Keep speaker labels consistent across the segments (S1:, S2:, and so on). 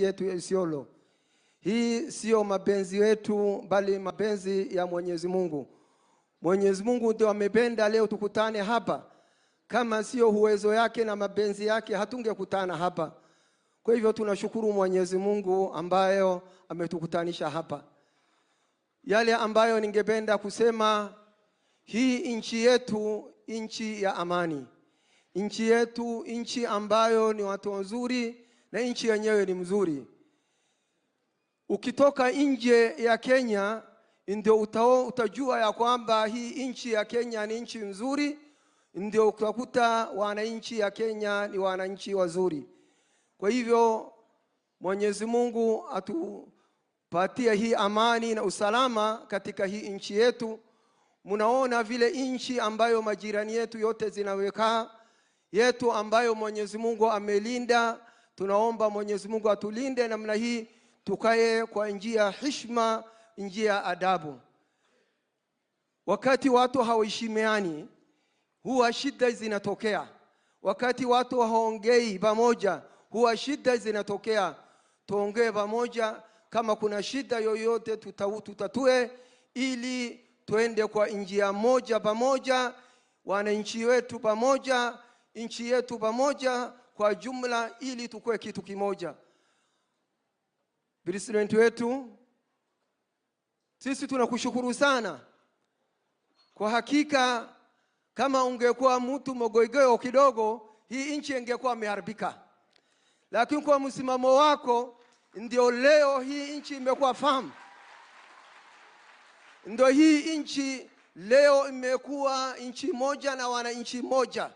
S1: yetu ya Isiolo. Hii sio mapenzi yetu, bali mapenzi ya Mwenyezi Mungu. Mwenyezi Mungu ndio amependa leo tukutane hapa. Kama sio uwezo yake na mapenzi yake hatungekutana hapa. Kwa hivyo tunashukuru Mwenyezi Mungu ambayo ametukutanisha hapa. Yale ambayo ningependa kusema, hii nchi yetu, nchi ya amani, nchi yetu, nchi ambayo ni watu wazuri na nchi yenyewe ni mzuri. Ukitoka nje ya Kenya ndio utajua ya kwamba hii nchi ya Kenya ni nchi nzuri, ndio utakuta wananchi ya Kenya ni wananchi wazuri. Kwa hivyo Mwenyezi Mungu atupatie hii amani na usalama katika hii nchi yetu. Mnaona vile nchi ambayo majirani yetu yote zinaweka yetu ambayo Mwenyezi Mungu amelinda. Tunaomba Mwenyezi Mungu atulinde namna hii, tukae kwa njia heshima, njia ya adabu. Wakati watu hawaheshimiani huwa shida zinatokea. Wakati watu hawaongei pamoja huwa shida zinatokea. Tuongee pamoja, kama kuna shida yoyote tutatue, ili tuende kwa njia moja pamoja, wananchi wetu pamoja, nchi yetu pamoja kwa jumla, ili tukue kitu kimoja. President wetu, sisi tunakushukuru sana. Kwa hakika kama ungekuwa mtu mogoigeo kidogo, hii nchi ingekuwa imeharibika. Lakini kwa msimamo wako ndio leo hii nchi imekuwa fahamu. Ndio hii nchi leo imekuwa nchi moja na wananchi moja.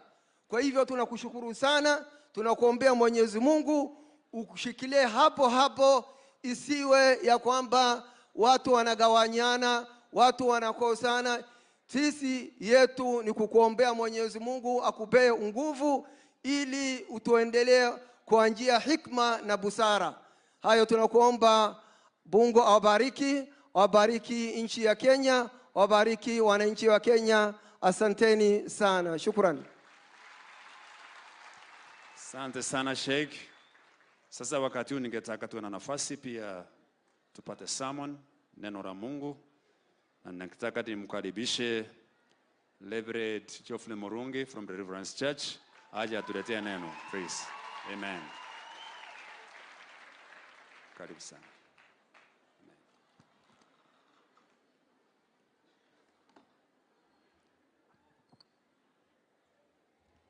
S1: Kwa hivyo tunakushukuru sana, tunakuombea Mwenyezi Mungu ukushikilie hapo hapo, isiwe ya kwamba watu wanagawanyana, watu wanakosana. Sisi yetu ni kukuombea Mwenyezi Mungu akupee nguvu ili utuendelee kwa njia hikma na busara. Hayo tunakuomba Mungu awabariki, awabariki nchi ya Kenya, awabariki wananchi wa Kenya. Asanteni sana. Shukran.
S2: Asante sana Sheikh. Sasa wakati huu ningetaka tuwe na nafasi pia tupate sermon, neno la Mungu, na ningetaka nimkaribishe Reverend Geoffrey Murungi from Deliverance Church aje atuletee neno, please. Amen. Karibu sana.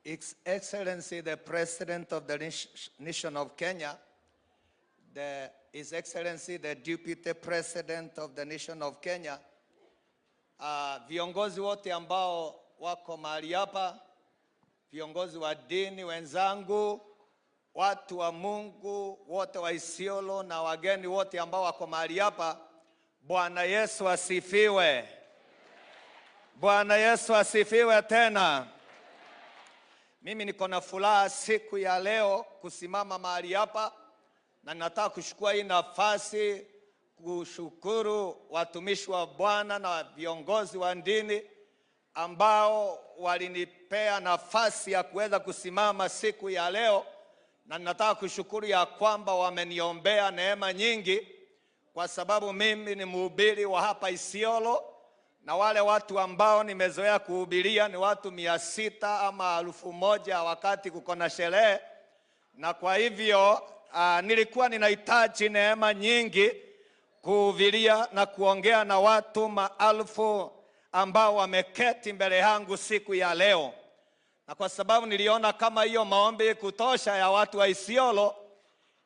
S3: His Excellency the President of the Nation of Kenya, His Excellency the Deputy President of the Nation of Kenya, viongozi wote ambao wako mahali hapa, viongozi wa dini wenzangu, watu wa Mungu wote wa Isiolo na wageni wote ambao wako mahali hapa, Bwana Yesu asifiwe. Bwana Yesu asifiwe tena. Mimi niko na furaha siku ya leo kusimama mahali hapa, na nataka kuchukua hii nafasi kushukuru watumishi wa Bwana na viongozi wa dini ambao walinipea nafasi ya kuweza kusimama siku ya leo, na nataka kushukuru ya kwamba wameniombea neema nyingi, kwa sababu mimi ni mhubiri wa hapa Isiolo, na wale watu ambao nimezoea kuhubiria ni watu 600 ama 1000 wakati kuko na sherehe, na kwa hivyo nilikuwa ninahitaji neema nyingi kuhubiria na kuongea na watu maelfu ambao wameketi mbele yangu siku ya leo. Na kwa sababu niliona kama hiyo maombi kutosha ya watu wa Isiolo,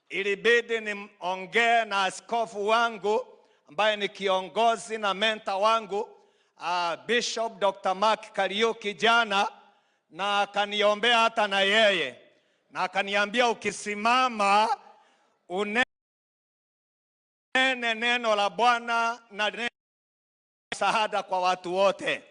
S3: ilibidi niongee na askofu wangu ambaye ni kiongozi na mentor wangu, Bishop Dr. Mark Kariuki jana, na akaniombea hata na yeye, na akaniambia ukisimama unene neno la Bwana na neno msaada kwa watu wote,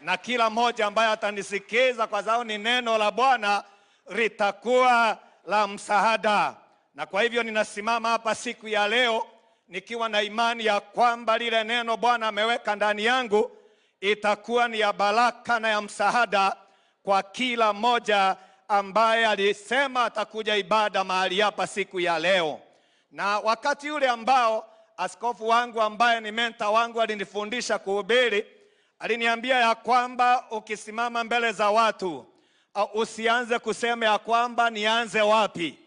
S3: na kila mmoja ambaye atanisikiza, kwa sababu ni neno la Bwana litakuwa la msaada. Na kwa hivyo ninasimama hapa siku ya leo nikiwa na imani ya kwamba lile neno Bwana ameweka ndani yangu itakuwa ni ya baraka na ya msaada kwa kila mmoja ambaye alisema atakuja ibada mahali hapa siku ya leo. Na wakati yule ambao askofu wangu ambaye ni mentor wangu alinifundisha kuhubiri, aliniambia ya kwamba ukisimama mbele za watu usianze kusema ya kwamba nianze wapi.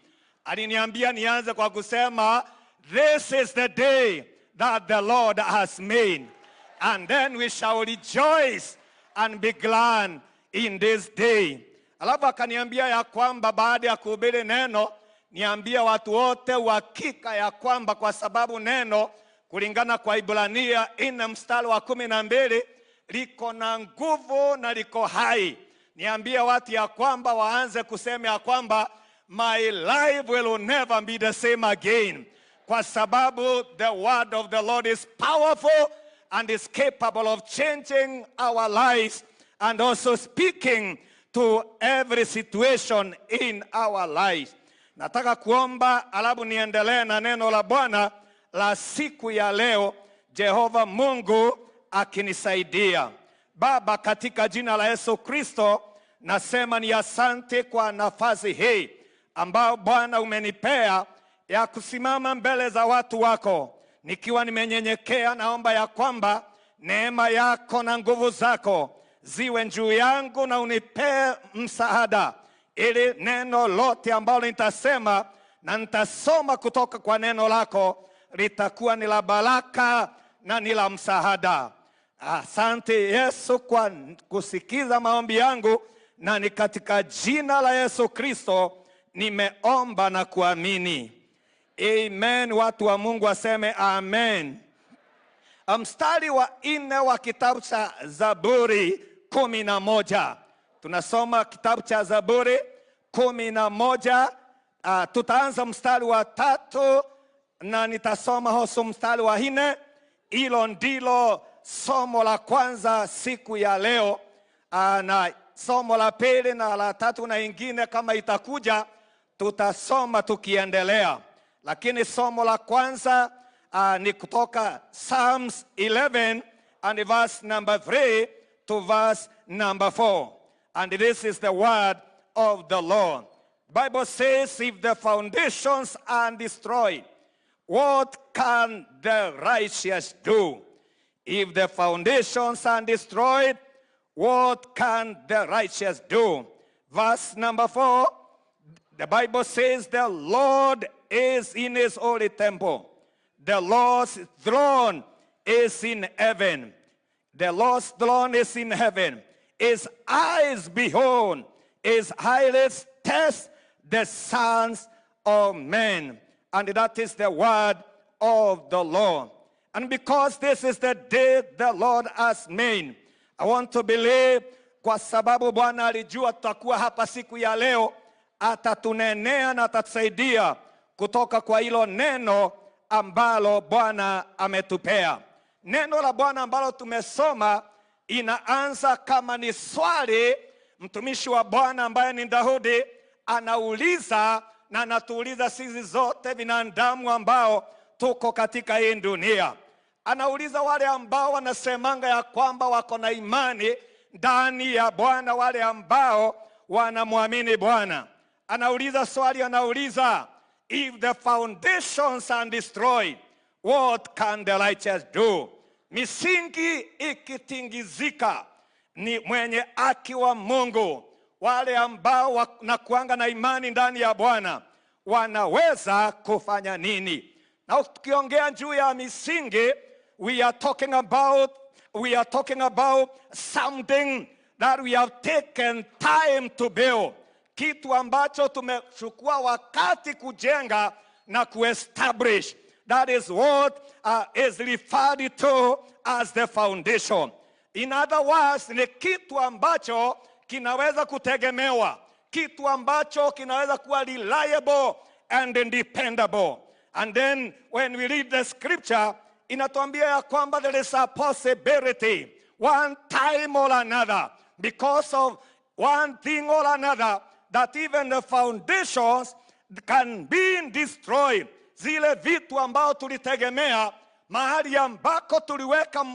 S3: Aliniambia nianze kwa kusema, "This is the day that the Lord has made, and then we shall rejoice and be glad in this day." Alafu akaniambia ya kwamba baada ya kuhubiri neno, niambie watu wote uhakika ya kwamba kwa sababu neno kulingana kwa Ibrania 4 mstari wa 12 liko na nguvu na liko hai. Niambie watu ya kwamba waanze kusema ya kwamba, "My life will never be the same again." Kwa sababu the word of the Lord is powerful and is capable of changing our lives and also speaking to every situation in our lives. Nataka kuomba alafu niendelee na neno la Bwana la siku ya leo, Jehova Mungu akinisaidia. Baba, katika jina la Yesu Kristo, nasema ni asante kwa nafasi hii ambao Bwana umenipea ya kusimama mbele za watu wako. Nikiwa nimenyenyekea, naomba ya kwamba neema yako na nguvu zako ziwe juu yangu na unipee msaada, ili neno lote ambalo nitasema na nitasoma kutoka kwa neno lako litakuwa ni la baraka na ni la msaada. Asante Yesu kwa kusikiza maombi yangu, na ni katika jina la Yesu Kristo nimeomba na kuamini. Amen. Watu wa Mungu waseme amen. Mstari wa 4 wa kitabu cha Zaburi 11. Tunasoma kitabu cha Zaburi 11. Tutaanza mstari wa 3 na nitasoma hoso mstari wa 4. Hilo ndilo somo la kwanza siku ya leo. Na somo la pili na la tatu na ingine kama itakuja tutasoma tukiendelea. Lakini somo la kwanza ni kutoka Psalms 11 and verse number 3 to verse number 4. And this is the word of the Lord. Bible says, if the foundations are destroyed, what can the righteous do? If the foundations are destroyed, what can the righteous do? Verse number 4, the Bible says, the Lord is in his holy temple. The Lord's throne is in heaven. The Lord's throne is in heaven. His eyes behold, his eyelids test the sons of men. And that is the word of the Lord. And because this is the day the Lord has made, I want to believe, kwa sababu Bwana alijua tutakuwa hapa siku ya leo, atatunenea na atatusaidia kutoka kwa hilo neno ambalo Bwana ametupea. Neno la Bwana ambalo tumesoma inaanza kama ni swali. Mtumishi wa Bwana ambaye ni Daudi anauliza na anatuuliza sisi zote binadamu ambao tuko katika hii dunia. Anauliza wale ambao wanasemanga ya kwamba wako na imani ndani ya Bwana, wale ambao wanamwamini Bwana. Anauliza swali, anauliza, if the foundations are destroyed, what can the righteous do? Misingi ikitingizika, ni mwenye haki wa Mungu, wale ambao wanakuanga na imani ndani ya Bwana, wanaweza kufanya nini? Na tukiongea juu ya misingi, we are talking about something that we have taken time to build. Kitu ambacho tumechukua wakati kujenga na kuestablish. That is what is referred to as the foundation. In other words, ni kitu ambacho kinaweza kutegemewa, kitu ambacho kinaweza kuwa reliable and dependable. And then when we read the scripture, inatuambia ya kwamba there is a possibility, one time or another, because of one thing or another, that even the foundations can be destroyed. Zile vitu ambao tulitegemea, mahali ambako tuliweka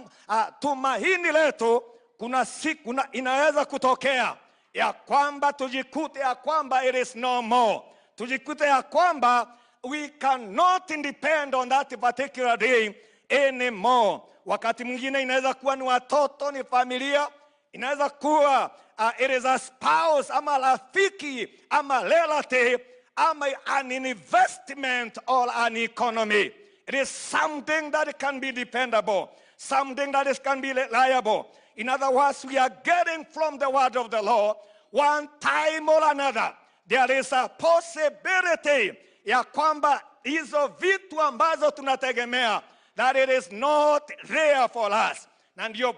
S3: tumaini letu, kuna siku inaweza kutokea ya kwamba tujikute ya kwamba it is no more. Tujikute ya kwamba we cannot depend on that particular day anymore. Wakati mwingine inaweza kuwa ni watoto, ni familia, inaweza kuwa it is a spouse ama rafiki ama relative ama an investment or an economy. It is something that can be dependable, something that can be reliable. In other words, we are getting from the word of the Lord one time or another. There is a possibility ya kwamba hizo vitu ambazo tunategemea, that it is not there for us. Na ndio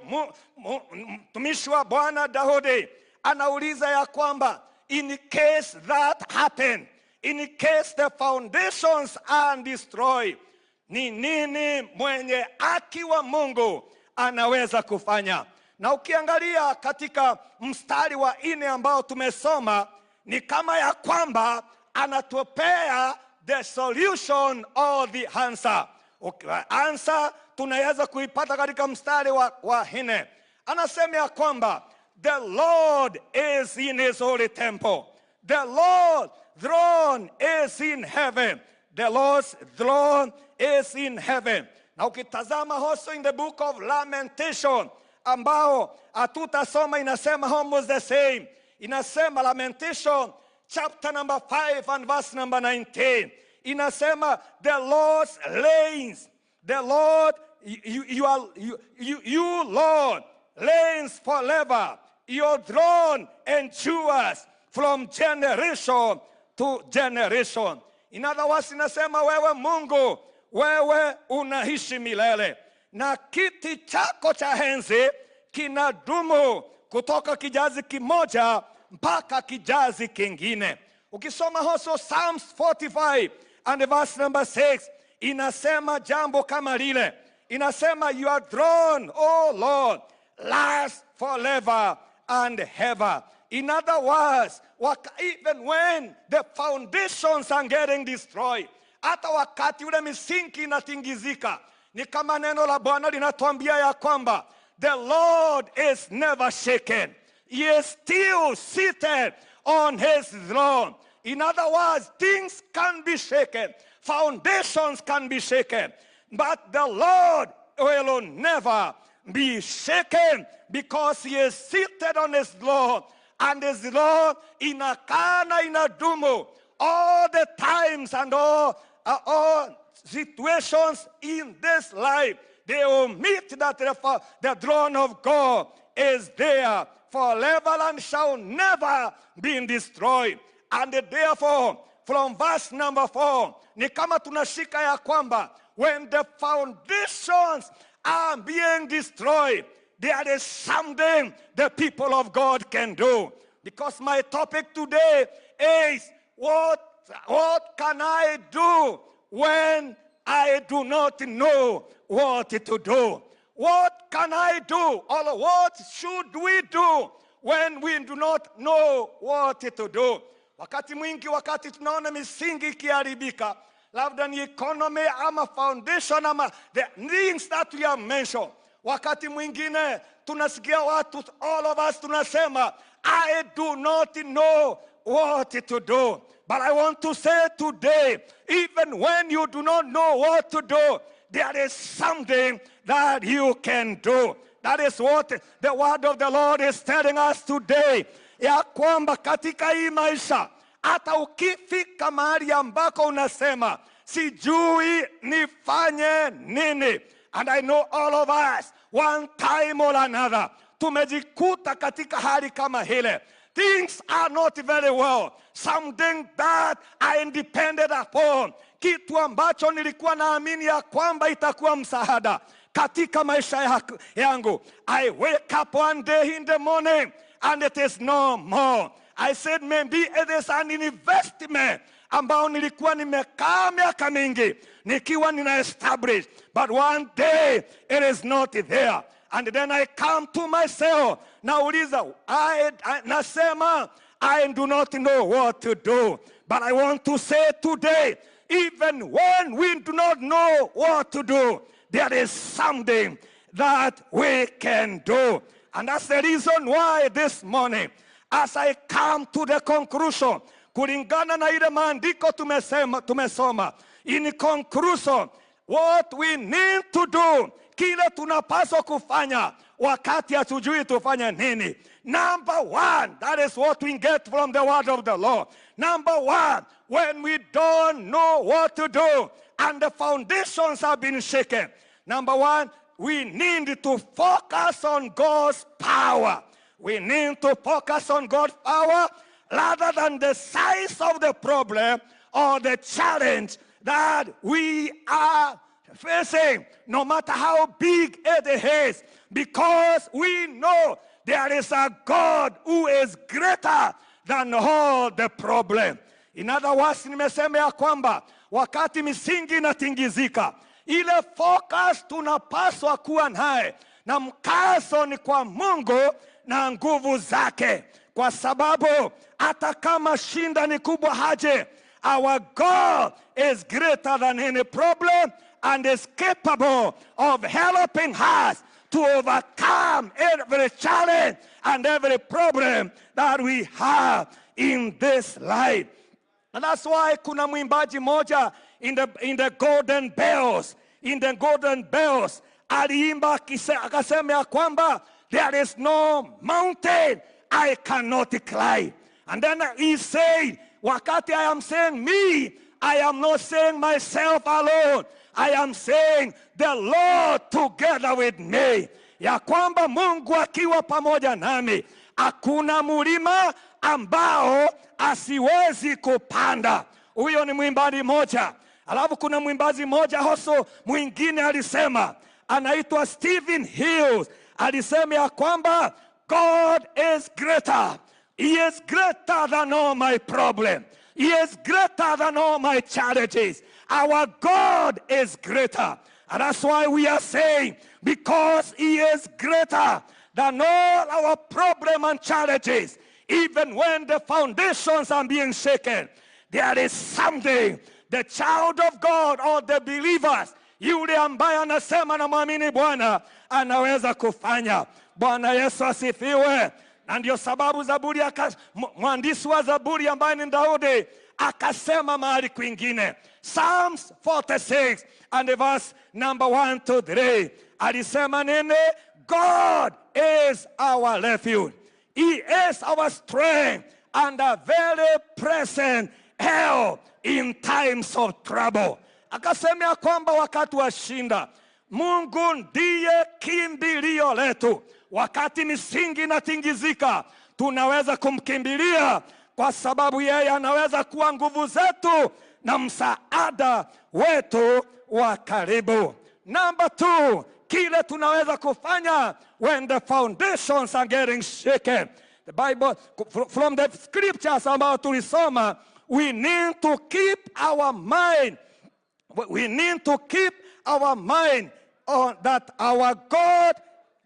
S3: mtumishi wa Bwana Daudi anauliza ya kwamba in case that happen, in case the foundations are destroyed, ni nini mwenye haki wa Mungu anaweza kufanya? Na ukiangalia katika mstari wa 4 ambao tumesoma, ni kama ya kwamba anatupea the solution or the answer. Okay, answer tunaweza kuipata katika mstari wa 4. Anasema ya kwamba the Lord is in his holy temple. The Lord's throne is in heaven. The Lord's throne is in heaven. Na ukitazama also in the book of Lamentation, ambao hatutasoma, inasema almost the same. Inasema Lamentation chapter number 5 and verse number 19. Inasema the Lord's reigns. The Lord, you Lord, reigns forever. Your throne endures from generation to generation. In other words, inasema wewe Mungu, wewe unaishi milele, na kiti chako cha enzi kinadumu kutoka kizazi kimoja mpaka kizazi kingine. Ukisoma also Psalms 45 and verse number 6, inasema jambo kama lile. Inasema your throne, O Lord, lasts forever and ever. In other words, even when the foundations are getting destroyed, hata wakati ule misingi inatingizika, ni kama neno la Bwana linatuambia ya kwamba the Lord is never shaken. He is still seated on his throne. In other words, things can be shaken, foundations can be shaken, but the Lord will never be shaken because he is seated on his throne, and his throne inakaa na inadumu all the times and all situations in this life. They will meet that the throne of God is there forever and shall never be destroyed. And therefore, from verse number 4, ni kama tunashika ya kwamba when the foundations are being destroyed, there is something the people of God can do. Because my topic today is what can I do when I do not know what to do? What can I do? Or what should we do when we do not know what to do? Wakati mwingi, wakati tunaona misingi ikiharibika, labda ni economy ama foundation ama the things that we have mentioned. Wakati mwingine tunasikia watu, all of us tunasema, I do not know what to do. But I want to say today, even when you do not know what to do, there is something that you can do. That is what the word of the Lord is telling us today. Ya kwamba katika hii maisha, hata ukifika mahali ambako unasema, sijui nifanye nini. And I know all of us, one time or another, tumejikuta katika hali kama hile. Things are not very well. Something that I depended upon. Kitu ambacho nilikuwa naamini ya kwamba itakuwa msaada katika maisha yangu. I wake up one day in the morning and it is no more. I said maybe it is an investment ambao nilikuwa nimekaa miaka mingi nikiwa nina establish, but one day it is not there. And then I come to myself, nauliza, nasema, I do not know what to do. But I want to say today, even when we do not know what to do, there is something that we can do. And that's the reason why this morning, as I come to the conclusion,
S4: Kulingana na ile maandiko tumesema, tumesoma, in conclusion, what we need to do, kile tunapaswa kufanya wakati hatujui tufanye nini. Number one, that is what we get from the word of the Lord. Number one, when we don't know what to do and the foundations have been shaken. Number one, we need to focus on God's power. We need to focus on God's power rather than the size of the problem or the challenge that we are facing, no matter how big it is, because we know there is a God who is greater than all the problem. In other words, nimesema ya kwamba wakati misingi inatingizika, ile focus tunapaswa kuwa naye na mkazo ni kwa Mungu na nguvu zake, kwa sababu hata kama shida ni kubwa aje, our God is greater than any problem and is capable of helping us to overcome every challenge and every problem that we have in this life. And that's why kuna mwimbaji moja in the Golden Bells, in the Golden Bells, aliimba akasema ya kwamba there is no mountain I cannot climb. And then he said, wakati I am saying me, I am not saying myself alone. I am saying the Lord together with me. Ya kwamba Mungu akiwa pamoja nami, hakuna mlima ambao asiwezi kupanda. Huyo ni mwimbaji moja. Alafu kuna mwimbaji moja also mwingine alisema, anaitwa Stephen Hills, alisema ya kwamba God is greater. He is greater than all my problem. He is greater than all my challenges. Our God is greater. And that's why we are saying, because He is greater than all our problem and challenges, even when the foundations are being shaken, there is something the child of God or the believers, yule ambaye anasema namwamini Bwana, anaweza kufanya. Bwana Yesu asifiwe. Na ndio sababu Zaburi mwandishi wa Zaburi ambaye ni Daudi akasema mahali kwingine, Psalms 46 and the verse number 1 to 3, alisema nini? God is our refuge. He is our strength and a very present help in times of trouble. Akasema ya kwamba wakati wa shida, Mungu ndiye kimbilio letu. Wakati misingi inatingizika, tunaweza kumkimbilia kwa sababu yeye anaweza kuwa nguvu zetu na msaada wetu wa karibu. Number two, kile tunaweza kufanya when the foundations are getting shaken. The Bible, from the scriptures ambayo tulisoma, we need to keep our mind. We need to keep our mind on that our God,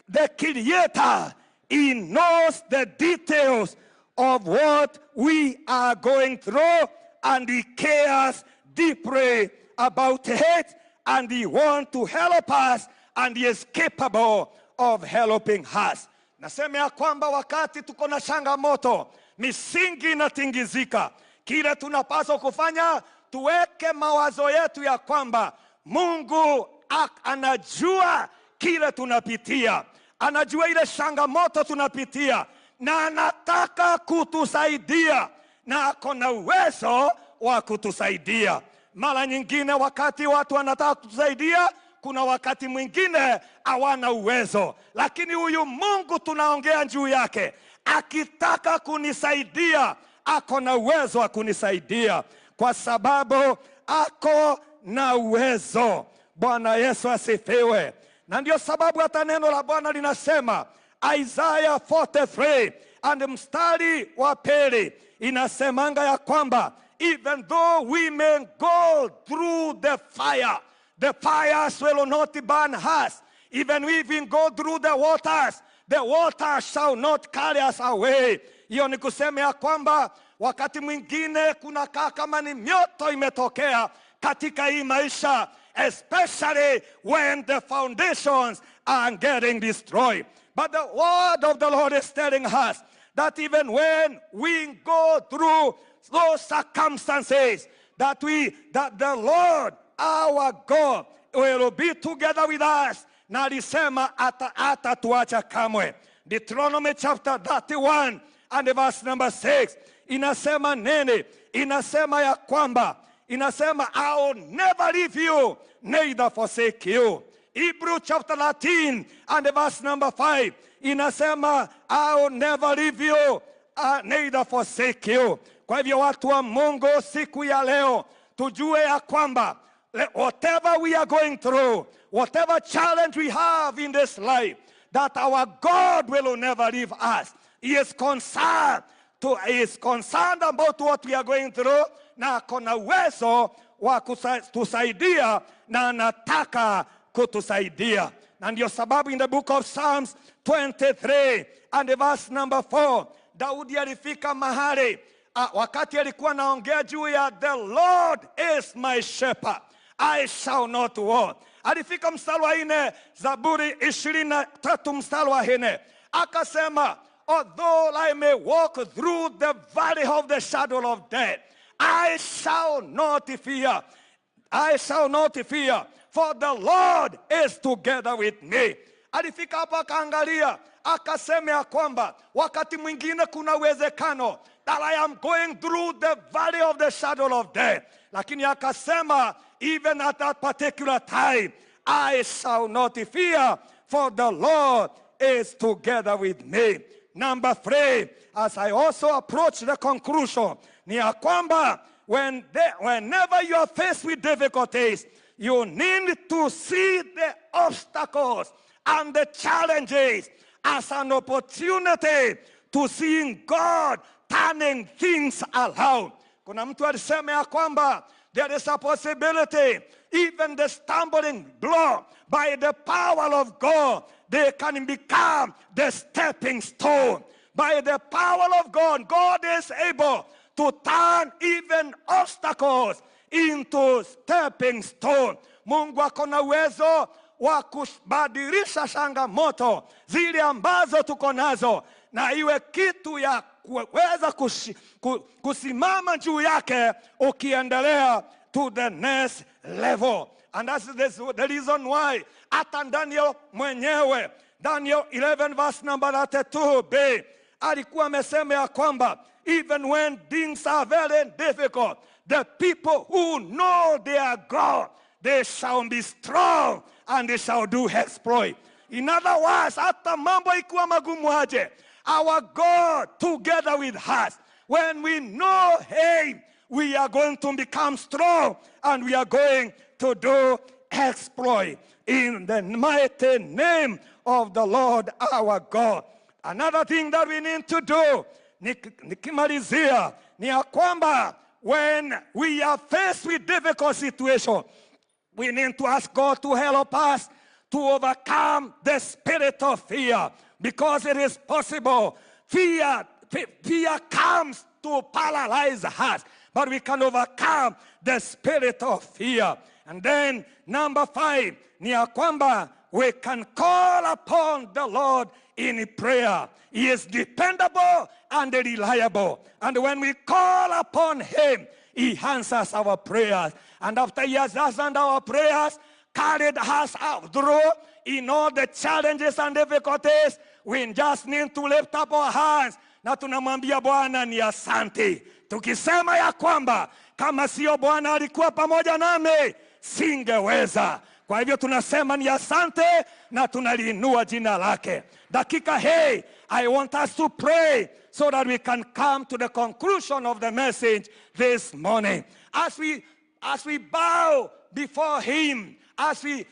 S4: the Creator, He knows the details of what we are going through, and He cares deeply about it, and He wants to help us, and He is capable of helping us. Nasema ya kwamba wakati tuko na changamoto, misingi inatingizika, kile tunapaswa kufanya, tuweke mawazo yetu ya kwamba Mungu anajua kile tunapitia, anajua ile changamoto tunapitia, na anataka kutusaidia, na ako na uwezo wa kutusaidia. Mara nyingine wakati watu wanataka kutusaidia, kuna wakati mwingine hawana uwezo, lakini huyu Mungu tunaongea juu yake, akitaka kunisaidia, ako na uwezo wa kunisaidia, kwa sababu ako na uwezo. Bwana Yesu asifiwe. Na ndio sababu hata neno la Bwana linasema, Isaiah 43 and mstari wa pili inasemanga ya kwamba even though we may go through the fire, the fires will not burn us. Even if we go through the waters shall not carry us away. Hiyo ni kusema ya kwamba wakati mwingine kunakaa kama ni mioto imetokea katika hii maisha, especially when the foundations are getting destroyed. But the word of the Lord is telling us that even when we go through those circumstances, that the Lord our God will be together with us, na alisema hatatuacha kamwe. Deuteronomy chapter 31 and verse number 6 inasema nini? Inasema ya kwamba, inasema, "I will never leave you, neither forsake you." Hebrew chapter 13 and verse number 5 inasema, "I will never leave you, neither forsake you." Kwa hivyo, watu wa Mungu, siku ya leo tujue ya kwamba whatever we are going through, whatever challenge we have in this life, that our God will never leave us. He is concerned about what we are going through, na akona uwezo wa kutusaidia na anataka kutusaidia. Na ndio sababu in the book of Psalms 23 and the verse number 4, Daudi alifika mahali wakati alikuwa anaongea juu ya "The Lord is my shepherd, I shall not want." Alifika mstari wa 4, Zaburi 23 mstari wa 4, akasema, "Although I may walk through the valley of the shadow of death, I shall not fear. I shall not fear, for the Lord is together with me." Alifika hapa akaangalia, akasema ya kwamba wakati mwingine kuna uwezekano that I am going through the valley of the shadow of death. Lakini akasema, even at that particular time, I shall not fear, for the Lord is together with me. Number three, as I also approach the conclusion, ni ya kwamba whenever you are faced with difficulties, you need to see the obstacles and the challenges as an opportunity to seeing God turning things around. Kuna mtu alisema ya kwamba there is a possibility, even the stumbling block, by the power of God, they can become the stepping stone. By the power of God, God is able to turn even obstacles into stepping stone. Mungu ako na uwezo wa kubadilisha changamoto zile ambazo tuko nazo na iwe kitu ya kuweza kusimama juu yake ukiendelea to the next level. And that's the reason why hata Daniel mwenyewe, Daniel 11 verse number 32b, alikuwa amesema ya kwamba even when things are very difficult, the people who know their God, they shall be strong and they shall do exploit. In other words, hata mambo ikiwa magumu aje, our God together with us, when we know Him, we are going to become strong and we are going to do exploit in the mighty name of the Lord our God. Another thing that we need to do, nikimalizia, ni ya kwamba when we are faced with difficult situation, we need to ask God to help us to overcome the spirit of fear, because it is possible. Fear comes to paralyze us, but we can overcome the spirit of fear. And then number five, ni ya kwamba we can call upon the Lord in prayer. He is dependable and reliable. And when we call upon Him, He answers our prayers. And after He has answered our prayers, carried us out through in all the challenges and difficulties, we just need to lift up our hands na tunamwambia Bwana ni asante, tukisema ya kwamba kama sio Bwana alikuwa pamoja nami, singeweza. Kwa hivyo tunasema ni asante na tunaliinua jina lake. Dakika hii, I want us to pray so that we can come to the conclusion of the message this morning. As we bow before Him, as we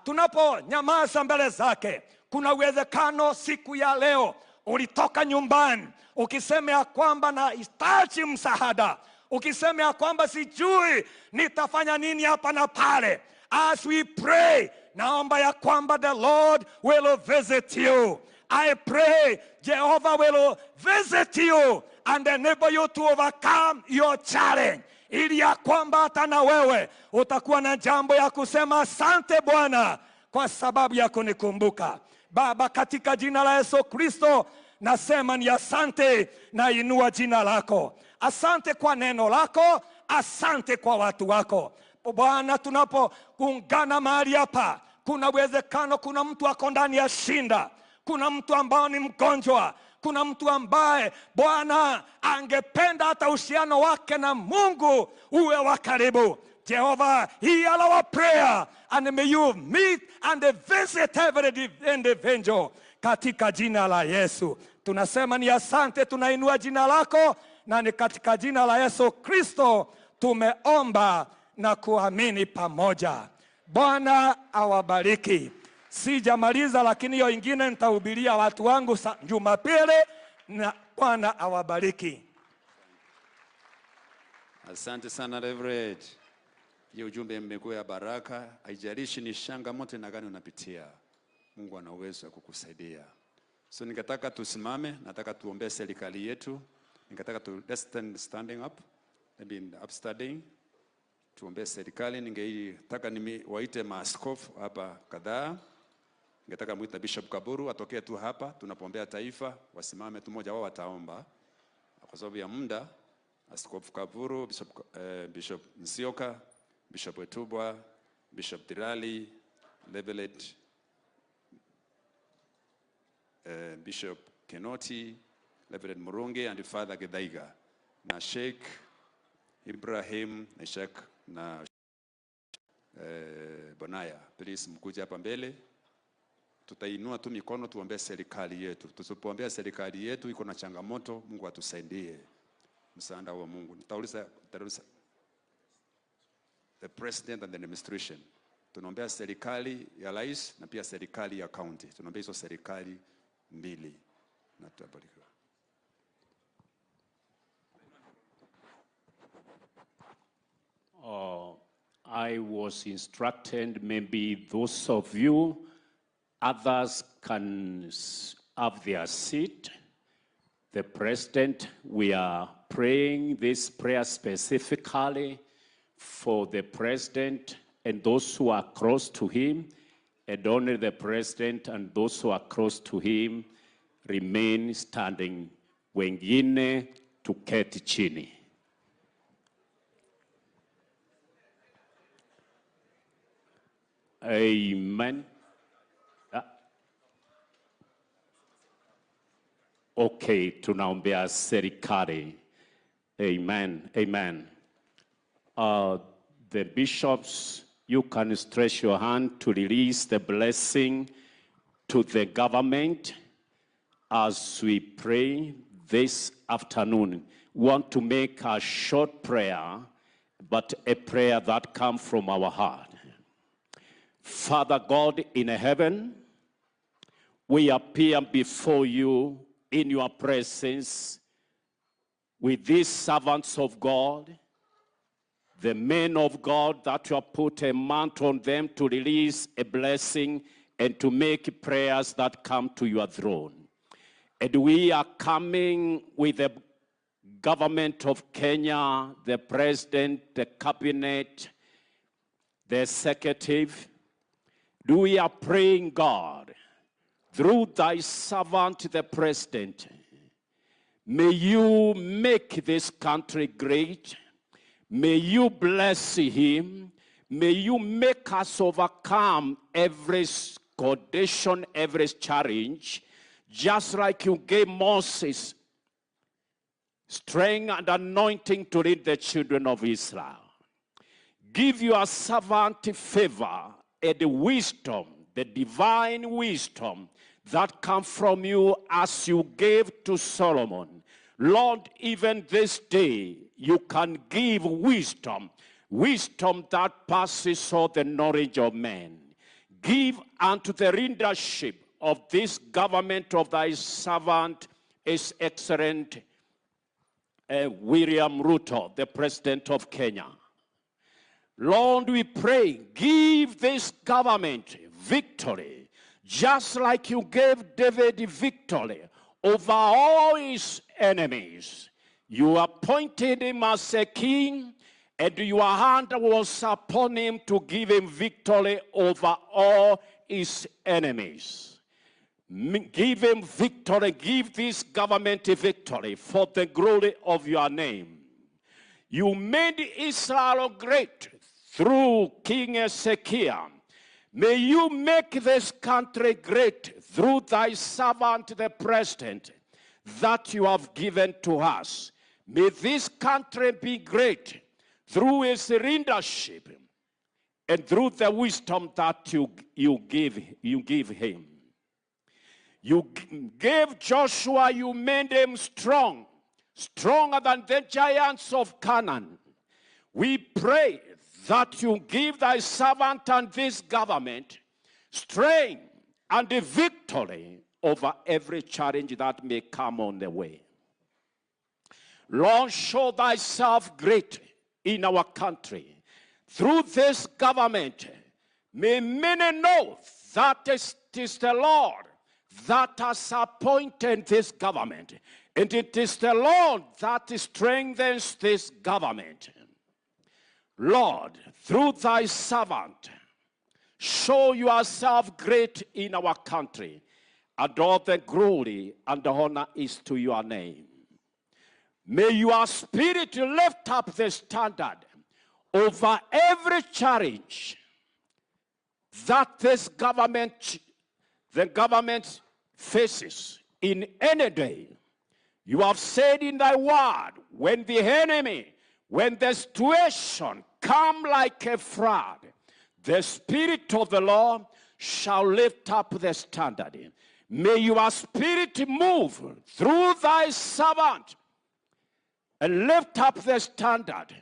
S4: tunaponyamaza mbele zake, kuna uwezekano siku ya leo ulitoka nyumbani ukisema ya kwamba nahitaji msaada, ukisema ya kwamba sijui nitafanya nini hapa na pale. As we pray, naomba ya kwamba the Lord will visit you. I pray Jehovah will visit you and enable you to overcome your challenge, ili ya kwamba hata na wewe utakuwa na jambo ya kusema, "Asante Bwana kwa sababu ya kunikumbuka." Baba, katika jina la Yesu Kristo, Nasema ni asante, na inua jina lako. Asante kwa neno lako, asante kwa watu wako. Bwana, tunapoungana mahali hapa, kuna uwezekano kuna mtu ako ndani ya shinda, kuna mtu ambao ni mgonjwa, kuna mtu ambaye Bwana angependa hata uhusiano wake na Mungu uwe wa karibu. Jehovah, hear our prayer and may you meet and visit every individual. Katika jina la Yesu tunasema ni asante, tunainua jina lako, na ni katika jina la Yesu Kristo tumeomba na kuamini pamoja. Bwana awabariki. Sijamaliza, lakini hiyo ingine nitahubiria watu wangu Jumapili, na Bwana awabariki.
S2: Asante sana Reverend. Hiyo ujumbe imekuwa ya baraka. Haijalishi ni changamoto na gani unapitia, Mungu ana uwezo wa kukusaidia. So ningetaka tusimame, nataka tuombee serikali yetu. Ningetaka tu let's stand standing up, maybe in upstanding. Tuombee serikali. Ningetaka waite maaskofu hapa kadhaa. Ningetaka muita Bishop Kaburu atokee tu hapa tunapoombea taifa, wasimame tu, mmoja wao wataomba. Kwa sababu ya muda, Askofu Kaburu, Bishop Nsioka, Bishop Wetubwa, Bishop Tirali, Levelet, Bishop Kenoti, Reverend Murungi and Father Githaiga, na Sheikh Ibrahim na Sheikh na Bonaya. Please mkuje hapa mbele. Tutainua tu mikono tuombee serikali yetu. Tusipoombea serikali yetu iko na changamoto, Mungu atusaidie. Msaada wa Mungu. Nitauliza the president and the administration. Tunaombea serikali ya rais na pia serikali ya county. Tunaombea hizo serikali mbili na tutabarikiwa.
S5: I was instructed, maybe those of you, others can have their seat. The president, we are praying this prayer specifically for the president and those who are close to him, and only the president and those who are close to him remain standing. Wengine tuketi chini. Amen. Okay, tunaombea serikali. Amen. Amen. The bishops, you can stretch your hand to release the blessing to the government as we pray this afternoon. We want to make a short prayer, but a prayer that comes from our heart. Father God in heaven, we appear before you in your presence with these servants of God, the men of God that you have put a mantle on them to release a blessing and to make prayers that come to your throne. And we are coming with the government of Kenya, the president, the cabinet, the executive. We are praying, God, through thy servant, the president, may you make this country great. May you bless him. May you make us overcome every condition, every challenge, just like you gave Moses strength and anointing to lead the children of Israel. Give your servant favor and wisdom, the divine wisdom that comes from you as you gave to Solomon. Lord, even this day, you can give wisdom, wisdom that passes all the knowledge of man. Give unto the leadership of this government of thy servant, His Excellent William Ruto, the President of Kenya. Lord, we pray, give this government victory, just like you gave David victory over all his enemies. You appointed him as a king, and your hand was upon him to give him victory over all his enemies. Give him victory. Give this government victory for the glory of your name. You made Israel great through King Hezekiah. May you make this country great through thy servant, the president, that you have given to us. May this country be great through his leadership and through the wisdom that you give him. You gave Joshua, you made him strong, stronger than the giants of Canaan. We pray that you give thy servant and this government strength and the victory over every challenge that may come on the way. Lord, show thyself great in our country. Through this government, may many know that it is the Lord that has appointed this government, and it is the Lord that strengthens this government. Lord, through thy servant, show yourself great in our country, and all the glory and the honor is to your name. May your spirit lift up the standard over every challenge that this government, the government faces in any day. You have said in thy word, when the enemy, when the situation come like a flood, the Spirit of the Lord shall lift up the standard. May your spirit move through thy servant and lift up the standard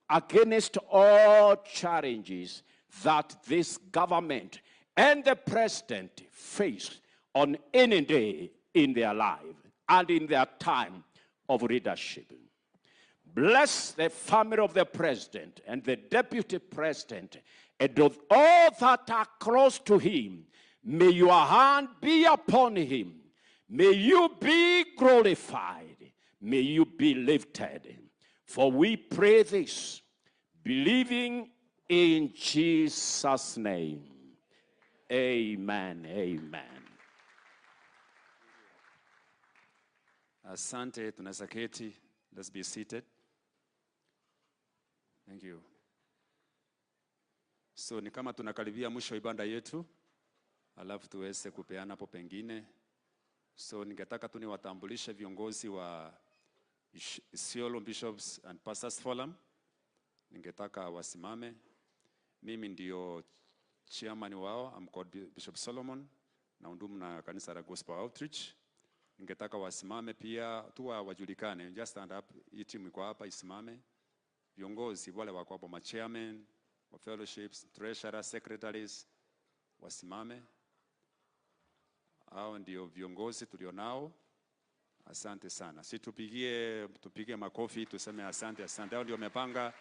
S5: against all challenges that this government and the president face on any day in their life and in their time of leadership. Bless the family of the president and the deputy president and of all that are close to him. May your hand be upon him. May you be glorified. May you be lifted. For we pray this, believing in Jesus' name. Amen. Amen.
S2: Asante, tunaweza keti. Let's be seated. Thank you. So ni kama tunakaribia mwisho wa ibada yetu, alafu tuweze kupeana hapo pengine. So ningetaka tu niwatambulishe viongozi wa Isiolo Bishops and Pastors Forum. Ningetaka wasimame. Mimi ndio chairman wao, I'm called Bishop Solomon, na hudumu na kanisa la Gospel Outreach. Ningetaka wasimame pia tu wajulikane. Just stand up. Hii timu iko hapa isimame. Viongozi wale wako hapo, ma chairman wa fellowships, treasurer, secretaries wasimame. Hao ndio viongozi tulionao. Asante sana. Si tupige makofi tuseme asante, asante. Hao ndio wamepanga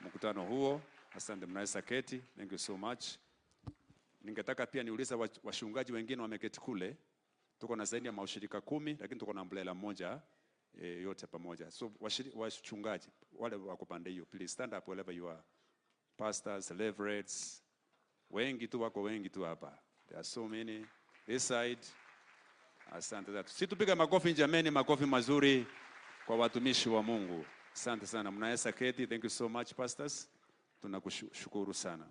S2: mkutano huo. Asante, mnaweza keti. Thank you so much. Ningetaka pia niulize wachungaji wengine wameketi kule. Tuko na zaidi ya mashirika 10, lakini tuko na umbrella moja, yote pamoja. So wachungaji wale wako pande hiyo, please stand up wherever you are. Pastors, reverends, wengi tu wako, wengi tu hapa. There are so many this side. Asante sana. Si tupige makofi jameni, makofi mazuri kwa watumishi wa Mungu. Asante sana. Mnaweza keti. Thank you so much pastors. Tunakushukuru sana.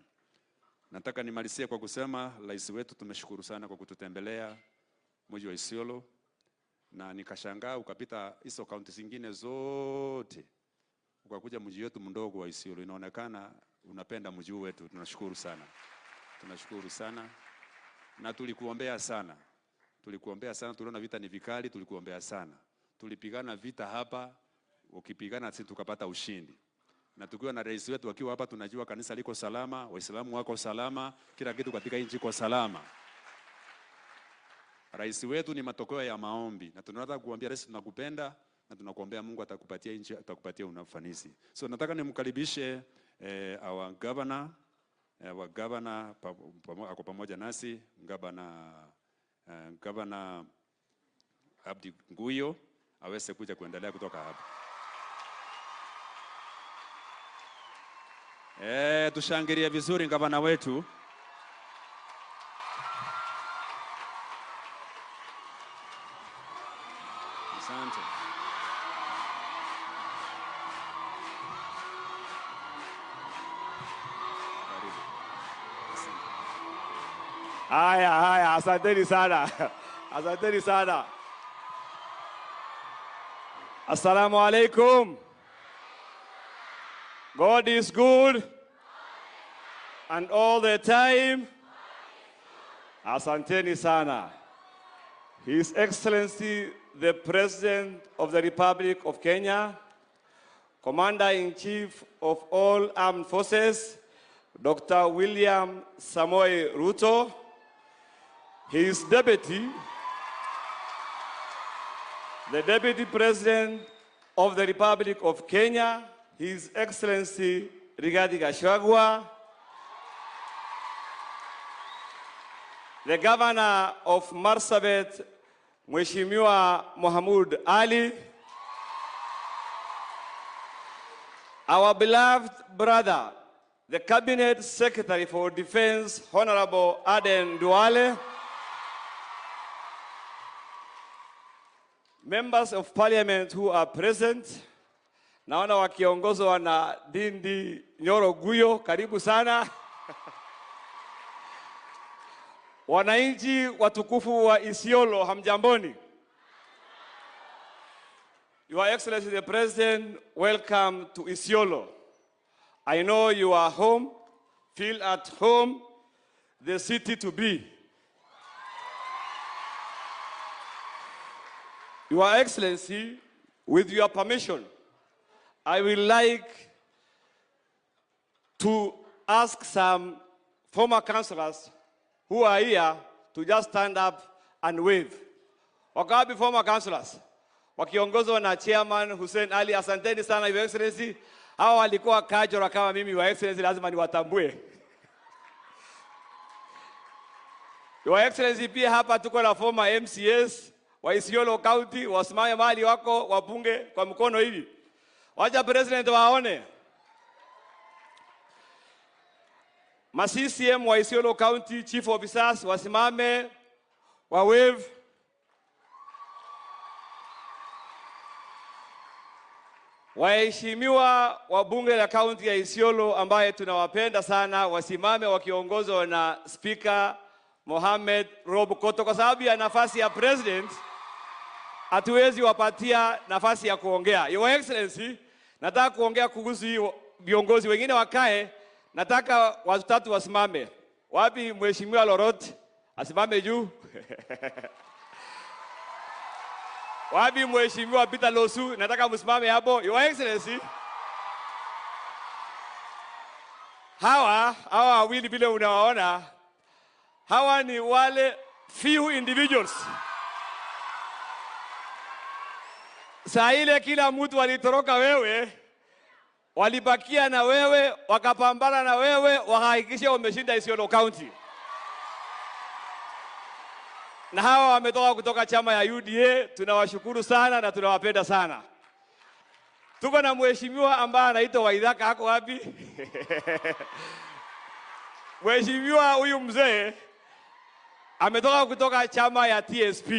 S2: Nataka nimalizie kwa kusema rais wetu tumeshukuru sana kwa kututembelea mji wa Isiolo, na nikashangaa ukapita hizo kaunti zingine zote ukakuja mji wetu mdogo wa Isiolo. Inaonekana unapenda mji wetu. Tunashukuru sana. Tunashukuru sana. Na tulikuombea sana. Tulikuombea sana, tuliona vita ni vikali, tulikuombea sana. Tulipigana vita hapa, ukipigana sisi tukapata ushindi. Na tukiwa na rais wetu akiwa hapa, tunajua kanisa liko salama, Waislamu wako salama, kila kitu katika nchi iko salama. Rais wetu ni matokeo ya maombi. Na tunataka kuambia rais tunakupenda na tunakuombea Mungu atakupatia nchi, atakupatia ufanisi. So nataka nimkaribishe our governor, our governor ako pamoja nasi, Governor Abdi Guyo aweze kuja kuendelea kutoka hapa. Tushangilie vizuri gavana wetu. Asante. Karibu. Asante.
S6: Haya, haya, asanteni sana. Asanteni sana. Assalamu alaikum. God is good and all the time. Asanteni sana. His Excellency, the President of the Republic of Kenya, Commander-in-Chief of all Armed Forces, Dr. William Samoei Ruto, his deputy, the Deputy President of the Republic of Kenya, His Excellency Rigathi Gachagua, the Governor of Marsabit, Mheshimiwa Mohamud Ali, our beloved brother, the Cabinet Secretary for Defense, Honorable Aden Duale, members of Parliament who are present, naona wakiongozwa na Ndindi Nyoro Guyo, karibu sana. Wananchi watukufu wa Isiolo, hamjamboni? Your Excellency the President, welcome to Isiolo. I know you are home, feel at home, the city to be. Your Excellency, with your permission, I will like to ask some former councillors who are here to just stand up and wave. Wako wapi former councillors? Wakiongozwa na Chairman Hussein Ali. Asanteni sana, Your Excellency. Hawa walikuwa kajora kama mimi, Your Excellency, lazima niwatambue. Your Excellency, pia hapa tuko na former MCAs wa Isiolo County, wasimame mahali wako, wapunge kwa mkono hivi. Wacha President waone. Ma CCM wa Isiolo County Chief Officers wasimame, wa wave. Waheshimiwa wa bunge la kaunti ya Isiolo ambaye tunawapenda sana wasimame wakiongozwa na Speaker Mohamed Rob Koto. Kwa sababu ya nafasi ya President hatuwezi wapatia nafasi ya kuongea. Your Excellency, nataka kuongea kuhusu viongozi wengine wakae. Nataka watu tatu wasimame. Wapi Mheshimiwa Lorot? Asimame juu. Wapi Mheshimiwa Peter Losu? Nataka msimame hapo. Your Excellency, hawa wawili vile unawaona, hawa ni wale few individuals. Saa ile kila mtu alitoroka wewe, walibakia na wewe, wakapambana na wewe, wakahakikisha wameshinda Isiolo County. Na hawa wametoka kutoka chama ya UDA, tunawashukuru sana na tunawapenda sana. Tuko na mheshimiwa ambaye anaitwa Waithaka, ako wapi? Mheshimiwa huyu mzee ametoka kutoka chama ya TSP.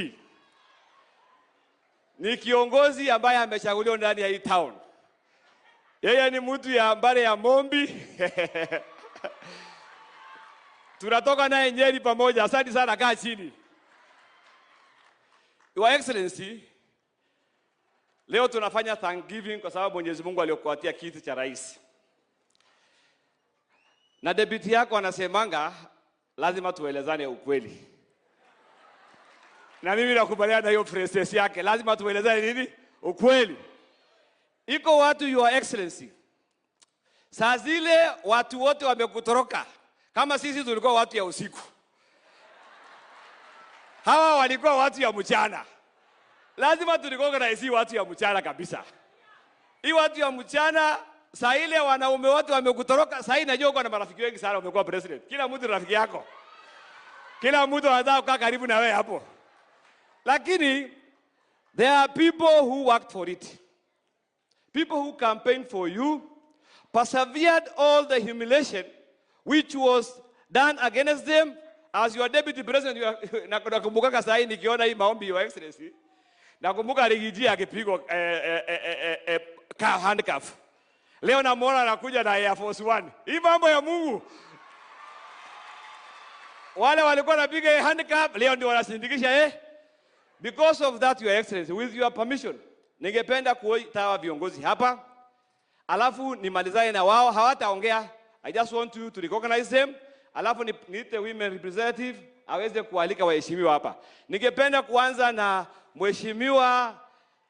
S6: Ni kiongozi ambaye amechaguliwa ndani ya hii town. Yeye ni mtu ya mbare ya Mombi. Tunatoka naye Nyeri pamoja. Asante sana, kaa chini. Your Excellency, leo tunafanya Thanksgiving kwa sababu Mwenyezi Mungu alikupatia kiti cha rais. Na deputy yako anasemanga lazima tuelezane ukweli. Na mimi nakubaliana na hiyo process yake, lazima tuelezane nini? Ukweli. Iko watu, Your Excellency, saa zile watu wote wamekutoroka. Kama sisi tulikuwa watu ya usiku, hawa walikuwa watu ya mchana. Lazima turecognize watu ya mchana kabisa. Hii watu ya mchana, saa ile wanaume wote wamekutoroka. Saa hii najua uko na marafiki wengi sana, umekuwa president. Kila mtu rafiki yako. Kila mtu anataka kukaa karibu na wewe hapo. Lakini there are people who worked for it. People who campaigned for you, persevered all the humiliation which was done against them. As your deputy president, nakumbuka saa hii nikiona hii maombi, Your Excellency, Nakumbuka Riggy G akipigwa handcuff. Leo namuona anakuja na Air Force One. Hii mambo ya Mungu. Wale walikuwa wanapiga handcuff leo ndio wanasindikisha. Because of that, Your Excellency, with your permission, ningependa kuita viongozi hapa. Alafu nimalizane na wao, hawataongea. I just want you to recognize them. Alafu niite women representative aweze kualika waheshimiwa hapa. Ningependa kuanza na Mheshimiwa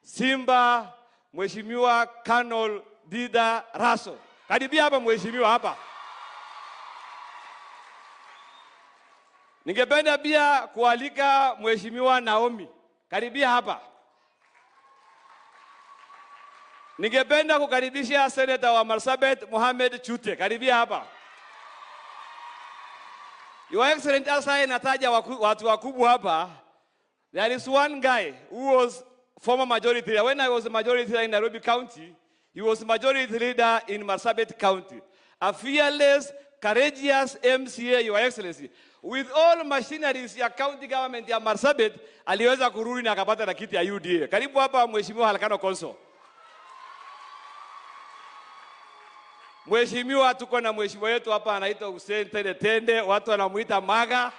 S6: Simba, Mheshimiwa Colonel Dida Raso. Karibia hapa mheshimiwa hapa. Ningependa pia kualika Mheshimiwa Naomi. Karibia hapa. Ningependa kukaribisha Senator wa Marsabit Mohamed Chute. Karibia hapa. Your Excellency, asa nataja watu wakubwa hapa. There is one guy who was former majority leader. When I was a majority leader in Nairobi County, he was majority leader in Marsabit County. A fearless, courageous MCA, Your Excellency. With all machineries ya county government ya Marsabit, aliweza kurudi na akapata na kiti ya UDA. Karibu hapa Mheshimiwa Halakano Konso. Mheshimiwa, tuko na mheshimiwa wetu hapa anaitwa Hussein Tende Tende, watu wanamuita Maga.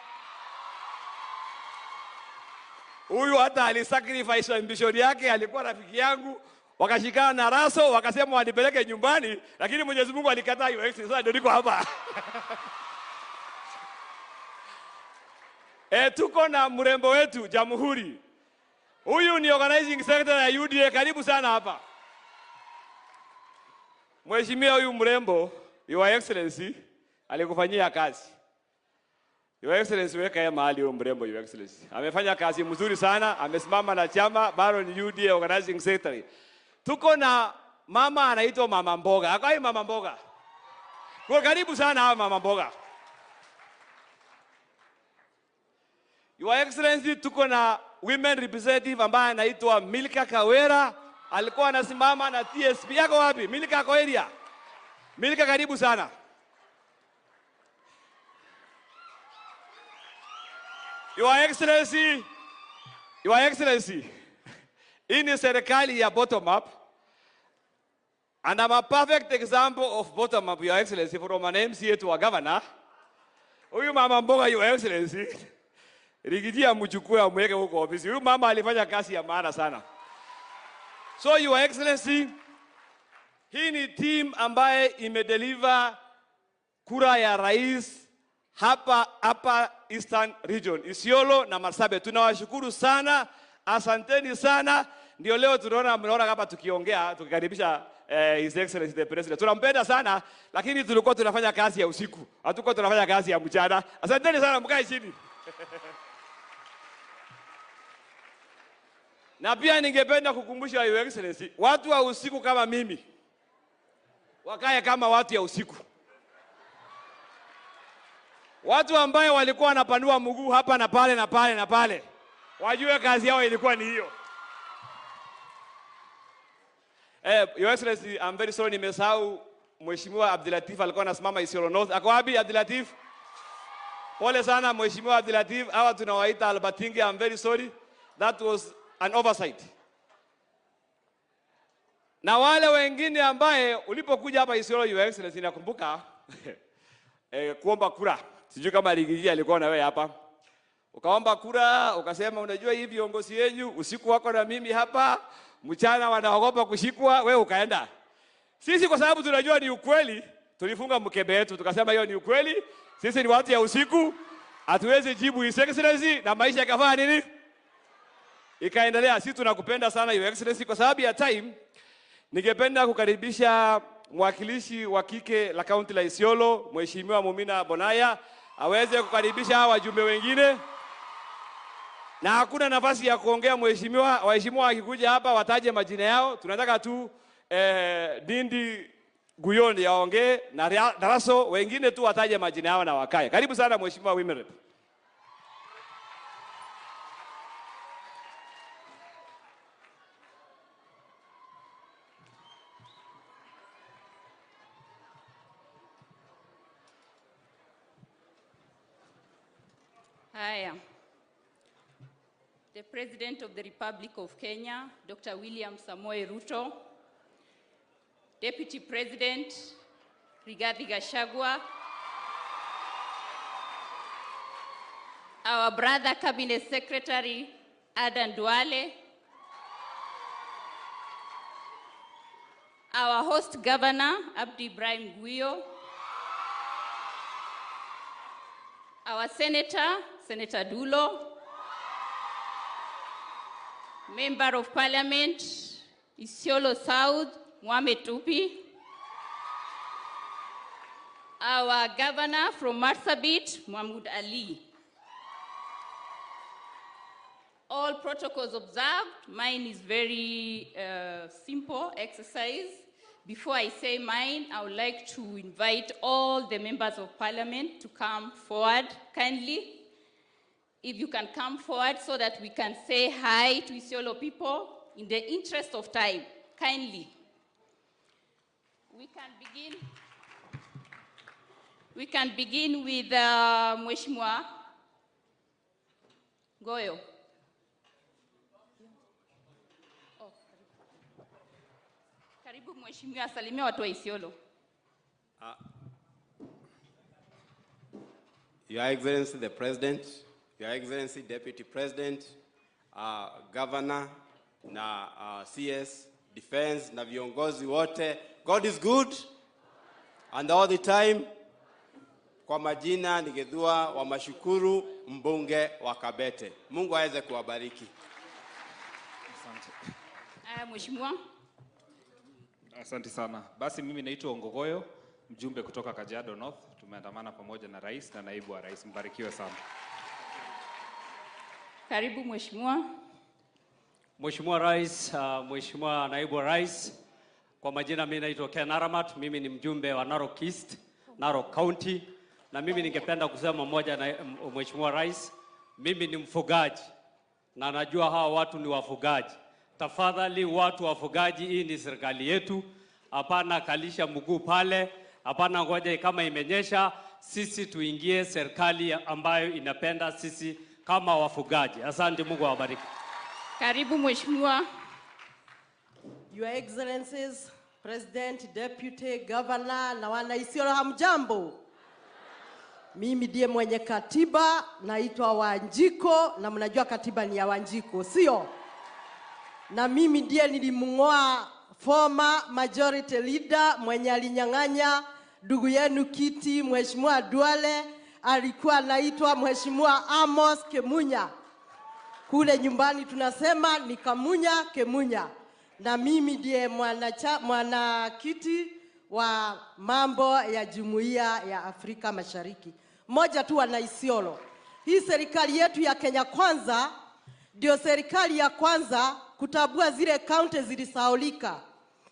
S6: Huyu hata alisacrifice ambition yake, alikuwa rafiki yangu. Wakashikana na Raso, wakasema wanipeleke nyumbani, lakini Mwenyezi Mungu alikataa, Your Excellency. Sasa ndio niko hapa. Tuko na mrembo wetu Jamhuri. Huyu ni organizing secretary ya UDA, karibu sana hapa. Mheshimiwa, huyu mrembo, Your Excellency, alikufanyia kazi. Your Excellency, weka yeye mahali huyo mrembo, Your Excellency. Amefanya kazi mzuri sana, amesimama na chama, bado ni UDA organizing secretary. Tuko na mama anaitwa Mama Mboga. Akai Mama Mboga. Kwa karibu sana hapa Mama Mboga. Your Excellency, tuko na women representative ambaye anaitwa Milka Kawera. Alikuwa anasimama na TSP. Yako wapi? Milka Kawera. Milka, karibu sana. Your Excellency, Your Excellency, hii ni serikali ya bottom up. And I'm a perfect example of bottom up, Your Excellency, from an MCA to a governor. Huyu Mama Mboga, Your Excellency, Riggy G amchukue amweke huko ofisi. Huyu mama alifanya kazi ya maana sana. So Your Excellency, hii ni team ambaye imedeliver kura ya rais hapa Eastern Region, Isiolo na Marsabit. Tunawashukuru sana, asanteni sana. Ndio leo tunaona, mnaona hapa tukiongea, tukikaribisha His Excellency the President. Tunampenda sana, lakini tulikuwa tunafanya kazi ya usiku, hatukuwa tunafanya kazi ya mchana. Asanteni sana, mkae chini. Na pia ningependa kukumbusha Your Excellency, watu wa usiku kama mimi wakae kama watu ya usiku. Watu ambaye walikuwa wanapanua mguu hapa na pale na pale na pale, wajue kazi yao ilikuwa ni hiyo. Your Excellency, I'm very sorry, nimesahau Mheshimiwa Abdulatif alikuwa anasimama Isiolo North. Ako wapi Abdulatif? Pole sana Mheshimiwa Abdulatif, hawa tunawaita Albertingi, I'm very sorry. That was an oversight. Na wale wengine ambaye ulipokuja hapa Isiolo, Your Excellency, nakumbuka kuomba kura. Sijui kama Riggy G alikuwa na wewe hapa. Ukaomba kura, ukasema unajua hii viongozi wenyu usiku wako na mimi hapa, mchana wanaogopa kushikwa, wewe ukaenda. Sisi kwa sababu tunajua ni ukweli, tulifunga mkebe wetu tukasema hiyo ni ukweli. Sisi ni watu ya usiku, hatuwezi jibu His Excellency, na maisha yakafanya nini? Ikaendelea. Sisi tunakupenda sana Your Excellency. Kwa sababu ya time, ningependa kukaribisha mwakilishi wa kike la kaunti la Isiolo, Mheshimiwa Mumina Bonaya, aweze kukaribisha wajumbe wengine. Na hakuna nafasi ya kuongea mheshimiwa, waheshimiwa wakikuja hapa wataje majina yao. Tunataka tu Dindi Guyondi aongee na Daraso, wengine tu wataje majina yao na wakae. Karibu sana Mheshimiwa Women Rep.
S7: Haya. the President of the Republic of Kenya, Dr. William Samoei Ruto, Deputy President Rigathi Gachagua, our brother Cabinet Secretary Adan Duale, our host Governor Abdi Ibrahim Guyo, our Senator, Senator Dulo, Member of Parliament, Isiolo South, Mohamed Tupi, our Governor from Marsabit, Mahmoud Ali. All protocols observed. Mine is very simple exercise. Before I say mine, I would like to invite all the members of parliament to come forward kindly. If you can come forward so that we can say hi to Isiolo people in the interest of time, kindly. We can begin. We can begin with Mheshimiwa Goyo. Oh, karibu Mheshimiwa, salimia watu wa Isiolo.
S8: Your Excellency the President, Your Excellency Deputy President, Governor na CS, Defense na viongozi wote. God is good and all the time. Kwa majina ni Githua wa Mashukuru, mbunge wa Kabete. Mungu aweze kuwabariki.
S9: Asante.
S7: Mheshimiwa.
S9: Asante sana. Basi mimi naitwa Ongogoyo, mjumbe kutoka Kajiado North. Tumeandamana pamoja na rais na naibu wa rais. Mbarikiwe sana.
S7: Karibu Mheshimiwa.
S10: Mheshimiwa Rais, Mheshimiwa Naibu wa Rais, kwa majina mimi naitwa Ken Aramat, mimi ni mjumbe wa Narok East, Narok County, na mimi ningependa kusema moja na Mheshimiwa Rais, mimi ni mfugaji na najua hawa watu ni wafugaji. Tafadhali watu wafugaji, hii ni serikali yetu, hapana kalisha mguu pale, hapana ngoja kama imenyesha, sisi tuingie serikali ambayo inapenda sisi kama wafugaji. Asante, Mungu awabariki.
S7: Karibu Mheshimiwa.
S11: Your Excellencies, President, Deputy, Governor na wana Isiolo, hamjambo. Mimi ndiye mwenye katiba, naitwa Wanjiko, na mnajua katiba ni ya Wanjiko, sio? Na mimi ndiye nilimngoa former majority leader mwenye alinyang'anya ndugu yenu kiti, Mheshimiwa Duale, alikuwa anaitwa Mheshimiwa Amos Kemunya. Kule nyumbani tunasema ni Kamunya Kemunya. Na mimi ndiye mwanakiti wa mambo ya Jumuiya ya Afrika Mashariki. Moja tu wana Isiolo. Hii serikali yetu ya Kenya Kwanza ndio serikali ya kwanza kutabua zile kaunti zilisaulika.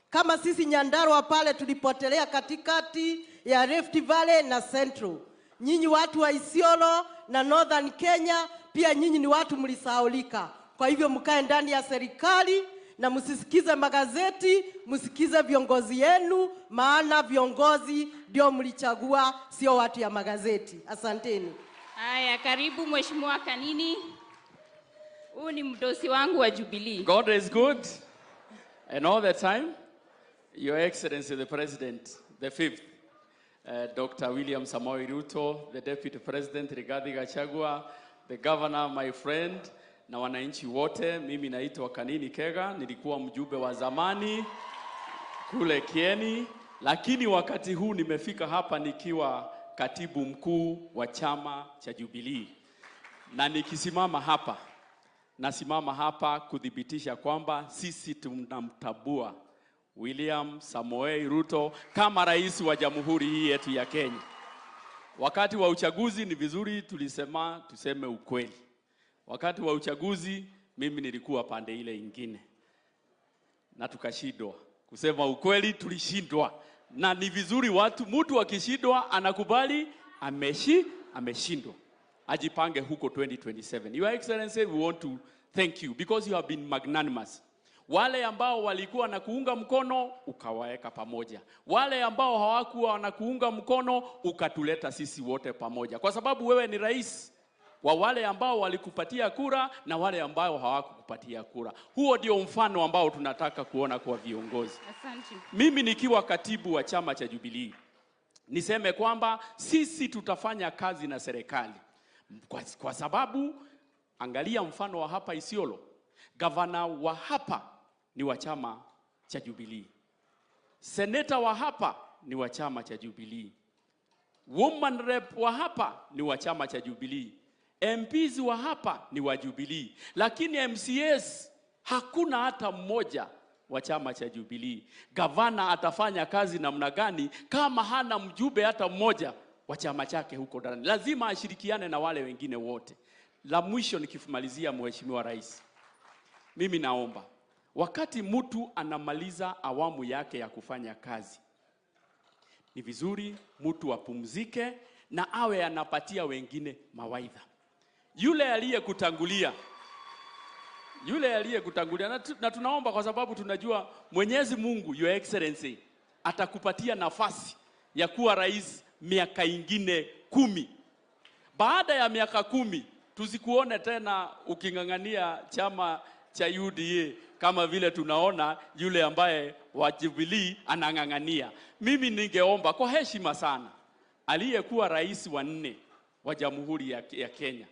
S11: Kama sisi Nyandarua pale tulipotelea katikati ya Rift Valley na Central. Nyinyi watu wa Isiolo na Northern Kenya pia nyinyi ni watu mlisaulika. Kwa hivyo mkae ndani ya serikali na msisikize magazeti, msikize viongozi yenu, maana viongozi ndio mlichagua, sio watu ya magazeti. Asanteni.
S7: Haya, karibu Mheshimiwa Kanini. Huyu ni mdosi wangu wa Jubilee.
S12: God is good and all the time. Your Excellency the President, the fifth, Dr. William Samoei Ruto, the Deputy President Rigathi Gachagua, the Governor, my friend, na wananchi wote. Mimi naitwa Kanini Kega, nilikuwa mjumbe wa zamani kule Kieni, lakini wakati huu nimefika hapa nikiwa katibu mkuu wa chama cha Jubilee. Na nikisimama hapa, nasimama hapa kuthibitisha kwamba sisi tunamtambua William Samoei Ruto kama rais wa jamhuri hii yetu ya Kenya. Wakati wa uchaguzi ni vizuri tulisema tuseme ukweli. Wakati wa uchaguzi mimi nilikuwa pande ile ingine na tukashindwa. Kusema ukweli tulishindwa. Na ni vizuri watu, mtu akishindwa anakubali ameshindwa. Ajipange huko 2027. Your Excellency, we want to thank you because you have been magnanimous. Wale ambao walikuwa na kuunga mkono ukawaeka pamoja. Wale ambao hawakuwa na kuunga mkono ukatuleta sisi wote pamoja. Kwa sababu wewe ni rais wa wale ambao walikupatia kura na wale ambao hawakukupatia kura. Huo ndio mfano ambao tunataka kuona kwa viongozi.
S7: Asante.
S12: Mimi nikiwa katibu wa chama cha Jubilee niseme kwamba sisi tutafanya kazi na serikali kwa sababu angalia mfano wa hapa Isiolo, gavana wa hapa ni wa chama cha Jubilee, seneta wa hapa ni wa chama cha Jubilee, woman rep wa hapa ni wa chama cha Jubilee, MPs wa hapa ni wa Jubilee, lakini MCAs hakuna hata mmoja wa chama cha Jubilee. Gavana atafanya kazi namna gani kama hana mjumbe hata mmoja wa chama chake huko ndani? Lazima ashirikiane na wale wengine wote. La mwisho nikimalizia, Mheshimiwa Rais, mimi naomba wakati mtu anamaliza awamu yake ya kufanya kazi, ni vizuri mtu apumzike na awe anapatia wengine mawaidha. Yule aliyekutangulia, na tunaomba kwa sababu tunajua Mwenyezi Mungu, Your Excellency, atakupatia nafasi ya kuwa rais miaka ingine 10. Baada ya miaka 10 tusikuone tena uking'ang'ania chama cha UDA kama vile tunaona yule ambaye wa Jubilee anang'ang'ania. Mimi ningeomba kwa heshima sana, aliyekuwa rais wa 4 wa Jamhuri ya Kenya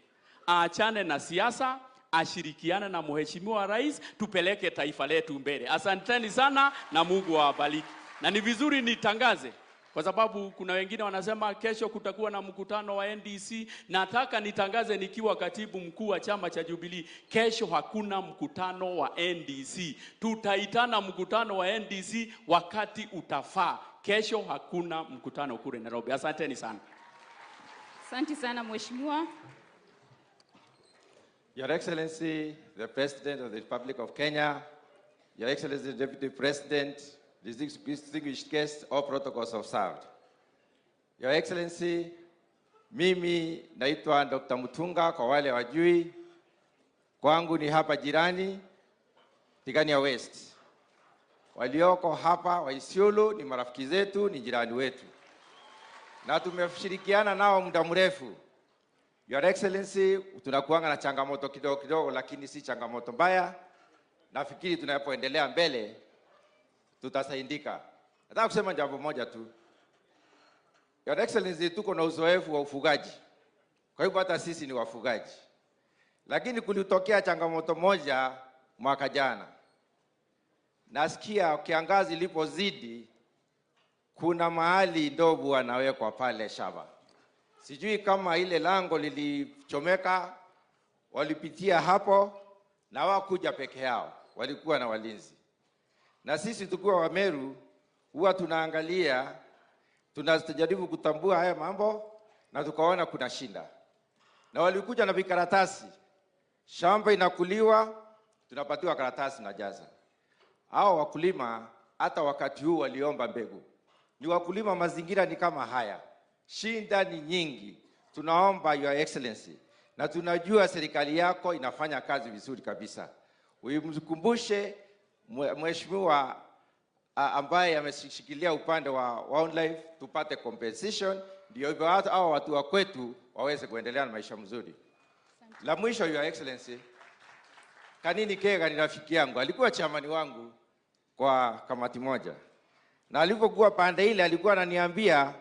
S12: aachane na siasa, ashirikiane na Mheshimiwa Rais, tupeleke taifa letu mbele. Asanteni sana na Mungu awabariki. Na ni vizuri nitangaze kwa sababu kuna wengine wanasema kesho kutakuwa na mkutano wa NDC. Nataka nitangaze nikiwa katibu mkuu wa chama cha Jubilee, kesho hakuna mkutano wa NDC. Tutaitana mkutano wa NDC wakati utafaa. Kesho hakuna mkutano kule Nairobi. Asanteni sana.
S7: Asante sana Mheshimiwa.
S13: Your Excellency, the President of the Republic of Kenya, Your Excellency, the Deputy President, distinguished guests, all protocols observed. Your Excellency, mimi naitwa Dr. Mutunga kwa wale wajui. Kwangu ni hapa jirani, Tigania West. Walioko hapa wa Isiolo ni marafiki zetu, ni jirani wetu. Na tumeshirikiana nao muda mrefu. Your Excellency, tunakuanga na changamoto kidogo kidogo, lakini si changamoto mbaya. Nafikiri tunapoendelea mbele tutasaidika. Nataka kusema jambo moja tu. Your Excellency, tuko na uzoefu wa ufugaji. Kwa hivyo hata sisi ni wafugaji. Lakini kulitokea changamoto moja mwaka jana. Nasikia kiangazi lipozidi, kuna mahali ndovu anawekwa pale shamba. Sijui kama ile lango lilichomeka, walipitia hapo na hawakuja peke yao, walikuwa na walinzi. Na sisi tukiwa wa Meru huwa tunaangalia, tunajaribu kutambua haya mambo na tukaona kuna shida. Na walikuja na vikaratasi. Shamba inakuliwa, tunapatiwa karatasi na jaza. Hao wakulima hata wakati huu waliomba mbegu. Ni wakulima, mazingira ni kama haya. Shinda ni nyingi. Tunaomba Your Excellency, na tunajua serikali yako inafanya kazi vizuri kabisa, uimkumbushe mheshimiwa ambaye ameshikilia upande wa wildlife, tupate compensation, ndio hivyo hao watu wa kwetu waweze kuendelea na maisha mzuri. La mwisho, Your Excellency, Kanini Kega ni rafiki yangu, alikuwa chamani wangu kwa kamati moja. Na alipokuwa pande ile alikuwa ananiambia,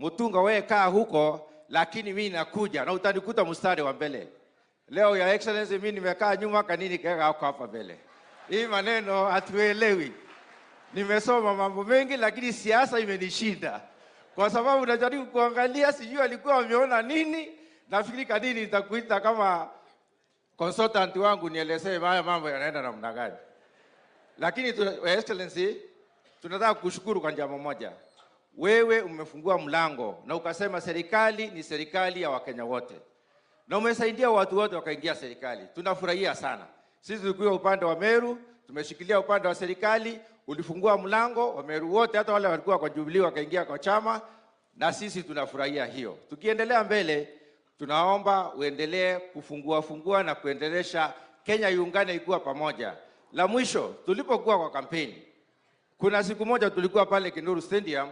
S13: Mutunga wewe kaa huko, lakini mimi nakuja na utanikuta mstari wa mbele. Leo Your Excellency mimi nimekaa nyuma, Kanini Kega hako hapa mbele. Hii maneno hatuelewi. Nimesoma mambo mengi lakini siasa imenishinda. Kwa sababu najaribu kuangalia sijui alikuwa ameona nini. Nafikiri Kanini nitakuita kama consultant wangu nielezee haya mambo yanaenda namna gani. Lakini Your Excellency, tunataka kushukuru kwa jambo moja. Wewe umefungua mlango na ukasema serikali ni serikali ya Wakenya wote. Na umesaidia watu wote wakaingia serikali. Tunafurahia sana. Sisi tukiwa upande wa Meru, tumeshikilia upande wa serikali, ulifungua mlango wa Meru wote, hata wale walikuwa kwa Jubilee wakaingia kwa chama, na sisi tunafurahia hiyo. Tukiendelea mbele, tunaomba uendelee kufungua fungua na kuendelesha Kenya iungane ikuwa pamoja. La mwisho, tulipokuwa kwa kampeni, kuna siku moja tulikuwa pale Kinuru Stadium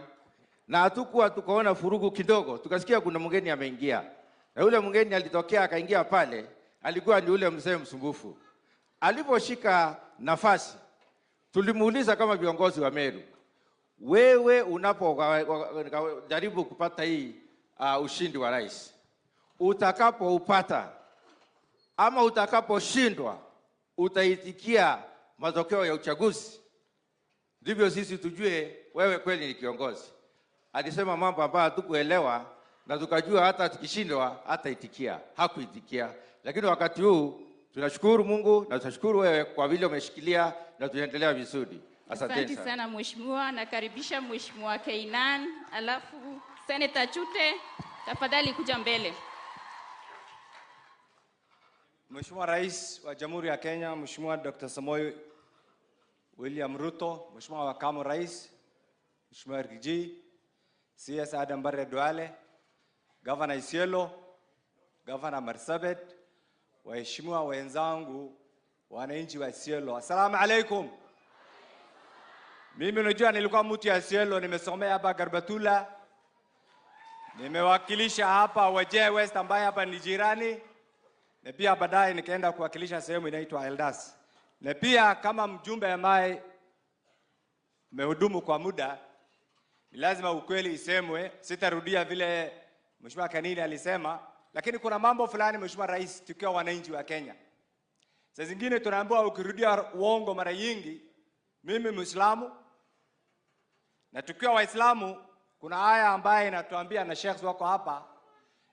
S13: na hatukuwa tukaona furugu kidogo, tukasikia kuna mgeni ameingia. Na yule mgeni alitokea akaingia pale, alikuwa ni yule mzee msumbufu. Aliposhika nafasi, tulimuuliza kama viongozi wa Meru, wewe unapojaribu kupata hii ushindi wa rais, utakapoupata ama utakaposhindwa, utaitikia matokeo ya uchaguzi, ndivyo sisi tujue wewe kweli ni kiongozi. Alisema mambo ambayo hatukuelewa na tukajua hata tukishindwa hataitikia. Hakuitikia. Lakini wakati huu tunashukuru Mungu na tunashukuru wewe kwa vile umeshikilia na tunaendelea vizuri.
S7: Asante sana mheshimiwa. Nakaribisha Mheshimiwa Keinan, alafu Senator Chute, tafadhali kuja mbele.
S14: Mheshimiwa Rais wa Jamhuri ya Kenya, Mheshimiwa Dr. Samoei William Ruto, Mheshimiwa Makamu Rais, Mheshimiwa RG, CS Adam Barre Duale, Governor Isiolo, Governor Marsabit, waheshimiwa wenzangu, wananchi wa Isiolo. Assalamu alaikum. Mimi unajua nilikuwa mtu ya Isiolo, nimesomea hapa Garbatula. Nimewakilisha hapa Wajir West ambaye hapa ni jirani. Na pia baadaye nikaenda kuwakilisha sehemu inaitwa Eldas. Na pia kama mjumbe ambaye mmehudumu kwa muda, ni lazima ukweli isemwe. Sitarudia vile Mheshimiwa Kanini alisema, lakini kuna mambo fulani Mheshimiwa Rais, tukiwa wananchi wa Kenya, saa zingine tunaambiwa ukirudia uongo mara nyingi. Mimi Muislamu, na tukiwa Waislamu kuna aya ambaye inatuambia, na sheikhs wako hapa,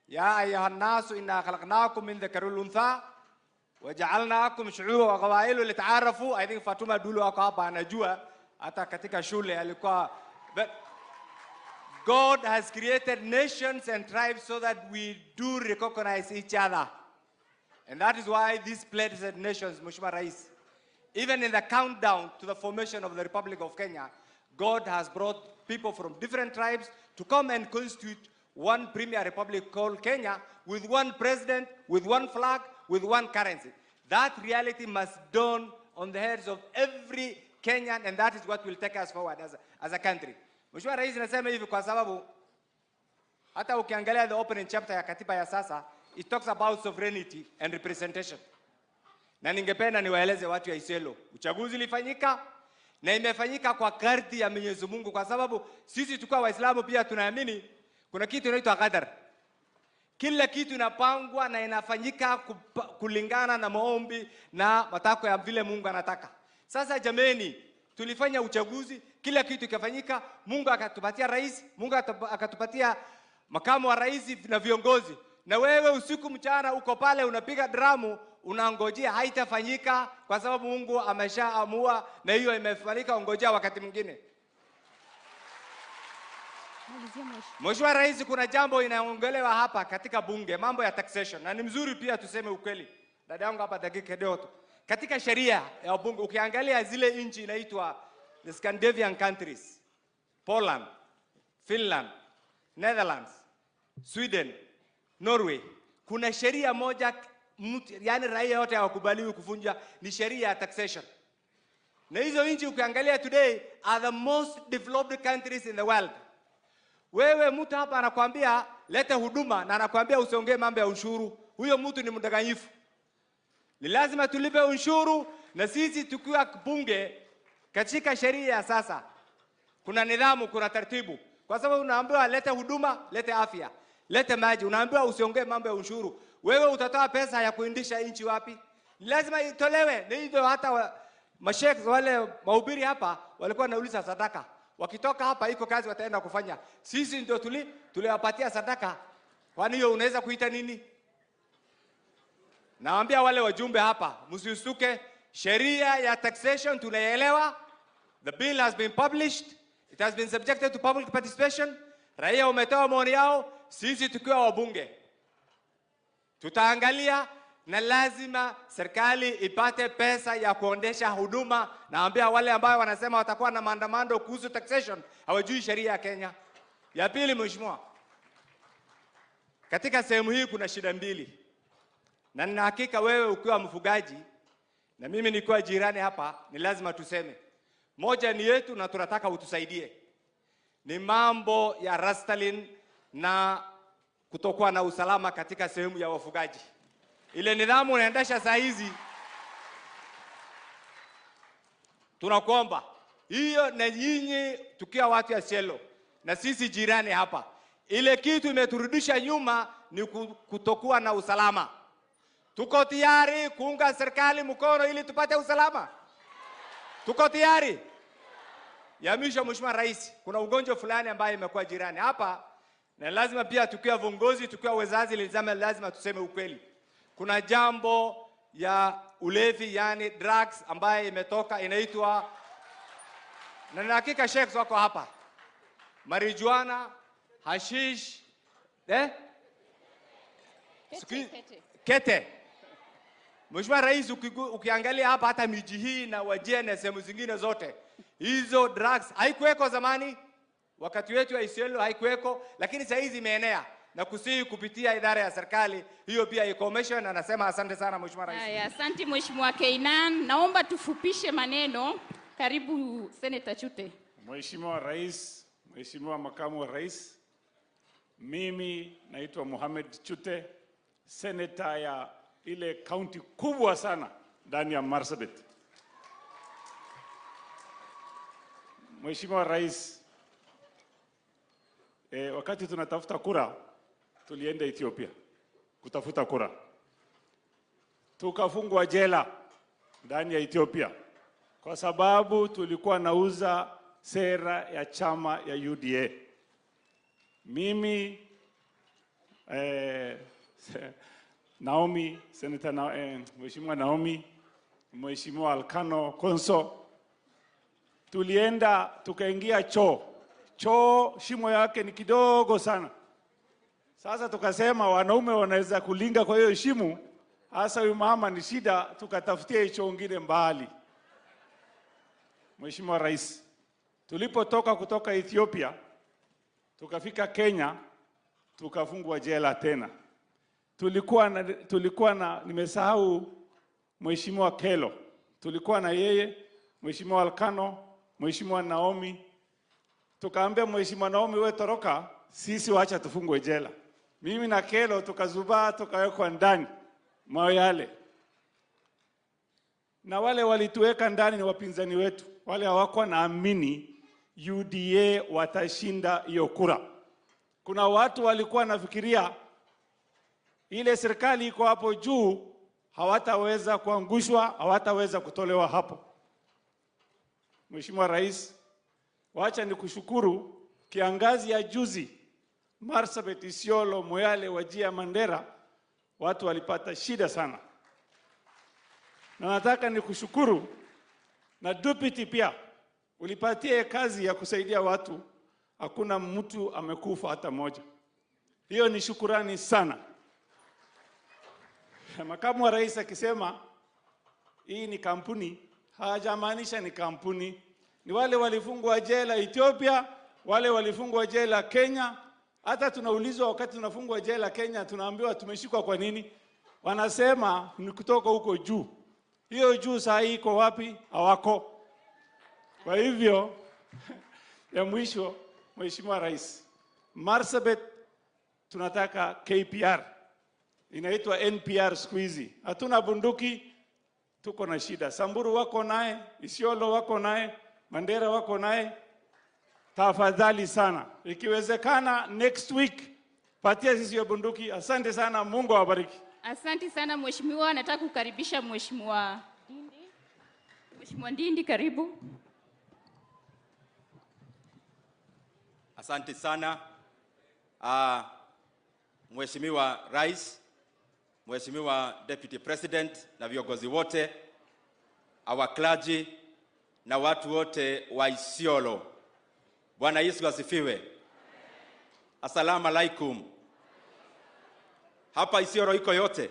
S14: ya ayuhan nasu inna khalaqnakum min dhakarin wa untha waja'alnakum shu'uban wa qabailu lita'arafu. I think Fatuma Dulu wako hapa anajua, hata katika shule alikuwa. But God has created nations and tribes so that we do recognize each other. And that is why these blessed nations, Mheshimiwa Rais, even in the countdown to the formation of the Republic of Kenya, God has brought people from different tribes to come and constitute one premier republic called Kenya, with one president, with one flag, with one currency. That reality must dawn on the heads of every Kenyan, and that is what will take us forward as a country. Mheshimiwa Rais, nasema hivi kwa sababu hata ukiangalia the opening chapter ya katiba ya sasa, it talks about sovereignty and representation. Na ningependa niwaeleze watu ya Isiolo, uchaguzi ulifanyika na imefanyika kwa kadri ya Mwenyezi Mungu, kwa sababu sisi tukiwa Waislamu pia tunaamini kuna kitu inaitwa qadar. Kila kitu inapangwa na inafanyika kulingana na maombi na matakwa ya vile Mungu anataka. Sasa jameni, tulifanya uchaguzi, kila kitu kikafanyika, Mungu akatupatia rais, Mungu akatupatia makamu wa rais na viongozi. Na wewe usiku mchana uko pale unapiga dramu, unangojea, haitafanyika kwa sababu Mungu ameshaamua na hiyo imefanyika, ongojea wakati mwingine. Mheshimiwa Rais, kuna jambo inaongelewa hapa katika bunge, mambo ya taxation, na ni mzuri pia tuseme ukweli. Dada yangu hapa dakika kidogo tu. Katika sheria ya bunge ukiangalia zile nchi inaitwa the Scandinavian countries, Poland, Finland, Netherlands, Sweden, Norway, kuna sheria moja mtu, yani raia wote hawakubaliwi kuvunja, ni sheria ya taxation. Na hizo nchi ukiangalia today are the most developed countries in the world. Wewe mtu hapa anakuambia leta huduma na anakuambia usiongee mambo ya ushuru, huyo mtu ni mdanganyifu. Ni lazima tulipe ushuru, na sisi tukiwa bunge katika sheria ya sasa kuna nidhamu, kuna taratibu. Kwa sababu unaambiwa leta huduma, leta afya, leta maji, unaambiwa usiongee mambo ya ushuru. Wewe utatoa pesa ya kuendesha nchi wapi? Ni lazima itolewe. Ni hivyo hata mashekh wale mahubiri hapa walikuwa wanauliza sadaka. Wakitoka hapa iko kazi wataenda kufanya. Sisi ndio tuliwapatia sadaka. Kwani hiyo unaweza kuita nini? Naambia wale wajumbe hapa, msiusuke. Sheria ya taxation tunaielewa. The bill has been published. It has been subjected to public participation. Raia wametoa maoni yao. Sisi tukiwa wabunge tutaangalia, na lazima serikali ipate pesa ya kuondesha huduma. Naambia wale ambao wanasema watakuwa na maandamano kuhusu taxation, hawajui sheria ya Kenya. Ya pili, mheshimiwa, katika sehemu hii kuna shida mbili. Na nina hakika wewe ukiwa mfugaji na mimi nikiwa jirani hapa, ni lazima tuseme. Moja ni yetu na tunataka utusaidie. Ni mambo ya Rastalin na kutokuwa na usalama katika sehemu ya wafugaji. Ile nidhamu unaendesha saa hizi, tunakuomba hiyo, na nyinyi tukiwa watu ya Isiolo na sisi jirani hapa, ile kitu imeturudisha nyuma ni kutokuwa na usalama. Tuko tayari kuunga serikali mkono ili tupate usalama. Tuko tayari. Ya mwisho, Mheshimiwa Rais, kuna ugonjwa fulani ambaye imekuwa jirani hapa, na lazima pia tukiwa viongozi, tukiwa wazazi, lazima tuseme ukweli. Kuna jambo ya ulevi, yani drugs, ambaye imetoka inaitwa, na na hakika sheikhs wako hapa, marijuana, hashish, kete. Mheshimiwa Rais, ukiangalia hapa hata miji hii na Wajir na sehemu zingine zote, hizo drugs haikuweko zamani, wakati wetu wa Isiolo haikuweko, lakini sasa hizi imeenea, na kusihi kupitia idara ya serikali hiyo pia ikomeshwe, na nasema asante sana Mheshimiwa Rais.
S7: Haya, asante Mheshimiwa Keinan. Naomba tufupishe maneno. Karibu Senator Chute.
S15: Mheshimiwa Rais, Mheshimiwa Makamu wa Rais, mimi naitwa Mohamed Chute, senator ya ile county kubwa sana ndani ya Marsabit. Mheshimiwa Rais, wakati tunatafuta kura, tulienda Ethiopia kutafuta kura. Tukafungwa jela ndani ya Ethiopia kwa sababu tulikuwa nauza sera ya chama ya UDA. Mimi Naomi, Senator Mheshimiwa Naomi, Mheshimiwa Alkano Konso, tulienda tukaingia choo. Choo shimo yake ni kidogo sana. Sasa tukasema wanaume wanaweza kulinga kwa hiyo shimo, hasa huyu mama ni shida, tukatafutia choo ngine mbali. Mheshimiwa Rais, tulipotoka kutoka Ethiopia tukafika Kenya, tukafungwa jela tena. Tulikuwa na nimesahau Mheshimiwa Kelo. Tulikuwa na yeye, Mheshimiwa Alkano, Mheshimiwa Naomi. Tukaambia Mheshimiwa Naomi, wewe toroka, sisi waacha tufungwe jela. Mimi na Kelo tukazubaa, tukawekwa ndani Moyale. Na wale walituweka ndani ni wapinzani wetu. Wale hawakuwa naamini UDA watashinda hiyo kura. Kuna watu walikuwa nafikiria ile serikali iko hapo juu hawataweza kuangushwa, hawataweza kutolewa hapo. Mheshimiwa Rais, wacha nikushukuru. Kiangazi ya juzi Marsabit, Isiolo, Moyale, Wajir, Mandera, watu walipata shida sana. Na nataka nikushukuru na deputy pia ulipatia kazi ya kusaidia watu, hakuna mtu amekufa hata moja. Hiyo ni shukurani sana. Makamu wa Rais akisema hii ni kampuni, hajamaanisha ni kampuni. Ni wale walifungwa jela Ethiopia, wale walifungwa jela Kenya. Hata tunaulizwa wakati tunafungwa jela Kenya, tunaambiwa tumeshikwa kwa nini? Wanasema ni kutoka huko juu. Hiyo juu saa hii iko wapi? Hawako. Kwa hivyo ya mwisho, Mheshimiwa Rais, Marsabit tunataka KPR. Inaitwa NPR siku hizi. Hatuna bunduki, tuko na shida. Samburu wako naye, Isiolo wako naye, Mandera wako naye. Tafadhali sana, ikiwezekana next week patia sisi bunduki. Asante sana, Mungu awabariki.
S7: Asante sana Mheshimiwa. Nataka kukaribisha Mheshimiwa Ndindi. Mheshimiwa Ndindi, karibu.
S16: Asante sana Mheshimiwa Rais, Mheshimiwa Deputy President na viongozi wote, our clergy na watu wote wa Isiolo. Bwana Yesu asifiwe. Asalamu alaikum. Hapa Isiolo iko yote.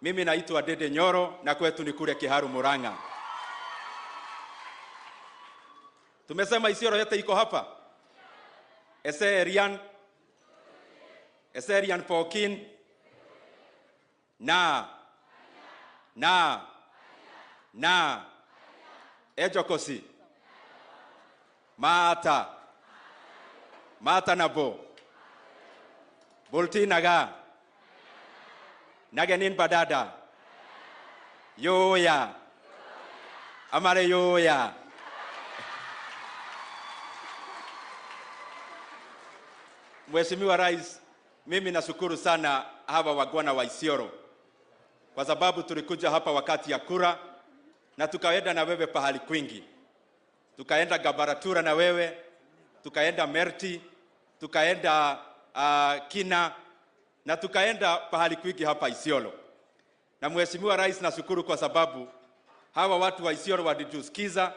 S16: Mimi naitwa Dede Nyoro na kwetu ni kule Kiharu Murang'a. Tumesema Isiolo yote iko hapa. Eserian, Eserian Pokin, na na na Ejokosi, Mata, Mata Nabo. Bulti naga. Naganin badada. Yoya. Amare yoya. Mheshimiwa Rais, mimi nashukuru sana hawa wagwana wa Isiolo kwa sababu tulikuja hapa wakati ya kura na tukaenda na wewe pahali kwingi. Tukaenda Gabaratura na wewe, tukaenda Merti, tukaenda Kina na tukaenda pahali kwingi hapa Isiolo. Na Mheshimiwa Rais, nashukuru kwa sababu hawa watu wa Isiolo walitusikiza,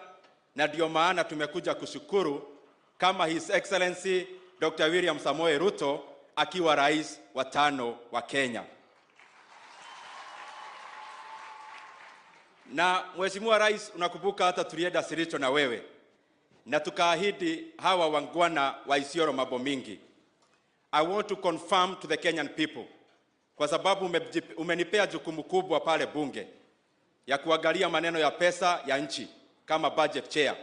S16: na ndio maana tumekuja kushukuru kama His Excellency Dr. William Samoei Ruto akiwa rais wa 5 wa Kenya. Na Mheshimiwa Rais, unakumbuka hata tulienda Siricho na wewe na tukaahidi hawa wangwana wa Isiolo mambo mingi. I want to confirm to the Kenyan people, kwa sababu umenipea jukumu kubwa pale bunge ya kuangalia maneno ya pesa ya nchi kama budget chair.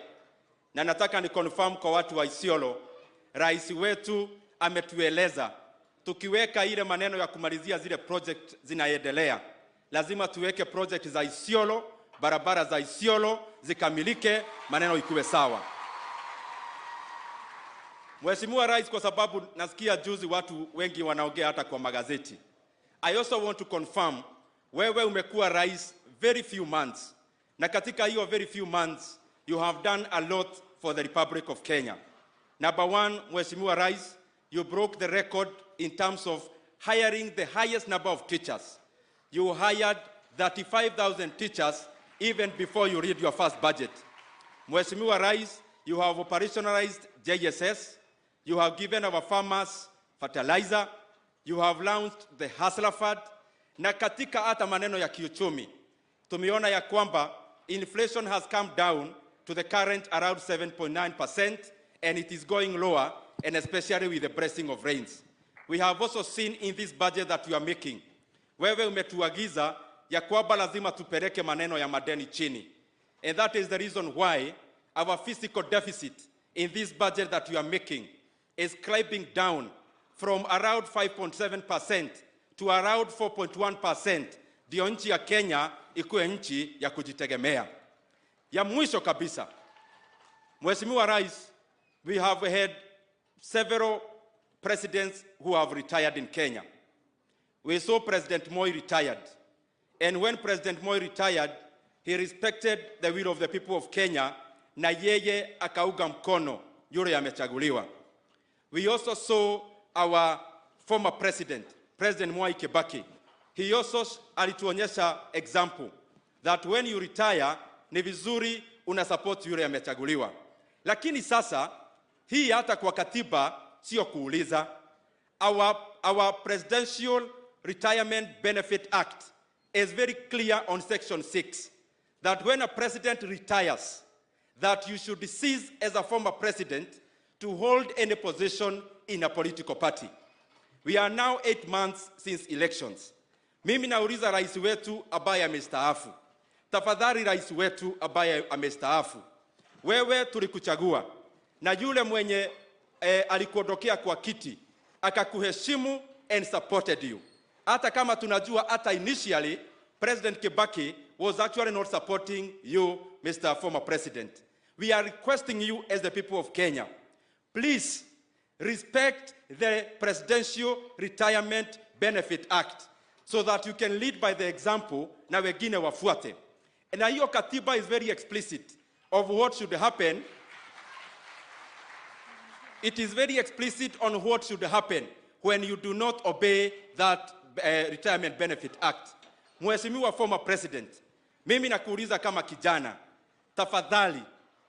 S16: Na nataka ni confirm kwa watu wa Isiolo, rais wetu ametueleza tukiweka ile maneno ya kumalizia zile project zinaendelea, lazima tuweke project za Isiolo, barabara za Isiolo zikamilike, maneno ikuwe sawa. Mheshimiwa Rais, kwa sababu nasikia juzi watu wengi wanaongea hata kwa magazeti, I also want to confirm, wewe umekuwa rais very few months, na katika hiyo very few months you have done a lot for the Republic of Kenya. Number one, Mheshimiwa Rais, you broke the record in terms of hiring the highest number of teachers. You hired 35,000 teachers even before you read your first budget. Mheshimiwa Rais, you have operationalized JSS. You have given our farmers fertilizer. You have launched the Hustler Fund. Na katika hata maneno ya kiuchumi, tumeona ya kwamba inflation has come down to the current around 7.9%, and it is going lower, and especially with the blessing of rains. We have also seen in this budget that you are making, wewe umetuagiza ya kwamba lazima tupeleke maneno ya madeni chini. And that is the reason why our fiscal deficit in this budget that you are making is climbing down from around 5.7% to around 4.1%. Ndio nchi ya Kenya ikuwe nchi ya kujitegemea. Ya mwisho kabisa, Mheshimiwa Rais, we have had several presidents who have retired in Kenya. We saw President Moi retired. And when President Moi retired, he respected the will of the people of Kenya, na yeye akauga mkono yule amechaguliwa. We also saw our former president, President Mwai Kibaki. He also alituonyesha example that when you retire, ni vizuri una support yule amechaguliwa. Lakini sasa, hii hata kwa katiba sio kuuliza. Our Presidential Retirement Benefit Act is very clear on section 6 that when a president retires, that you should cease as a former president to hold any position in a political party. We are now 8 months since elections. Mimi nauliza rais wetu ambaye amestaafu. Tafadhali rais wetu ambaye amestaafu, wewe tulikuchagua na yule mwenye alikuondokea kwa kiti akakuheshimu and supported you. Hata kama tunajua hata initially President Kibaki was actually not supporting you, Mr. Former President. We are requesting you as the people of Kenya, please respect the Presidential Retirement Benefit Act so that you can lead by the example na wengine wafuate. Na hiyo katiba is very explicit of what should happen. It is very explicit on what should happen when you do not obey that Retirement Benefit Act. Mheshimiwa former president, mimi nakuuliza kama kijana, tafadhali,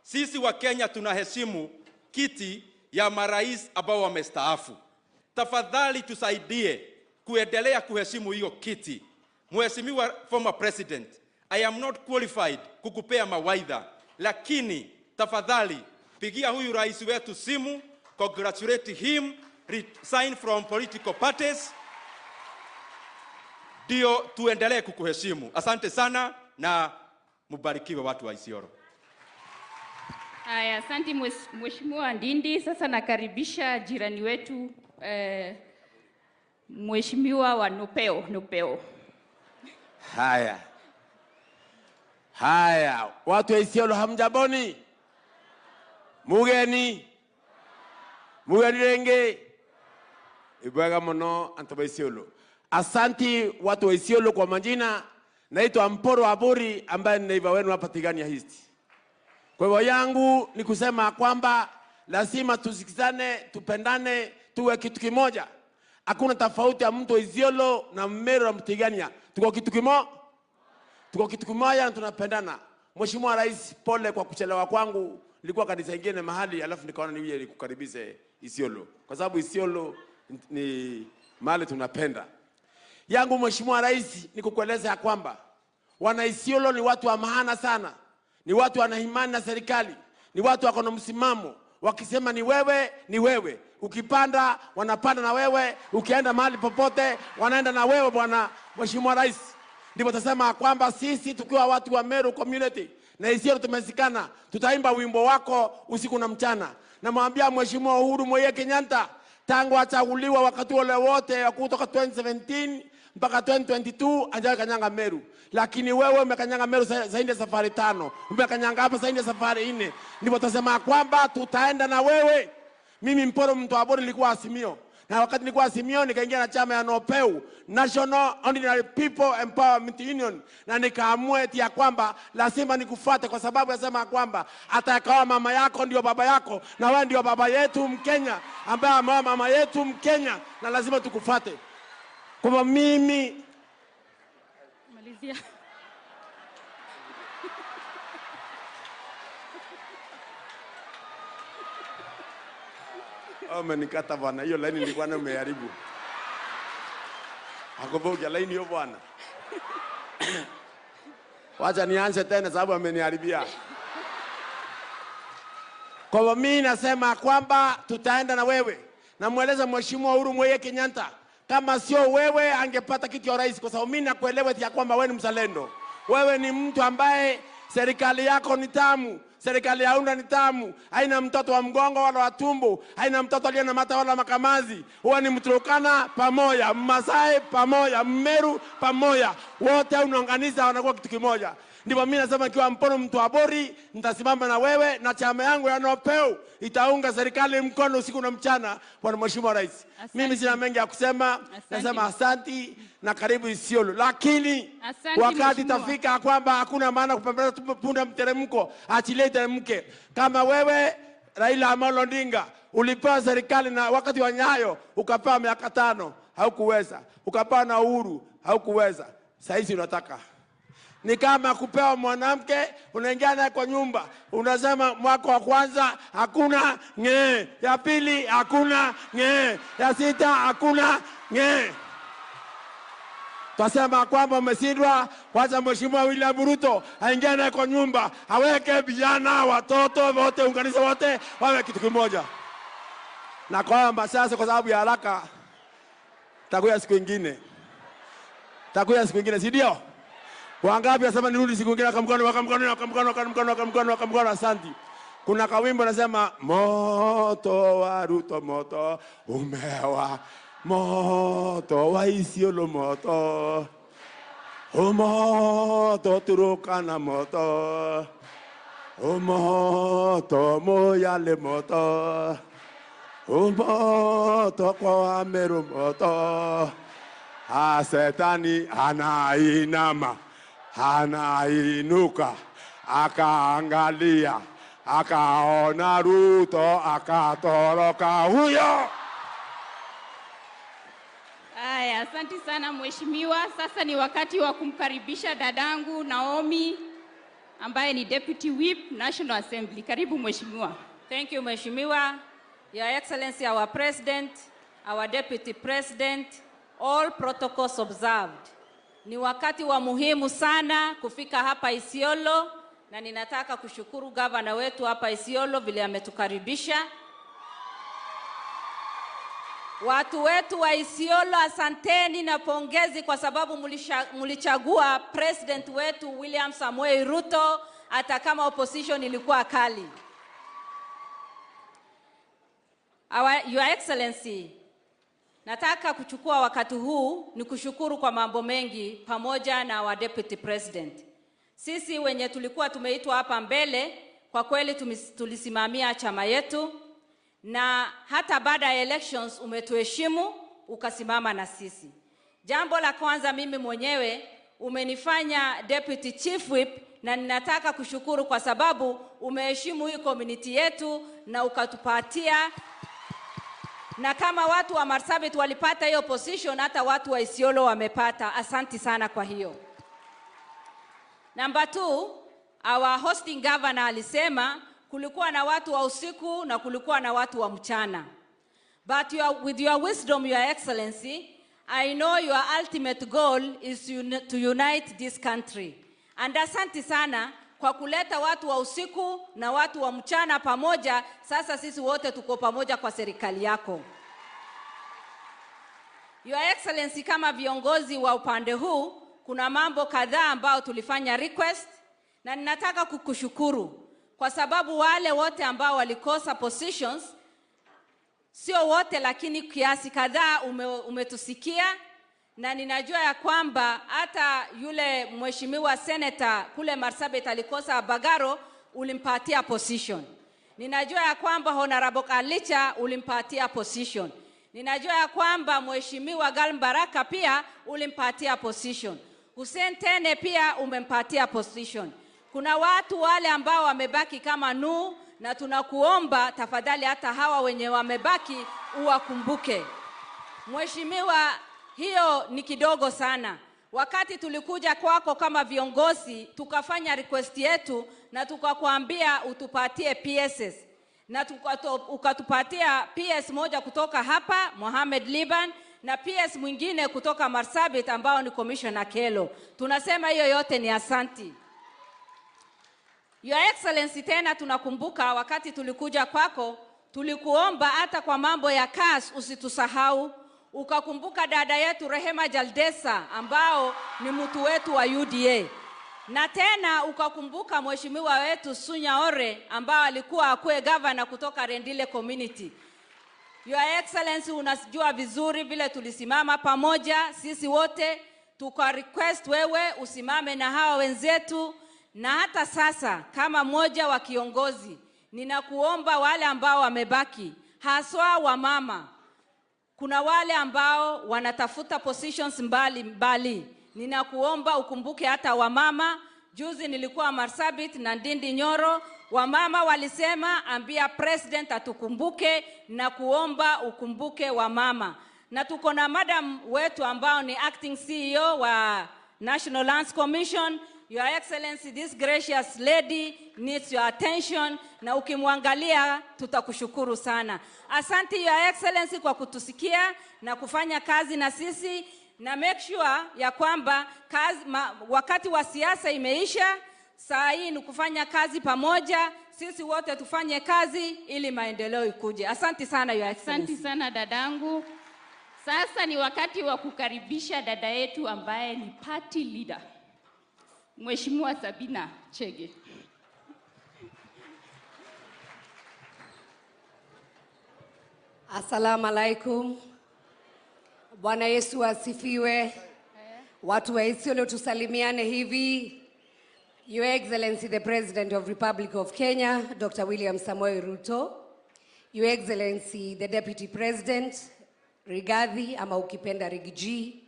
S16: sisi wa Kenya tunaheshimu kiti ya marais ambao wamestaafu. Tafadhali tusaidie kuendelea kuheshimu hiyo kiti. Mheshimiwa former president, I am not qualified kukupea mawaidha, lakini tafadhali pigia huyu rais wetu simu, congratulate him, resign from political parties, ndio tuendelee kukuheshimu. Asante sana na mubarikiwe watu wa Isiolo.
S7: Haya, asante Mheshimiwa Ndindi. Sasa nakaribisha jirani wetu Mheshimiwa wa Nopeo, Nopeo.
S17: Haya haya, watu wa Isiolo hamjaboni? Mugeni mugeni renge ibwega muno antu ba Isiolo. Asanti watu wa Isiolo kwa majina, naitwa Mporo Aburi ambaye ni neighbor wenu hapa Tigania East. Kwa hivyo yangu ni kusema kwamba lazima tusikizane, tupendane, tuwe kitu kimoja. Hakuna tofauti ya mtu wa Isiolo na Meru na Mtigania. Tuko kitu kimoja. Tuko kitu kimoja na tunapendana. Mheshimiwa Rais, pole kwa kuchelewa kwangu. Nilikuwa kanisa ingine mahali alafu nikaona nije nikukaribishe Isiolo. Kwa sababu Isiolo ni mahali tunapenda. Yangu Mheshimiwa Rais ni kukueleza ya kwamba wana Isiolo ni watu wa maana sana. Ni watu wana imani na serikali. Ni watu wako na msimamo. Wakisema ni wewe, ni wewe. Ukipanda, wanapanda na wewe. Ukienda mahali popote, wanaenda na wewe bwana Mheshimiwa Rais. Ndipo tasema kwamba sisi tukiwa watu wa Meru community na Isiolo tumesikana, tutaimba wimbo wako usiku na mchana. Namwambia Mheshimiwa Uhuru Muigai Kenyatta, tangu achaguliwa wakati ule wote wa kutoka 2017 mpaka 2022 hajawahi kanyanga Meru. Lakini wewe umekanyanga Meru zaidi ya safari 5, umekanyanga hapa zaidi ya safari 4. Ndipo tasema kwamba tutaenda na wewe. Mimi Mporo mtu Abori nilikuwa Azimio. Na wakati nilikuwa Azimio nikaingia na chama ya NOPEU, National Ordinary People Empowerment Union, na nikaamua eti ya kwamba lazima nikufuate kwa sababu nasema kwamba atakaoa mama yako ndio baba yako na wewe ndio baba yetu Mkenya ambaye ameoa mama yetu Mkenya, na lazima tukufuate. Kwa mimi
S7: malizia.
S17: Umenikata bwana, hiyo laini nilikuwa nayo umeharibu. Hakuvuka laini hiyo bwana. Wacha nianze tena sababu ameniharibia. Kwa hivyo mimi nasema kwamba tutaenda na wewe. Namueleza Mheshimiwa Uhuru Muigai Kenyatta, kama sio wewe angepata kiti cha rais, kwa sababu mimi nakuelewa ya kwamba wewe ni mzalendo. Wewe ni mtu ambaye serikali yako ni tamu. Serikali ya UNDA ni tamu, haina mtoto wa mgongo wala wa tumbo, haina mtoto aliye na mata wala makamazi. Huwa ni Mturukana pamoja, Mmasai pamoja, Mmeru pamoja, wote unaunganisha wanakuwa kitu kimoja. Ndipo mimi nasema nikiwa Mporo mtu Abori, nitasimama na wewe na chama yangu ya NOPEU itaunga serikali mkono usiku na mchana, bwana Mheshimiwa Rais. Mimi sina mengi ya kusema, nasema asanti na karibu Isiolo. Lakini
S7: asante,
S17: wakati itafika kwamba hakuna maana kupembeleza punda mteremko, achilie teremke. Kama wewe Raila Amolo Odinga ulipewa serikali na wakati wa Nyayo ukapewa miaka 5, haukuweza. Ukapewa na Uhuru, haukuweza. Saizi unataka ni kama kupewa mwanamke, unaingia naye kwa nyumba, unasema mwaka wa kwanza hakuna ng'ee, ya pili hakuna ng'ee, ya sita hakuna ng'ee. Twasema kwamba umeshindwa. Wacha Mheshimiwa William Ruto aingie naye kwa nyumba, aweke vijana, watoto wote, unganishe wote wawe kitu kimoja. Na kwamba sasa kwa sababu ya haraka takuya siku nyingine. Takuya siku nyingine, si ndio? Wangapi wasema nirudi siku nyingine? Akamkono, akamkono, akamkono, akamkono, akamkono, akamkono, asanti. Kuna kawimbo nasema moto wa Ruto moto umewa, moto wa Isiolo moto, moto Turukana moto, moto Moyale moto, moto kwa Meru moto. Setani anainama, anainuka, akaangalia, akaona Ruto, akatoroka huyo.
S7: Aya, asante sana mheshimiwa. Sasa ni wakati wa kumkaribisha dadangu Naomi ambaye ni Deputy Whip National Assembly. Karibu mheshimiwa.
S18: Thank you mheshimiwa. Your Excellency our President, our Deputy President, all protocols observed. Ni wakati wa muhimu sana kufika hapa Isiolo, na ninataka kushukuru gavana wetu hapa Isiolo vile ametukaribisha. Watu wetu wa Isiolo, asanteni na pongezi kwa sababu mulichagua president wetu William Samoei Ruto hata kama opposition ilikuwa kali. Your Excellency, Nataka kuchukua wakati huu ni kushukuru kwa mambo mengi pamoja na wa Deputy President. Sisi wenye tulikuwa tumeitwa hapa mbele, kwa kweli tulisimamia chama yetu, na hata baada ya elections umetuheshimu ukasimama na sisi. Jambo la kwanza, mimi mwenyewe umenifanya Deputy Chief Whip, na ninataka kushukuru kwa sababu umeheshimu hii community yetu na ukatupatia. Na kama watu wa Marsabit walipata hiyo position, hata watu wa Isiolo wamepata. Asanti sana kwa hiyo. Number 2, our hosting governor alisema kulikuwa na watu wa usiku na kulikuwa na watu wa mchana. But with your wisdom, Your Excellency, I know your ultimate goal is to unite this country. And asanti sana kwa kuleta watu wa usiku na watu wa mchana pamoja. Sasa sisi wote tuko pamoja kwa serikali yako. Your Excellency, kama viongozi wa upande huu, kuna mambo kadhaa ambao tulifanya request, na ninataka kukushukuru kwa sababu wale wote ambao walikosa positions, sio wote lakini kiasi kadhaa umetusikia, na ninajua ya kwamba hata yule mheshimiwa senator kule Marsabit alikosa Bagaro, ulimpatia position. Ninajua ya kwamba Honorable Kalicha ulimpatia position. Ninajua ya kwamba mheshimiwa Galbaraka pia ulimpatia position. Hussein Tene pia umempatia position. Kuna watu wale ambao wamebaki kama nu, na tunakuomba tafadhali hata hawa wenye wamebaki uwakumbuke. Mheshimiwa, hiyo ni kidogo sana. Wakati tulikuja kwako kama viongozi, tukafanya request yetu na tukakwambia utupatie PSS. Na ukatupatia PS moja kutoka hapa, Mohamed Liban, na PS mwingine kutoka Marsabit ambao ni Commissioner Kelo. Tunasema hiyo yote ni asanti. Your Excellency, tena tunakumbuka wakati tulikuja kwako, tulikuomba hata kwa mambo ya CAS usitusahau. Ukakumbuka dada yetu Rehema Jaldesa ambao ni mtu wetu wa UDA. Na tena ukakumbuka mheshimiwa wetu Sunya Ore ambao alikuwa akue governor kutoka Rendile Community. Your Excellency, unajua vizuri vile tulisimama pamoja sisi wote, tuka request wewe usimame na hawa wenzetu. Na hata sasa kama mmoja wa kiongozi, ninakuomba wale ambao wamebaki, haswa wamama, kuna wale ambao wanatafuta positions mbali mbali, ninakuomba ukumbuke hata wamama. Juzi nilikuwa Marsabit na Ndindi Nyoro, wamama walisema ambia president atukumbuke, na kuomba ukumbuke wamama. Na tuko na madam wetu ambao ni acting CEO wa National Lands Commission. Your Excellency, this gracious lady needs your attention, na ukimwangalia tutakushukuru sana. Asante Your Excellency kwa kutusikia na kufanya kazi na sisi, na make sure ya kwamba kazi, wakati wa siasa imeisha, saa hii ni kufanya kazi pamoja, sisi wote tufanye kazi ili maendeleo ikuje. Asante sana Your Excellency.
S7: Asante sana dadangu. Sasa ni wakati wa kukaribisha dada yetu ambaye ni party leader, Mheshimiwa Sabina Chege.
S19: Assalamu alaikum. Bwana Yesu asifiwe. Watu wa Isiolo tusalimiane hivi. Your Excellency the President of Republic of Kenya, Dr. William Samoei Ruto. Your Excellency the Deputy President, Rigathi ama ukipenda Rigiji.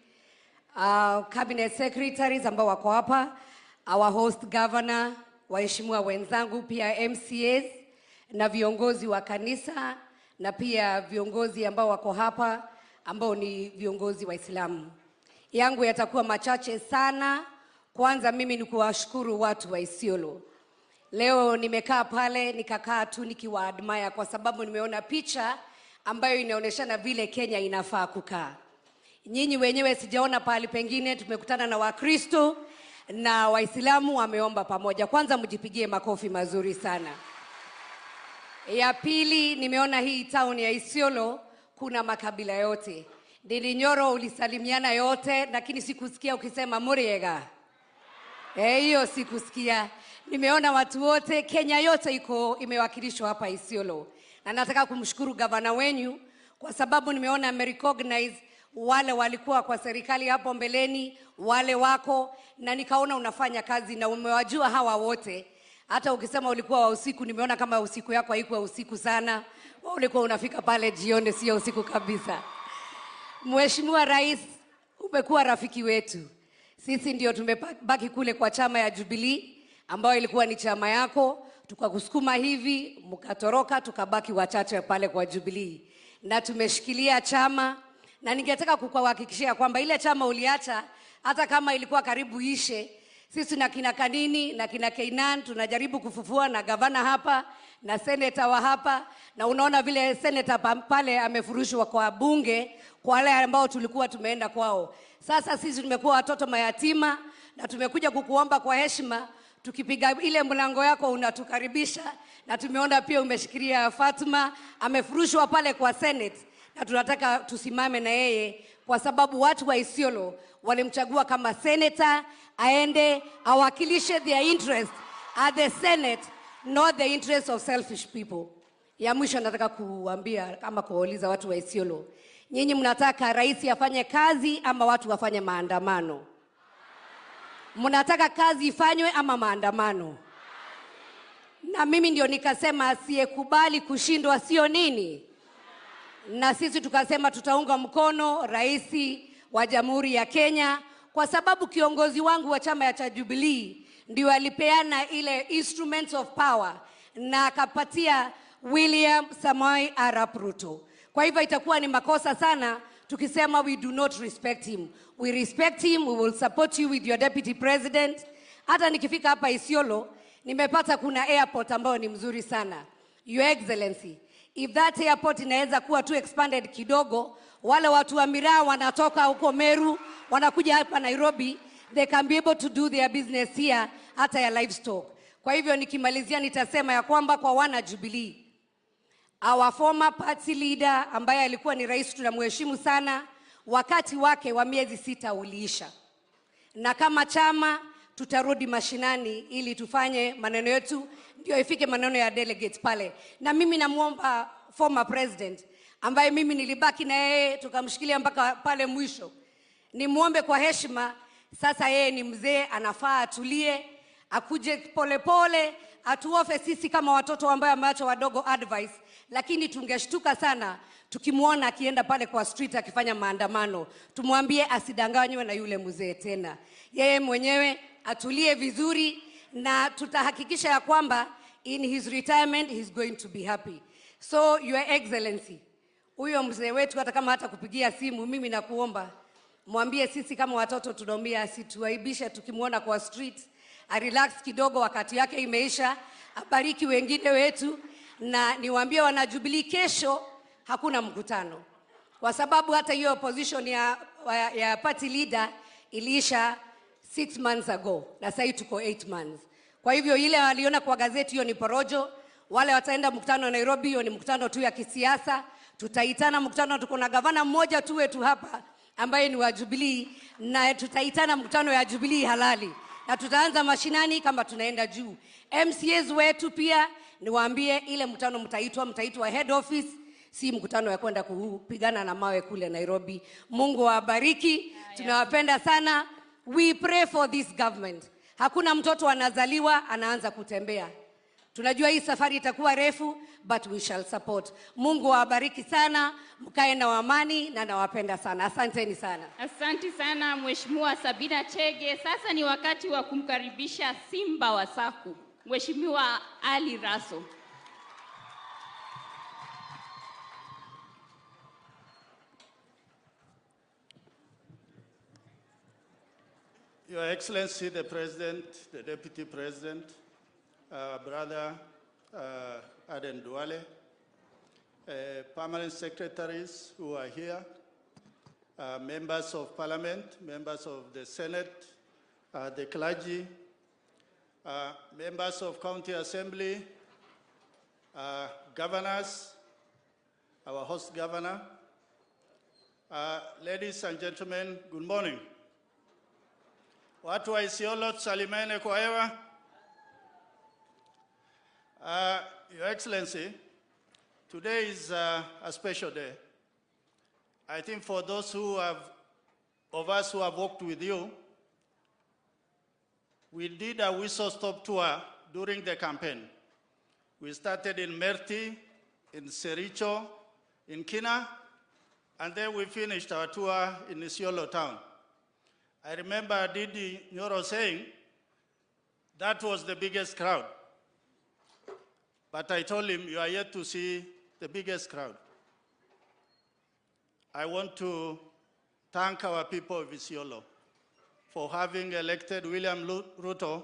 S19: Cabinet Secretaries ambao wako hapa, our host governor, waheshimiwa wenzangu pia MCAs na viongozi wa kanisa na pia viongozi ambao wako hapa ambao ni viongozi wa Islamu. Yangu yatakuwa machache sana. Kwanza mimi ni kuwashukuru watu wa Isiolo. Leo nimekaa pale nikakaa tu nikiwa admire kwa sababu nimeona picha ambayo inaoneshana vile Kenya inafaa kukaa. Nyinyi wenyewe sijaona pahali pengine tumekutana na Wakristo na Waislamu wameomba pamoja. Kwanza mjipigie makofi mazuri sana. Ya pili, nimeona hii town ya Isiolo kuna makabila yote. Ndindi Nyoro ulisalimiana yote, lakini sikusikia ukisema Muriega. Hiyo sikusikia. Nimeona watu wote, Kenya yote iko imewakilishwa hapa Isiolo. Na nataka kumshukuru gavana wenyu kwa sababu nimeona amerecognize wale walikuwa kwa serikali hapo mbeleni, wale wako, na nikaona unafanya kazi na umewajua hawa wote. Hata ukisema ulikuwa wa usiku, nimeona kama usiku yako haikuwa usiku sana, wewe ulikuwa unafika pale jioni, sio usiku kabisa. Mheshimiwa Rais, umekuwa rafiki wetu. Sisi ndio tumebaki kule kwa chama ya Jubilee ambayo ilikuwa ni chama yako, tukakusukuma hivi, mkatoroka, tukabaki wachache pale kwa Jubilee. Na tumeshikilia chama, na ningetaka kukuhakikishia kwamba ile chama uliacha, hata kama ilikuwa karibu ishe, sisi na kina Kanini na kina Keinan tunajaribu kufufua, na gavana hapa na seneta wa hapa, na unaona vile seneta pale amefurushwa kwa bunge kwa wale ambao tulikuwa tumeenda kwao. Sasa sisi tumekuwa watoto mayatima na tumekuja kukuomba kwa heshima, tukipiga ile mlango yako unatukaribisha, na tumeona pia umeshikilia Fatma amefurushwa pale kwa Senate, na tunataka tusimame na yeye kwa sababu watu wa Isiolo walimchagua kama senator aende awakilishe their interest at the Senate, not the interest of selfish people. Ya mwisho nataka kuambia kama kuwauliza watu wa Isiolo, nyinyi mnataka rais afanye kazi ama watu wafanye maandamano? Mnataka kazi ifanywe ama maandamano? Na mimi ndio nikasema asiyekubali kushindwa sio nini? Na sisi tukasema tutaunga mkono rais wa Jamhuri ya Kenya kwa sababu kiongozi wangu wa chama cha Jubilee ndio alipeana ile instruments of power na akapatia William Samoei Arap Ruto. Kwa hivyo itakuwa ni makosa sana tukisema we do not respect him. We respect him, we will support you with your deputy president. Hata nikifika hapa Isiolo, nimepata kuna airport ambayo ni mzuri sana. Your Excellency, if that airport inaweza kuwa tu expanded kidogo, wale watu wa miraa wanatoka huko Meru, wanakuja hapa Nairobi, they can be able to do their business here, hata ya livestock. Kwa hivyo nikimalizia nitasema ya kwamba kwa wana Jubilee, our former party leader ambaye alikuwa ni rais tunamheshimu sana, wakati wake wa miezi 6 uliisha. Na kama chama tutarudi mashinani ili tufanye maneno yetu ndio ifike maneno ya delegates pale. Na mimi namuomba former president ambaye mimi nilibaki na yeye tukamshikilia mpaka pale mwisho, nimuombe kwa heshima. Sasa yeye ni mzee, anafaa atulie, akuje polepole, atuofe sisi kama watoto ambao ameacha wadogo advice. Lakini tungeshtuka sana tukimuona akienda pale kwa street akifanya maandamano. Tumwambie asidanganywe na yule mzee tena. Yeye mwenyewe atulie vizuri, na tutahakikisha ya kwamba in his retirement he's going to be happy. So Your Excellency, huyo mzee wetu hata kama hata kupigia simu, mimi nakuomba mwambie sisi kama watoto tunaumia, asituaibishe tukimuona kwa street. A relax kidogo, wakati yake imeisha, abariki wengine wetu. Na niwaambie wana Jubilee, kesho hakuna mkutano, kwa sababu hata hiyo position ya party leader iliisha 6 months ago, na sasa tuko 8 months. Kwa hivyo ile waliona kwa gazeti hiyo ni porojo. Wale wataenda mkutano wa Nairobi, hiyo ni mkutano tu ya kisiasa. Tutaitana mkutano, tuko na gavana mmoja tu wetu hapa ambaye ni wa Jubilee, na tutaitana mkutano ya Jubilee halali, na tutaanza mashinani kama tunaenda juu. MCAs wetu pia niwaambie, ile mkutano mtaitwa head office, si mkutano ya kwenda kupigana na mawe kule Nairobi. Mungu awabariki, tunawapenda sana. We pray for this government. Hakuna mtoto anazaliwa anaanza kutembea. Tunajua hii safari itakuwa refu, but we shall support. Mungu awabariki sana, mkae na amani, na nawapenda sana. Asanteni sana.
S7: Asante sana Mheshimiwa Sabina Chege. Sasa ni wakati wa kumkaribisha Simba wa Saku, Mheshimiwa Ali Raso.
S15: Your Excellency, the President, the Deputy President, Brother Aden Duale, permanent secretaries who are here, members of Parliament, members of the Senate, the clergy, members of County Assembly, governors, our host governor, ladies and gentlemen, good morning. Watu wa Isiolo, tusalimene kwa hewa. Your Excellency, today is a special day.
S20: I think for those who have, of us who have worked with you, we did a whistle-stop tour during the campaign. We started in Merti, in Sericho, in Kina, and then we finished our tour in Isiolo town. I remember Didi Nyoro saying that was the biggest crowd. But I told him, you are yet to see the biggest crowd. I want to thank our people of Isiolo for having elected William Ruto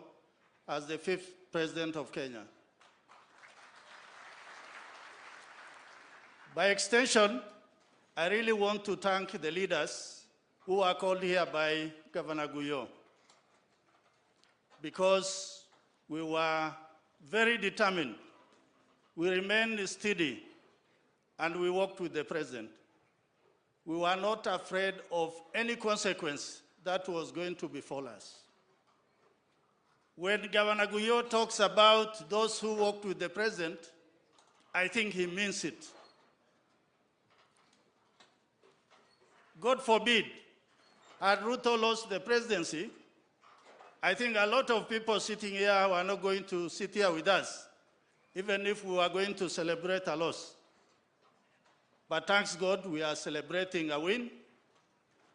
S20: as the 5th president of Kenya. By extension, I really want to thank the leaders who are called here by Governor Guyo, because we were very determined. We remained steady, and we worked with the president. We were not afraid of any consequence that was going to befall us. When Governor Guyo talks about those who worked with the president, I think he means it. God forbid, had Ruto lost the presidency, I think a lot of people sitting here were not going to sit here with us, even if we were going to celebrate a loss. But thanks God, we are celebrating a win,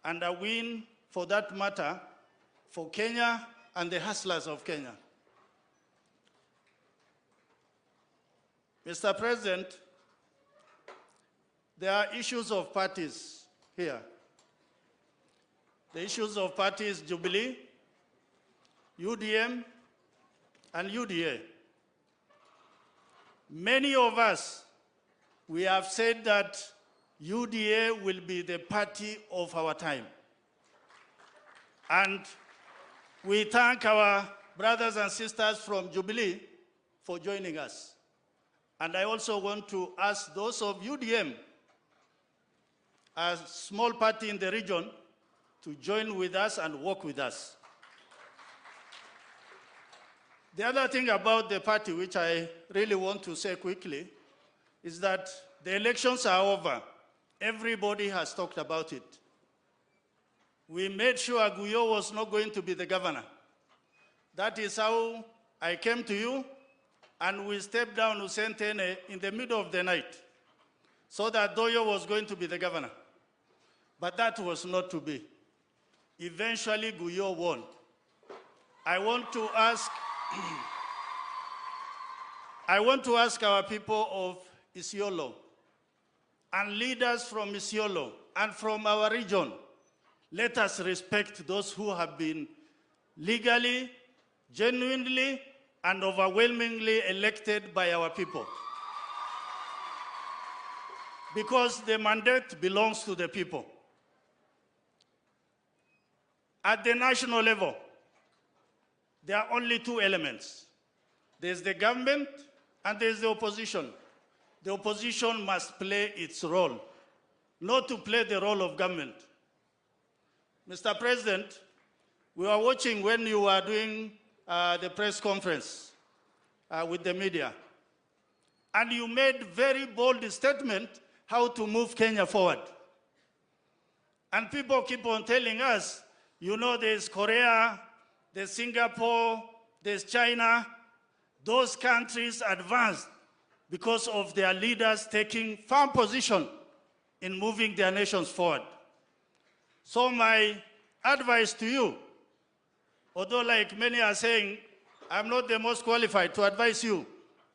S20: and a win, for that matter, for Kenya and the hustlers of Kenya. Mr. President, there are issues of parties here. The issues of parties, Jubilee, UDM, and UDA. Many of us, we have said that UDA will be the party of our time. And we thank our brothers and sisters from Jubilee for joining us. And I also want to ask those of UDM, a small party in the region, to join with us and work with us. The other thing about the party, which I really want to say quickly, is that the elections are over. Everybody has talked about it. We made sure Guyo was not going to be the governor. That is how I came to you, and we stepped down Hussein Tene in the middle of the night so that Doyo was going to be the governor. But that was not to be. Eventually, Guyo won. I want to ask, I want to ask our people of Isiolo and leaders from Isiolo and from our region, let us respect those who have been legally, genuinely, and overwhelmingly elected by our people. Because the mandate belongs to the people. At the national level, there are only two elements. There's the government and there's the opposition. The opposition must play its role, not to play the role of government. Mr. President, we were watching when you were doing the press conference with the media, and you made very bold statement how to move Kenya forward. And people keep on telling us, you know, there's Korea, there's Singapore, there's China. Those countries advanced because of their leaders taking firm position in moving their nations forward. So my advice to you, although like many are saying, I'm not the most qualified to advise you,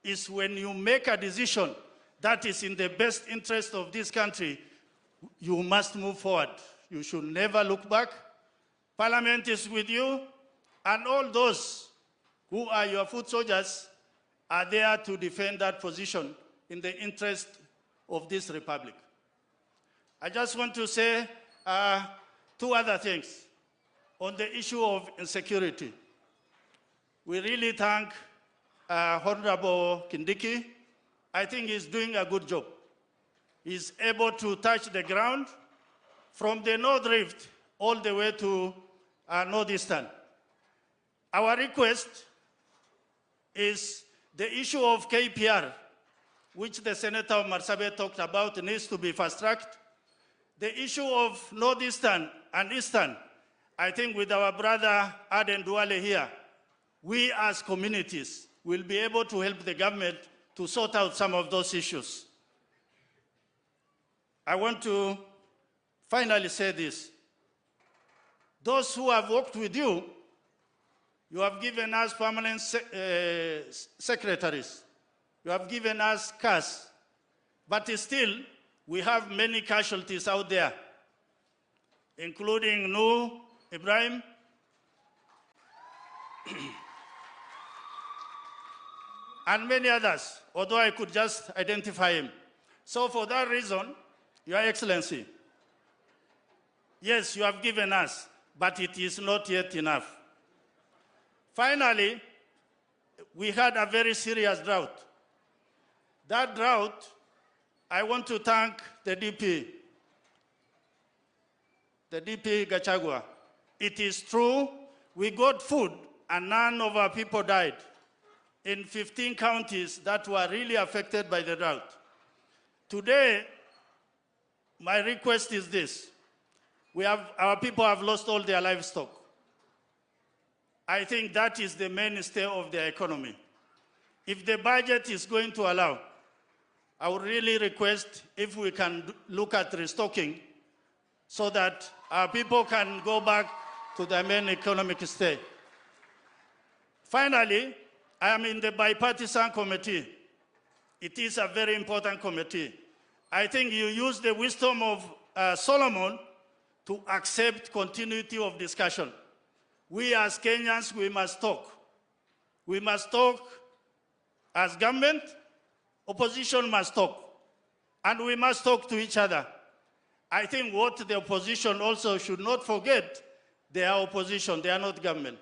S20: is when you make a decision that is in the best interest of this country, you must move forward. You should never look back. Parliament is with you, and all those who are your foot soldiers are there to defend that position in the interest of this republic. I just want to say two other things on the issue of insecurity. We really thank Honorable Kindiki. I think he's doing a good job. He's able to touch the ground from the North Rift all the way to Northeastern. Our request is the issue of KPR, which the Senator of Marsabit talked about, needs to be fast-tracked. The issue of Northeastern and Eastern, I think with our brother Aden Duale here, we as communities will be able to help the government to sort out some of those issues. I want to finally say this. Those who have worked with you, you have given us permanent secretaries. You have given us cash. But still, we have many casualties out there, including Nuh Ibrahim, and many others, although I could just identify him. So for that reason, Your Excellency, yes, you have given us, but it is not yet enough. Finally, we had a very serious drought. That drought, I want to thank the DP, the DP Gachagua. It is true, we got food and none of our people died in 15 counties that were really affected by the drought. Today, my request is this. Our people have lost all their livestock. I think that is the mainstay of their economy. If the budget is going to allow, I would really request if we can look at restocking so that our people can go back to their main economic state. Finally, I am in the bipartisan committee. It is a very important committee. I think you use the wisdom of Solomon to accept continuity of discussion. We as Kenyans, we must talk. We must talk as government, opposition must talk, and we must talk to each other. I think what the opposition also should not forget, they are opposition, they are not government.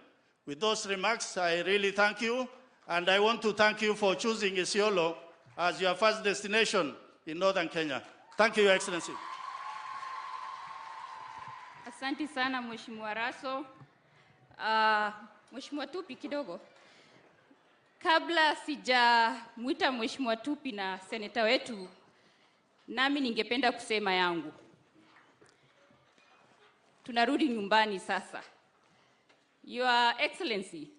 S20: With those remarks, I really thank you, and I want to thank you for choosing Isiolo as your first destination in northern Kenya. Thank you, Your Excellency.
S7: Asante sana Mheshimiwa Raso. Mheshimiwa Tupi kidogo. Kabla sijamuita Mheshimiwa Tupi na seneta wetu, nami ningependa kusema yangu. Tunarudi nyumbani sasa. Your Excellency,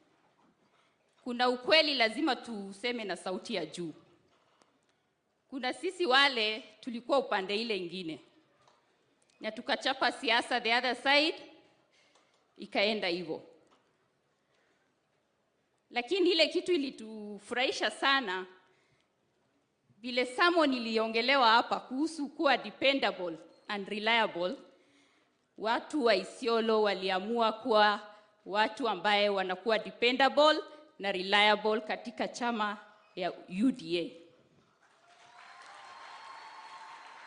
S7: kuna ukweli lazima tuseme na sauti ya juu. Kuna sisi wale tulikuwa upande ile ingine na tukachapa siasa the other side, ikaenda hivyo. Lakini ile kitu ilitufurahisha sana, vile sermon iliongelewa hapa kuhusu kuwa dependable and reliable, watu wa Isiolo waliamua kuwa watu ambaye wanakuwa dependable na reliable katika chama ya UDA.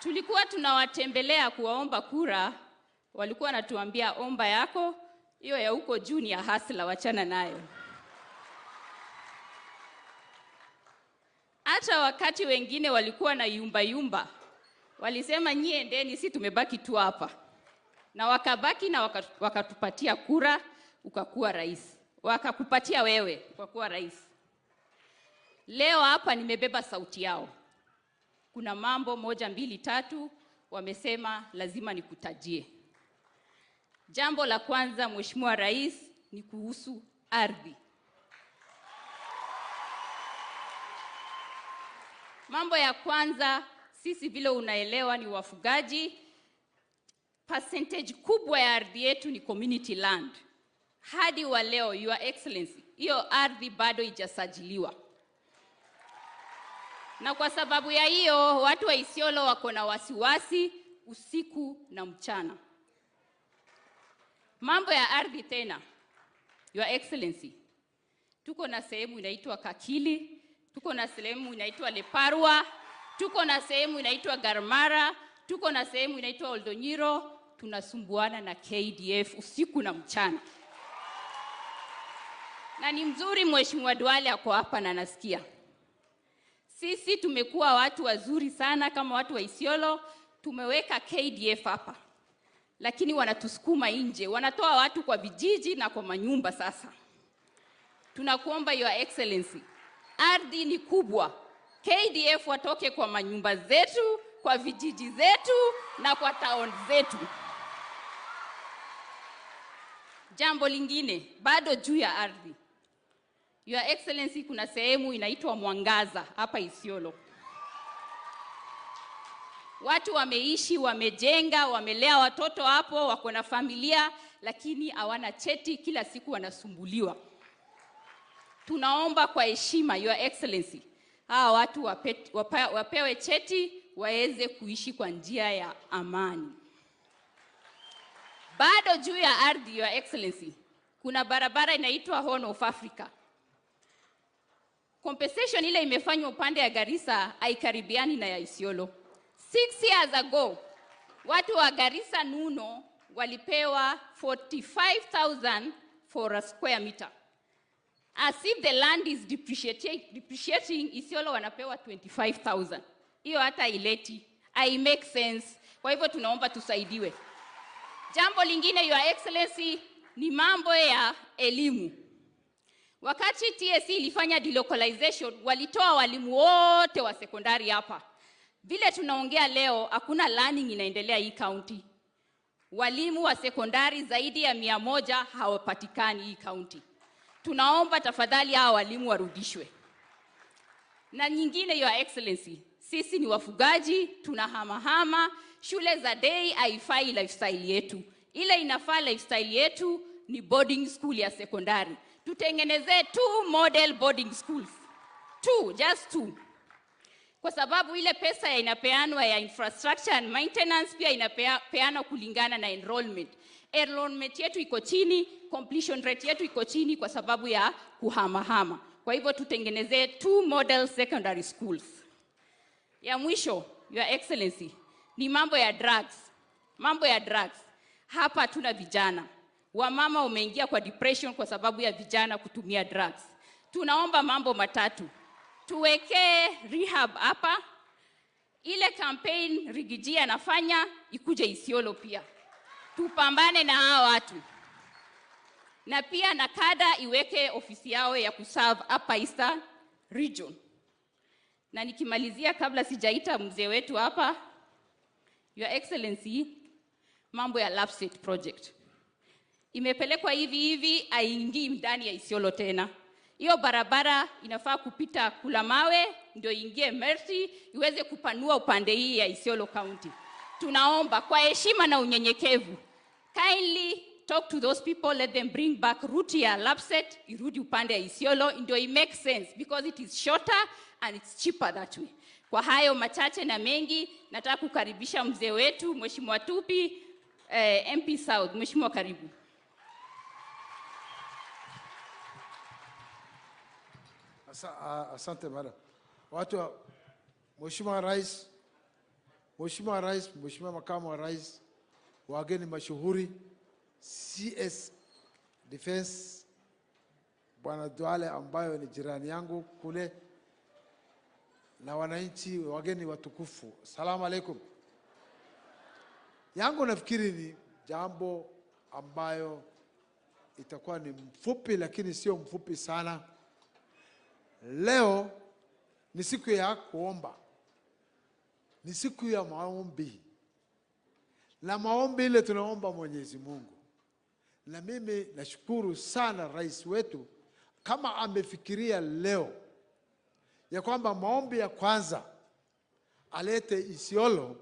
S7: Tulikuwa tunawatembelea kuwaomba kura, walikuwa wanatuambia omba yako, hiyo ya huko juu ni ya hasla, wachana nayo. Hata wakati wengine walikuwa na yumba yumba, walisema nyie endeni, si tumebaki tu hapa. Na wakabaki na wakatupatia kura, ukakuwa rais. Wakakupatia wewe, ukakuwa rais. Leo hapa nimebeba sauti yao. Kuna mambo 1, 2, 3 wamesema lazima nikutajie. Jambo la kwanza Mheshimiwa Rais ni kuhusu ardhi. Mambo ya kwanza, sisi vile unaelewa ni wafugaji. Percentage kubwa ya ardhi yetu ni community land. Hadi wa leo, Your Excellency, hiyo ardhi bado haijasajiliwa. Na kwa sababu ya hiyo, watu wa Isiolo wako na wasiwasi usiku na mchana. Mambo ya ardhi tena, Your Excellency, tuko na sehemu inaitwa Kakili, tuko na sehemu inaitwa Leparwa, tuko na sehemu inaitwa Garmara, tuko na sehemu inaitwa Oldonyiro. Tunasumbuana na KDF usiku na mchana. Na ni mzuri Mheshimiwa Duale ako hapa na nasikia. Sisi tumekuwa watu wazuri sana kama watu wa Isiolo, tumeweka KDF hapa. Lakini wanatusukuma nje, wanatoa watu kwa vijiji na kwa manyumba sasa. Tunakuomba Your Excellency, ardhi ni kubwa. KDF watoke kwa manyumba zetu, kwa vijiji zetu na kwa town zetu. Jambo lingine bado juu ya ardhi, Your Excellency, kuna sehemu inaitwa Mwangaza hapa Isiolo. Watu wameishi, wamejenga, wamelea watoto hapo, wako na familia, lakini hawana cheti, kila siku wanasumbuliwa. Tunaomba kwa heshima, Your Excellency, hawa watu wapewe cheti waweze kuishi kwa njia ya amani. Bado juu ya ardhi, Your Excellency, kuna barabara inaitwa Horn of Africa. Compensation ile imefanywa upande ya Garissa haikaribiani na ya Isiolo. 6 years ago, watu wa Garissa Nuno walipewa 45,000 for a square meter. As if the land is depreciating, Isiolo wanapewa 25,000. Hiyo hata ileti, I make sense. Kwa hivyo tunaomba tusaidiwe. Jambo lingine, Your Excellency, ni mambo ya elimu. Wakati TSC ilifanya delocalization, walitoa walimu wote wa sekondari hapa. Vile tunaongea leo, hakuna learning inaendelea hii county. Walimu wa sekondari zaidi ya 100 hawapatikani hii county. Tunaomba tafadhali hawa walimu warudishwe. Na nyingine, Your Excellency, sisi ni wafugaji, tunahamahama, shule za day haifai lifestyle yetu. Ile inafaa lifestyle yetu ni boarding school ya sekondari. Tutengenezee 2 model boarding schools. 2, just 2. Kwa sababu ile pesa ya inapeanwa ya infrastructure and maintenance pia inapeanwa kulingana na enrollment. Enrollment yetu iko chini, completion rate yetu iko chini kwa sababu ya kuhamahama. Kwa hivyo tutengenezee 2 model secondary schools. Ya mwisho, Your Excellency, ni mambo ya drugs. Mambo ya drugs. Hapa tuna vijana. Wamama umeingia kwa depression kwa sababu ya vijana kutumia drugs. Tunaomba mambo matatu. Tuwekee rehab hapa. Ile campaign Rigiji anafanya ikuje Isiolo pia. Tupambane na hawa watu. Na pia NACADA iweke ofisi yao ya kuserve hapa Eastern Region. Na nikimalizia kabla sijaita mzee wetu hapa, Your Excellency, mambo ya Lapsset project. Imepelekwa hivi hivi, haingii ndani ya Isiolo tena. Hiyo barabara inafaa kupita Kulamawe ndio ingie Mercy, iweze kupanua upande hii ya Isiolo County. Tunaomba kwa heshima na unyenyekevu, kindly talk to those people, let them bring back route ya Lapsset, irudi upande ya Isiolo, ndio it makes sense because it is shorter and it's cheaper that way. Kwa hayo machache na mengi, nataka kukaribisha mzee wetu Mheshimiwa Tupi, MP South. Mheshimiwa, karibu.
S21: Asante madam. Watu, Mheshimiwa Rais, Mheshimiwa Rais, Mheshimiwa Makamu wa Rais, wageni mashuhuri, CS Defense Bwana Duale ambayo ni jirani yangu kule, na wananchi wageni watukufu. Salamu alaikum. Yangu nafikiri ni jambo ambayo itakuwa ni mfupi lakini sio mfupi sana. Leo ni siku ya kuomba. Ni siku ya maombi. Na maombi ile tunaomba Mwenyezi Mungu. Na mimi nashukuru sana rais wetu kama amefikiria leo ya kwamba maombi ya kwanza alete Isiolo,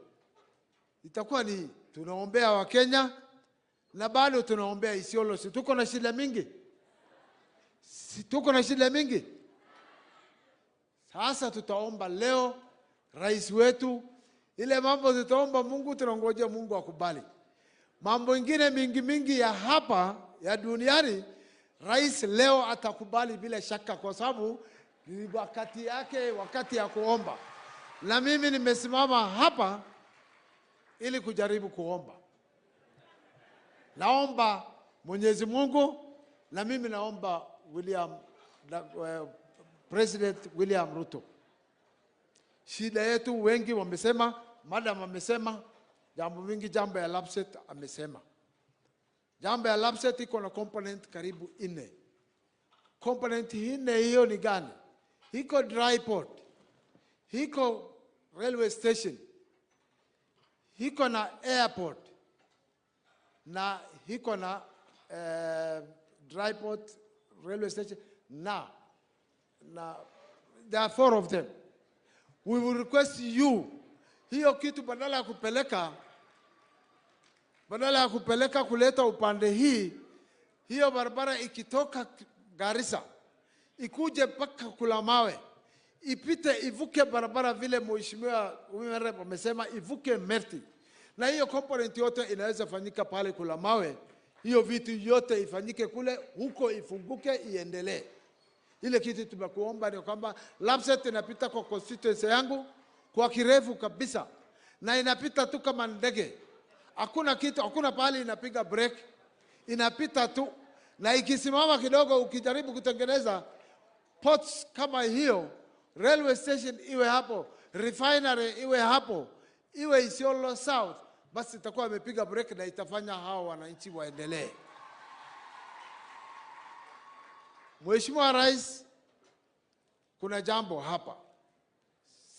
S21: itakuwa ni tunaombea wa Kenya na bado tunaombea Isiolo. Si tuko na shida mingi? Si tuko na shida mingi? Sasa tutaomba leo rais wetu, ile mambo tutaomba Mungu, tunangoja Mungu akubali. Mambo ingine mingi mingi ya hapa ya duniani rais leo atakubali bila shaka, kwa sababu ni wakati yake, wakati ya kuomba. Na mimi nimesimama hapa ili kujaribu kuomba. Naomba Mwenyezi Mungu, na mimi naomba President William Ruto. Shida yetu wengi wamesema, madam amesema, jambo mingi, jambo ya Lapsset amesema. Jambo ya Lapsset iko na component karibu 4. Component 4 hiyo ni gani? Iko dry port, iko railway station, Iko na airport na iko na dry port, railway station na there are 4 of them. We will request you hiyo kitu badala ya kupeleka kuleta upande hii, hiyo barabara ikitoka Garissa ikuje mpaka Kulamawe, ipite ivuke barabara vile mheshimiwa Women amesema, ivuke Merti, na hiyo component yote inaweza fanyika pale Kulamawe. Hiyo vitu yote ifanyike kule huko, ifunguke iendelee. Ile kitu tumekuomba ni kwamba Lapsset inapita kwa constituency yangu kwa kirefu kabisa, na inapita tu kama ndege. Hakuna kitu, hakuna pahali inapiga break, inapita tu. Na ikisimama kidogo, ukijaribu kutengeneza ports kama hiyo, railway station iwe hapo, refinery iwe hapo, iwe Isiolo South, basi itakuwa imepiga break na itafanya hao wananchi waendelee. Mheshimiwa Rais, kuna jambo hapa.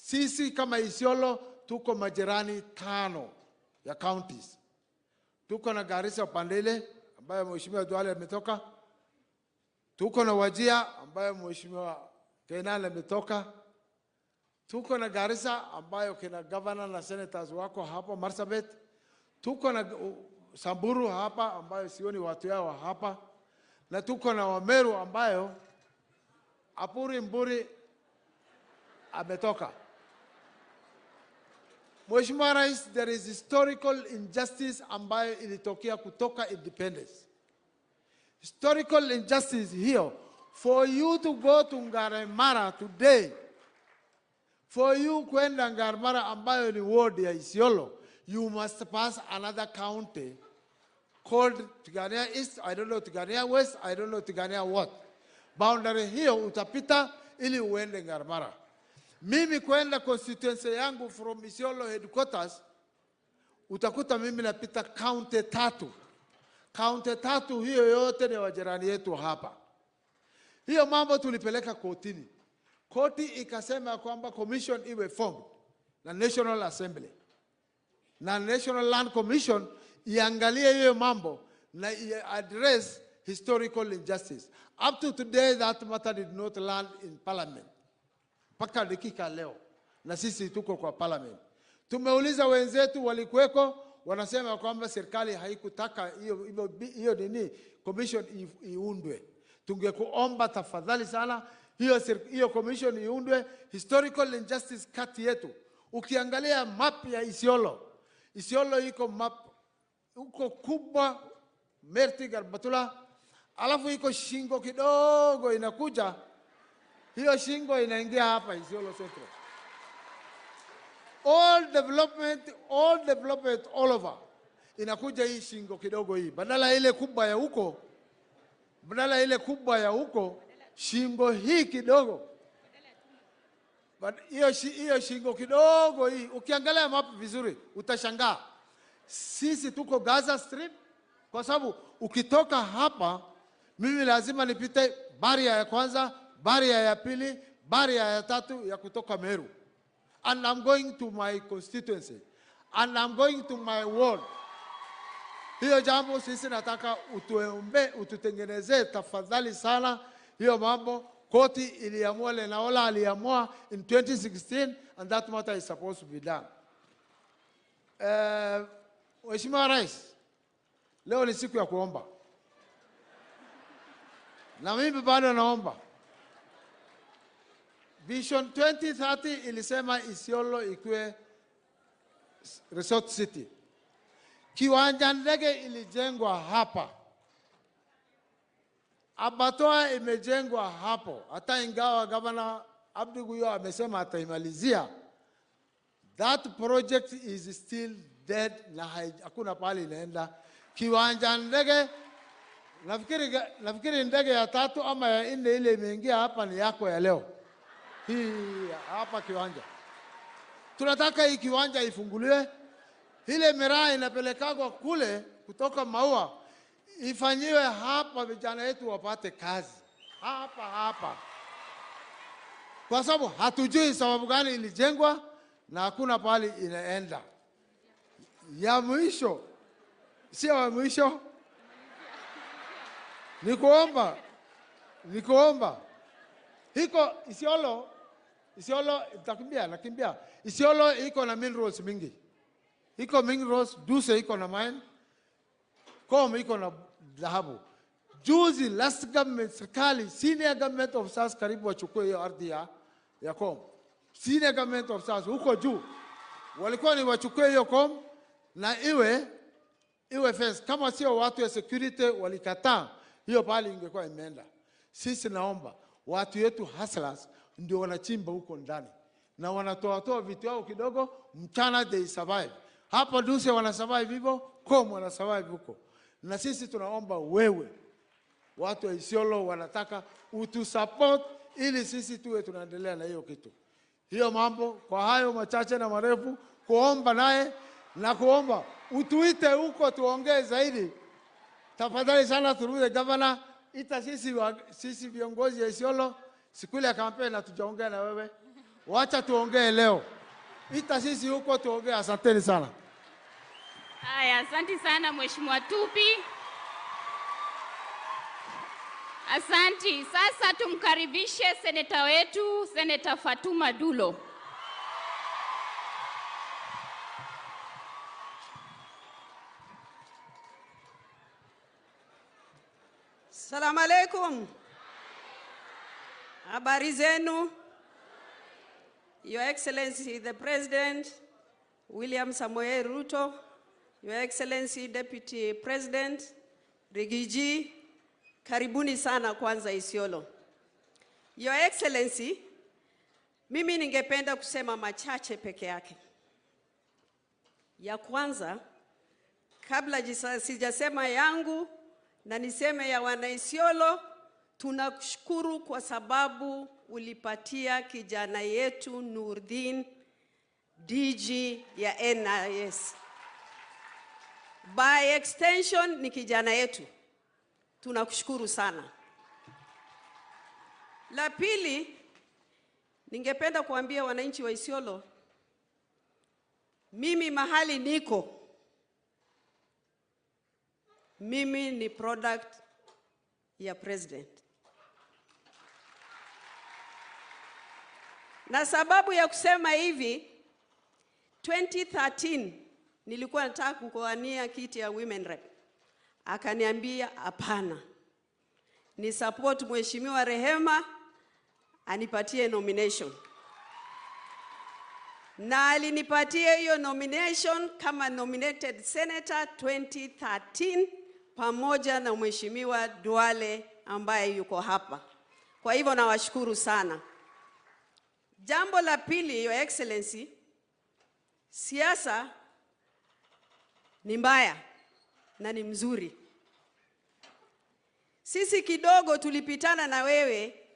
S21: Sisi kama Isiolo tuko majirani 5 ya counties. Tuko na Garissa upande ile ambayo Mheshimiwa Duale ametoka. Tuko na Wajia ambayo Mheshimiwa Kenan ametoka. Tuko na Garissa ambayo kina governor na senators wako hapo Marsabit. Tuko na Samburu hapa ambayo sioni watu yao hapa. Na tuko na Wameru ambayo Apuri Mburi ametoka. Mheshimiwa Rais, there is historical injustice ambayo ilitokea kutoka independence. Historical injustice hiyo, for you to go to Ngaremara today, for you kwenda Ngaremara ambayo ni ward ya Isiolo, you must pass another county called Tigania East, I don't know Tigania West, I don't know Tigania what. Boundary hiyo utapita ili uende Ngaremara. Mimi kwenda constituency yangu from Isiolo headquarters, utakuta mimi napita county 3. County 3 hiyo yote ni wajirani yetu hapa. Hiyo mambo tulipeleka kotini. Koti ikasema kwamba commission iwe formed na National Assembly na National Land Commission iangalie hiyo mambo na address historical injustice. Up to today that matter did not land in parliament. Mpaka dakika leo na sisi tuko kwa parliament. Tumeuliza wenzetu walikuweko, wanasema kwamba serikali haikutaka hiyo nini commission iundwe. Tungekuomba tafadhali sana hiyo commission iundwe. Historical injustice kati yetu. Ukiangalia map ya Isiolo, Isiolo iko map uko kubwa Merti Garbatula, alafu iko shingo kidogo inakuja. Hiyo shingo inaingia hapa Isiolo Central. All development all over inakuja hii shingo kidogo hii. Badala ile kubwa ya huko, shingo hii kidogo. But hiyo shingo kidogo hii, ukiangalia map vizuri utashangaa. Sisi tuko Gaza Strip, kwa sababu ukitoka hapa mimi lazima nipite baria ya kwanza, baria ya pili, baria ya tatu ya kutoka Meru. And I'm going to my constituency. And I'm going to my ward. Hiyo jambo sisi nataka utuombe, ututengeneze tafadhali sana hiyo mambo. Koti iliamua, Lenaola aliamua in 2016, and that matter is supposed to be done. Mheshimiwa Rais, leo ni siku ya kuomba. Na mimi bado naomba. Vision 2030 ilisema Isiolo ikuwe resort city. Kiwanja ndege ilijengwa hapa. Abatoa imejengwa hapo. Hata ingawa Governor Abdi Guyo amesema ataimalizia, that project is still dead na hakuna pahali inaenda. Kiwanja ndege, nafikiri ndege ya 3 ama ya 4 ile imeingia hapa ni yako ya leo. Hii hapa kiwanja. Tunataka hii kiwanja ifunguliwe. Ile miraa inapelekagwa kule kutoka Maua ifanyiwe hapa, vijana wetu wapate kazi hapa hapa. Kwa sababu hatujui sababu gani ilijengwa na hakuna pahali inaenda. Ya mwisho, sio ya mwisho, ni kuomba iko Isiolo. Isiolo itakimbia, nakimbia. Isiolo iko na minerals mingi, iko minerals. Duse iko na mine, Com iko na dhahabu. Juzi last government, serikali, senior government officers karibu wachukue hiyo ardhi ya Com. Senior government officers huko juu walikuwa ni wachukue hiyo Com na iwe fence. Kama sio watu ya security walikataa, hiyo pale ingekuwa imeenda. Sisi naomba watu wetu hustlers ndio wanachimba huko ndani na wanatoa vitu yao kidogo mchana, they survive. Hapa Duse wana survive hivyo, Com wana survive huko. Na sisi tunaomba wewe, watu wa Isiolo wanataka utusupport ili sisi tuwe tunaendelea na hiyo kitu. Hiyo mambo, kwa hayo machache na marefu, kuomba naye na kuomba utuite huko tuongee zaidi. Tafadhali sana turudi governor, ita sisi viongozi ya Isiolo, siku ile ya kampeni hatujaongea na wewe. Wacha tuongee leo. Ita sisi huko tuongee. Asanteni sana.
S7: Haya, asante sana Mheshimiwa Tupi. Asante. Sasa tumkaribishe seneta wetu, Seneta Fatuma Dulo.
S1: Salamu alaikum. Habari zenu. Your Excellency the President William Samoei Ruto, Your Excellency Deputy President Rigiji, karibuni sana kwanza Isiolo. Your Excellency, mimi ningependa kusema machache peke yake. Ya kwanza, kabla sijasema yangu na niseme ya wana Isiolo, tunakushukuru kwa sababu ulipatia kijana yetu Nurdin DG ya NIS. By extension ni kijana yetu. Tunakushukuru sana. La pili, ningependa kuambia wananchi wa Isiolo, mimi mahali niko, mimi ni product ya president. Na sababu ya kusema hivi, 2013 nilikuwa nataka kuwania kiti ya women rep. Akaniambia hapana, ni support Mheshimiwa Rehema anipatie nomination. Na alinipatia hiyo nomination kama nominated senator 2013 pamoja na Mheshimiwa Duale ambaye yuko hapa. Kwa hivyo nawashukuru sana. Jambo la pili, Your Excellency, siasa ni mbaya na ni mzuri. Sisi kidogo tulipitana na wewe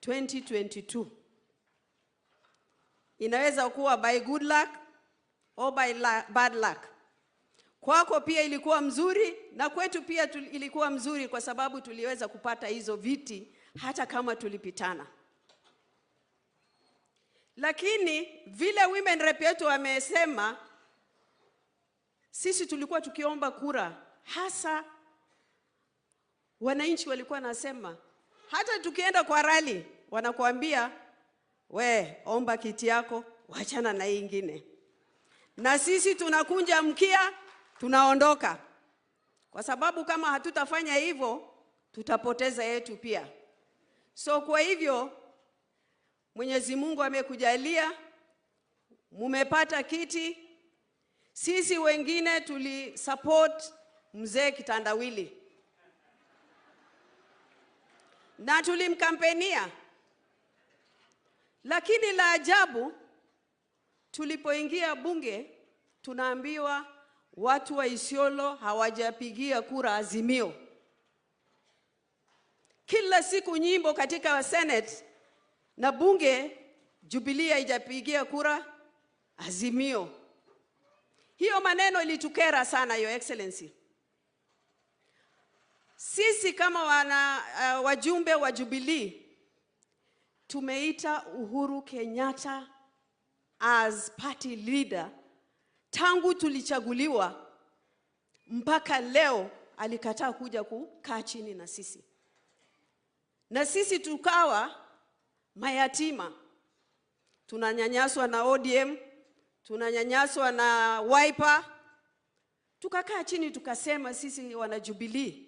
S1: 2022. Inaweza kuwa by good luck or by bad luck. Kwako pia ilikuwa mzuri na kwetu pia ilikuwa mzuri kwa sababu tuliweza kupata hizo viti hata kama tulipitana. Lakini vile women rep yetu wamesema, sisi tulikuwa tukiomba kura, hasa wananchi walikuwa nasema, hata tukienda kwa rally wanakuambia we omba kiti yako, wachana na hii ingine. Na sisi tunakunja mkia, tunaondoka. Kwa sababu kama hatutafanya hivyo, tutapoteza yetu pia. So kwa hivyo, Mwenyezi Mungu amekujalia, mumepata kiti. Sisi wengine tulisupport mzee Kitandawili na tulimkampenia. Lakini la ajabu, tulipoingia bunge tunaambiwa watu wa Isiolo hawajapigia kura Azimio. Kila siku nyimbo katika Senate na bunge, Jubilee haijapigia kura Azimio. Hiyo maneno ilitukera sana, Your Excellency. Sisi kama wajumbe wa Jubilee tumeita Uhuru Kenyatta as party leader Tangu tulichaguliwa mpaka leo alikataa kuja kukaa chini na sisi. Na sisi tukawa mayatima. Tunanyanyaswa na ODM, tunanyanyaswa na Wiper. Tukakaa chini tukasema sisi wana Jubilee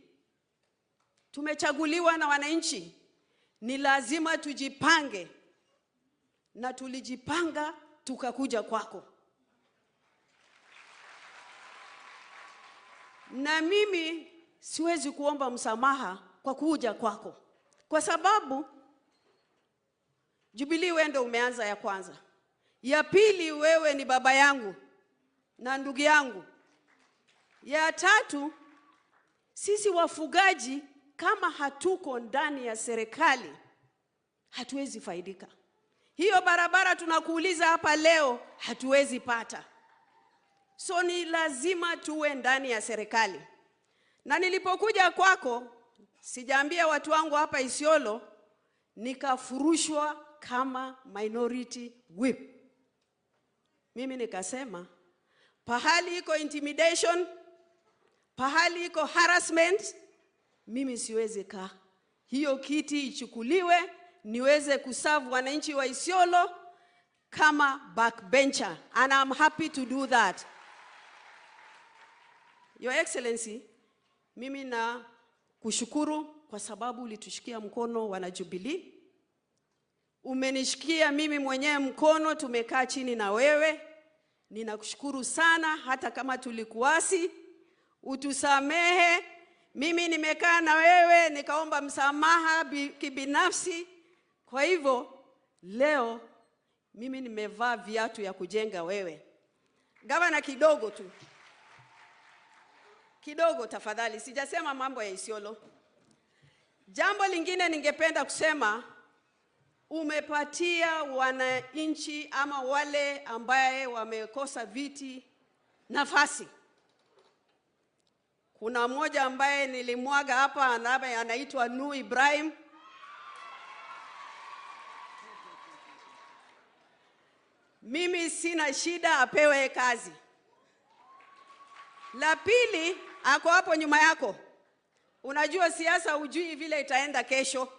S1: tumechaguliwa na wananchi, ni lazima tujipange. Na tulijipanga tukakuja kwako. Na mimi siwezi kuomba msamaha kwa kuja kwako, kwa sababu Jubilee wewe ndio umeanza ya kwanza. Ya pili, wewe ni baba yangu na ndugu yangu. Ya tatu, sisi wafugaji kama hatuko ndani ya serikali hatuwezi faidika. Hiyo barabara tunakuuliza hapa leo hatuwezi pata. So ni lazima tuwe ndani ya serikali. Na nilipokuja kwako, sijaambia watu wangu hapa Isiolo, nikafurushwa kama minority whip. Mimi nikasema, pahali iko intimidation, pahali iko harassment, mimi siwezi kaa. Hiyo kiti ichukuliwe, niweze kuserve wananchi wa Isiolo kama backbencher. And I'm happy to do that. Your Excellency, mimi na kushukuru kwa sababu ulitushikia mkono wana Jubilee. Umenishikia mimi mwenyewe mkono, tumekaa chini na wewe. Ninakushukuru sana, hata kama tulikuasi, utusamehe. Mimi nimekaa na wewe, nikaomba msamaha kibinafsi. Kwa hivyo, leo mimi nimevaa viatu ya kujenga wewe. Gavana, kidogo tu. Kidogo tafadhali, sijasema mambo ya Isiolo. Jambo lingine ningependa kusema, umepatia wananchi ama wale ambaye wamekosa viti nafasi. Kuna mmoja ambaye nilimwaga hapa, anaitwa Nu Ibrahim. Mimi sina shida, apewe kazi. La pili, ako hapo nyuma yako. Unajua siasa hujui vile itaenda kesho.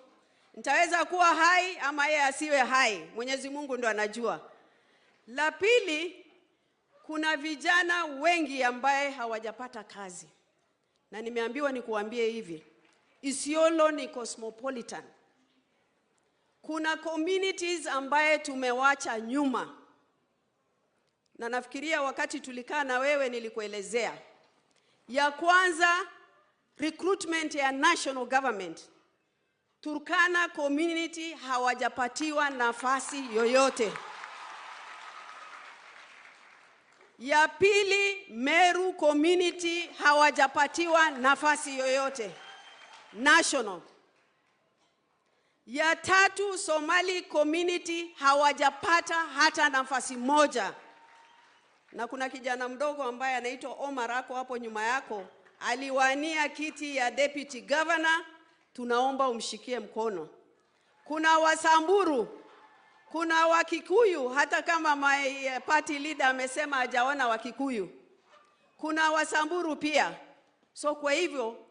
S1: Nitaweza kuwa hai ama yeye asiwe hai. Mwenyezi Mungu ndo anajua. La pili, kuna vijana wengi ambaye hawajapata kazi. Na nimeambiwa nikuambie hivi, Isiolo ni cosmopolitan. Kuna communities ambaye tumewacha nyuma. Na nafikiria wakati tulikaa na wewe nilikuelezea. Ya kwanza, recruitment ya national government. Turkana community hawajapatiwa nafasi yoyote. Ya pili, Meru community hawajapatiwa nafasi yoyote. National. Ya tatu, Somali community hawajapata hata nafasi moja. Na kuna kijana mdogo ambaye anaitwa Omar ako hapo nyuma yako, aliwania kiti ya deputy governor, tunaomba umshikie mkono. Kuna Wasamburu, kuna Wakikuyu, hata kama my party leader amesema hajaona Wakikuyu. Kuna Wasamburu pia. So kwa hivyo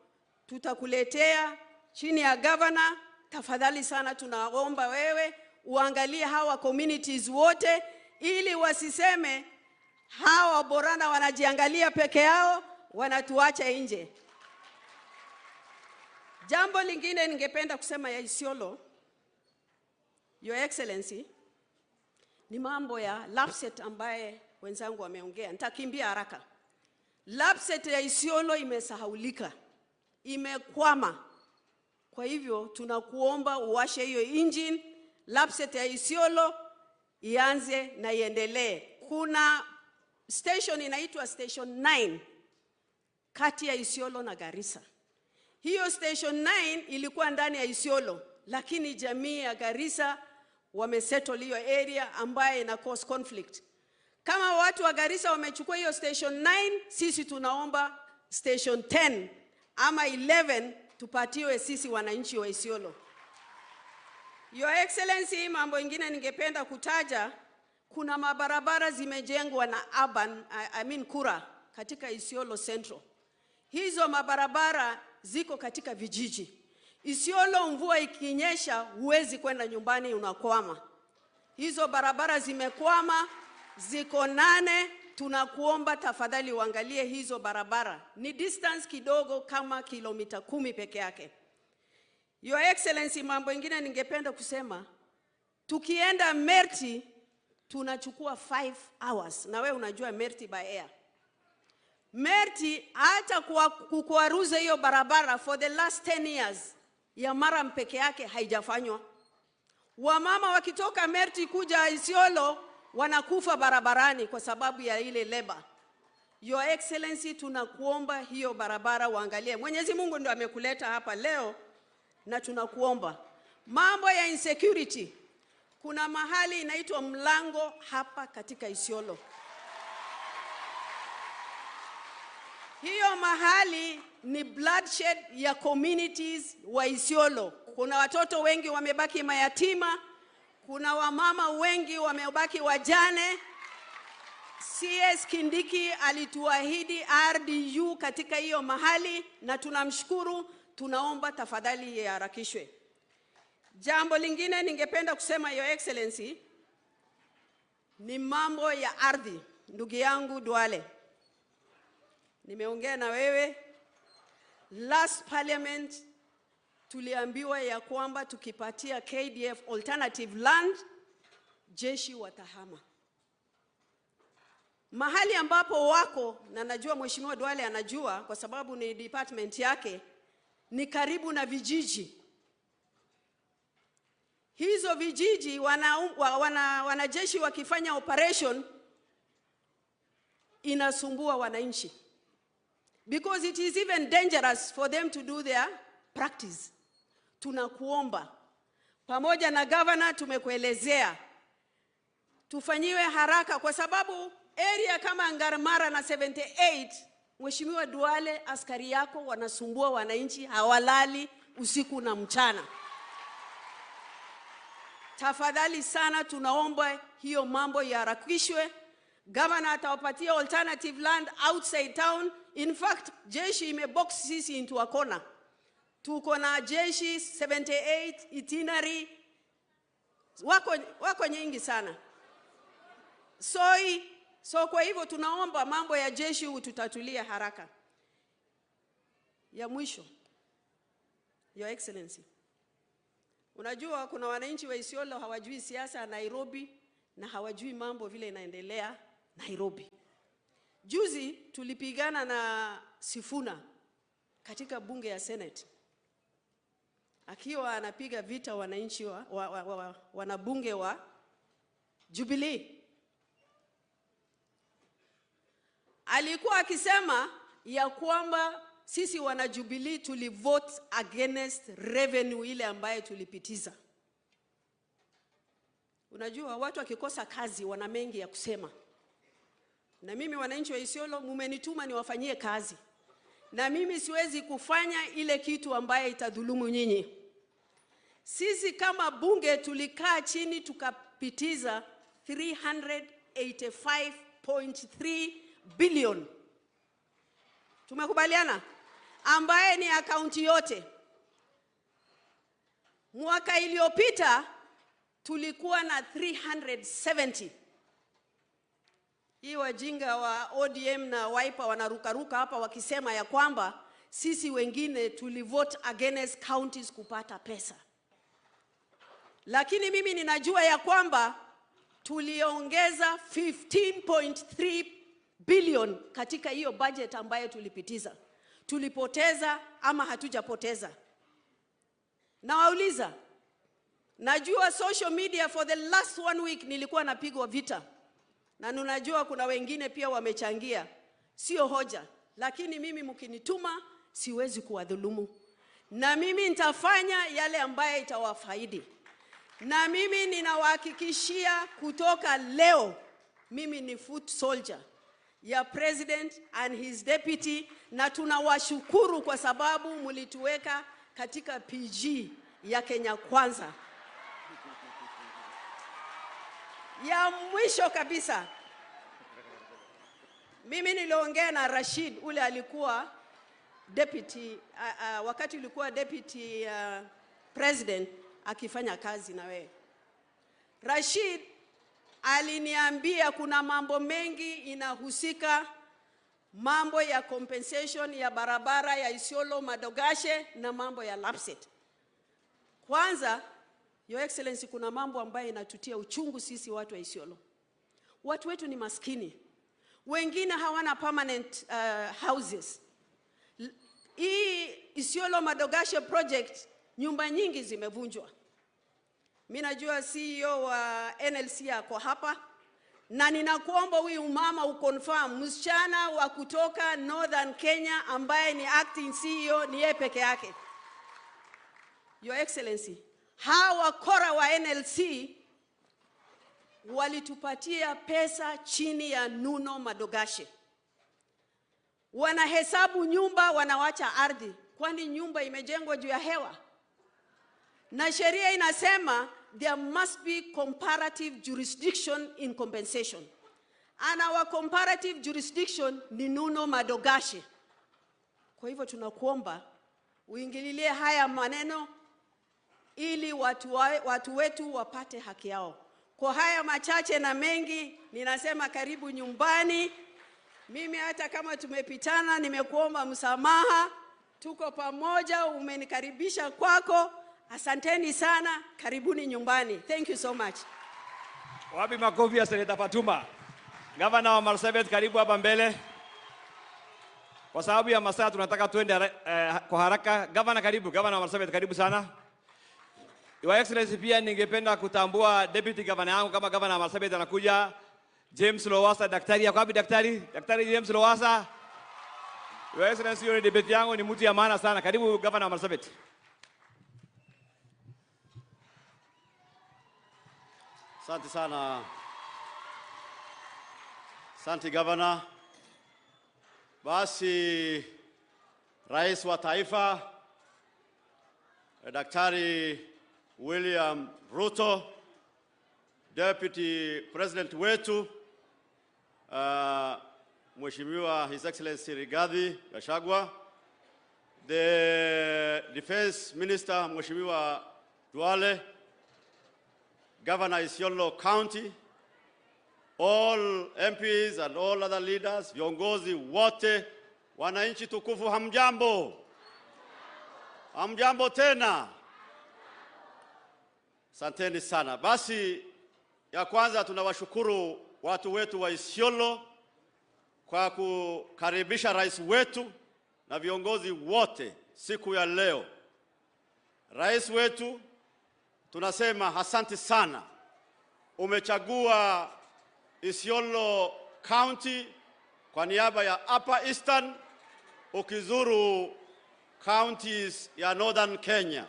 S1: tutakuletea chini ya governor. Tafadhali sana tunaomba wewe uangalie hawa communities wote, ili wasiseme hawa Borana wanajiangalia peke yao, wanatuacha nje. Jambo lingine ningependa kusema ya Isiolo, Your Excellency, ni mambo ya LAPSSET ambaye wenzangu wameongea. Nitakimbia haraka. LAPSSET ya Isiolo imesahaulika, imekwama. Kwa hivyo tunakuomba uwashe hiyo engine, LAPSSET ya Isiolo ianze na iendelee. Kuna station inaitwa Station 9 kati ya Isiolo na Garissa. Hiyo Station 9 ilikuwa ndani ya Isiolo, lakini jamii ya Garissa wamesettle hiyo area ambaye ina cause conflict. Kama watu wa Garissa wamechukua hiyo Station 9, sisi tunaomba Station 10 ama 11 tupatiwe sisi wananchi wa Isiolo. Your Excellency, mambo ingine ningependa kutaja, Kuna mabarabara zimejengwa na urban, I mean Kura katika Isiolo Central. Hizo mabarabara ziko katika vijiji. Isiolo mvua ikinyesha huwezi kwenda nyumbani, unakwama. Hizo barabara zimekwama, ziko 8. Tunakuomba tafadhali uangalie hizo barabara. Ni distance kidogo kama kilomita 10 peke yake. Your Excellency, mambo ingine ningependa kusema, tukienda Merti tunachukua 5 hours. Na we unajua Merti by air. Merti hata kukwaruza hiyo barabara for the last 10 years ya Murram peke yake haijafanywa. Wamama wakitoka Merti kuja Isiolo wanakufa barabarani kwa sababu ya ile leba. Your Excellency, tunakuomba hiyo barabara uangalie. Mwenyezi Mungu ndio amekuleta hapa leo na tunakuomba. Mambo ya insecurity, kuna mahali inaitwa Mlango hapa katika Isiolo. Hiyo mahali ni bloodshed ya communities wa Isiolo. Kuna watoto wengi wamebaki mayatima, kuna wamama wengi wamebaki wajane. CS Kindiki alituahidi RDU katika hiyo mahali na tunamshukuru, tunaomba tafadhali iharakishwe. Jambo lingine ningependa kusema, Your Excellency, ni mambo ya ardhi. Ndugu yangu Duale, nimeongea na wewe last parliament, tuliambiwa ya kwamba tukipatia KDF alternative land, jeshi watahama. Mahali ambapo wako, na najua Mheshimiwa Duale anajua kwa sababu ni department yake, ni karibu na vijiji. Hizo vijiji wanajeshi wakifanya operation inasumbua wananchi. Because it is even dangerous for them to do their practice. Tunakuomba pamoja na governor, tumekuelezea tufanyiwe haraka kwa sababu area kama Ngarmara na 78, Mheshimiwa Duale, askari yako wanasumbua wananchi, hawalali usiku na mchana. Tafadhali sana tunaomba hiyo mambo iharakishwe. Governor atawapatia alternative land outside town. In fact, jeshi imebox sisi into a corner. Tuko na jeshi 78 itinerary wako nyingi sana. So kwa hivyo tunaomba mambo ya jeshi ututatulie haraka. Ya mwisho, Your Excellency, unajua kuna wananchi wa Isiolo hawajui siasa Nairobi na hawajui mambo vile inaendelea Nairobi. Juzi tulipigana na Sifuna katika bunge ya Senate, akiwa anapiga vita wananchi wanabunge wa Jubilee. Alikuwa akisema ya kwamba sisi wana Jubilee tulivote against revenue ile ambayo tulipitiza. Unajua watu wakikosa kazi wana mengi ya kusema. Na mimi wananchi wa Isiolo mumenituma niwafanyie kazi. Na mimi siwezi kufanya ile kitu ambaye itadhulumu nyinyi. Sisi kama bunge tulikaa chini tukapitiza 385.3 billion. Tumekubaliana? Ambaye ni akaunti yote. Mwaka iliyopita tulikuwa na 370. Hii wajinga wa ODM na Wiper wanarukaruka hapa wakisema ya kwamba sisi wengine tulivote against counties kupata pesa. Lakini mimi ninajua ya kwamba tuliongeza 15.3 billion katika hiyo budget ambayo tulipitiza. Tulipoteza ama hatujapoteza? Nawauliza, najua social media for the last 1 week nilikuwa napigwa vita. Na ninajua kuna wengine pia wamechangia. Sio hoja, lakini mimi mkinituma siwezi kuwadhulumu. Na mimi nitafanya yale ambaye itawafaidi. Na mimi ninawahakikishia kutoka leo, mimi ni foot soldier ya president and his deputy, na tunawashukuru kwa sababu mlituweka katika PG ya Kenya Kwanza. Ya mwisho kabisa, mimi niliongea na Rashid ule alikuwa deputy, wakati ulikuwa deputy president akifanya kazi na wewe. Rashid aliniambia kuna mambo mengi inahusika, mambo ya compensation ya barabara ya Isiolo Madogashe na mambo ya Lapsset. Kwanza, Your Excellency, kuna mambo ambayo inatutia uchungu sisi watu wa Isiolo. Watu wetu ni maskini. Wengine hawana permanent houses. Hii Isiolo Madogashe project, nyumba nyingi zimevunjwa. Mimi najua CEO wa NLC ako hapa, na ninakuomba huyu mama uconfirm msichana wa kutoka Northern Kenya ambaye ni acting CEO ni yeye peke yake. Your Excellency, hawa wakora wa NLC walitupatia pesa chini ya Nuno Madogashe. Wanahesabu nyumba, wanawacha ardhi. Kwani nyumba imejengwa juu ya hewa? Na sheria inasema there must be comparative jurisdiction in compensation. And our comparative jurisdiction ni Nuno Madogashe. Kwa hivyo tunakuomba uingililie haya maneno ili watu wetu wapate haki yao. Kwa haya machache na mengi, ninasema karibu nyumbani. Mimi hata kama tumepitana, nimekuomba msamaha. Tuko pamoja, umenikaribisha kwako. Asanteni sana, karibuni nyumbani. Thank you so much.
S6: Wapi makofi ya Seneta Fatuma? Gavana wa Marsabit, karibu hapa mbele. Kwa sababu ya masaa tunataka tuende kwa haraka. Gavana karibu, Gavana wa Marsabit karibu sana. Your Excellency, pia ningependa kutambua deputy governor yangu kama Gavana wa Marsabit anakuja, James Lowassa. Daktari, yako wapi daktari? Daktari James Lowassa. Your Excellency, yule deputy yangu ni mtu ya maana sana. Karibu Gavana wa Marsabit.
S3: Asante sana. Asante Governor. Basi Rais wa Taifa Daktari William Ruto, Deputy President wetu Mheshimiwa His Excellency Rigathi Gachagua, the Defense Minister Mheshimiwa Duale, Governor Isiolo County, all MPs and all other leaders, viongozi wote, wananchi tukufu, hamjambo? Hamjambo tena? Asanteni sana. Basi ya kwanza tunawashukuru watu wetu wa Isiolo kwa kukaribisha rais wetu na viongozi wote siku ya leo. Rais wetu tunasema asante sana. Umechagua Isiolo County kwa niaba ya Upper Eastern ukizuru counties ya Northern Kenya.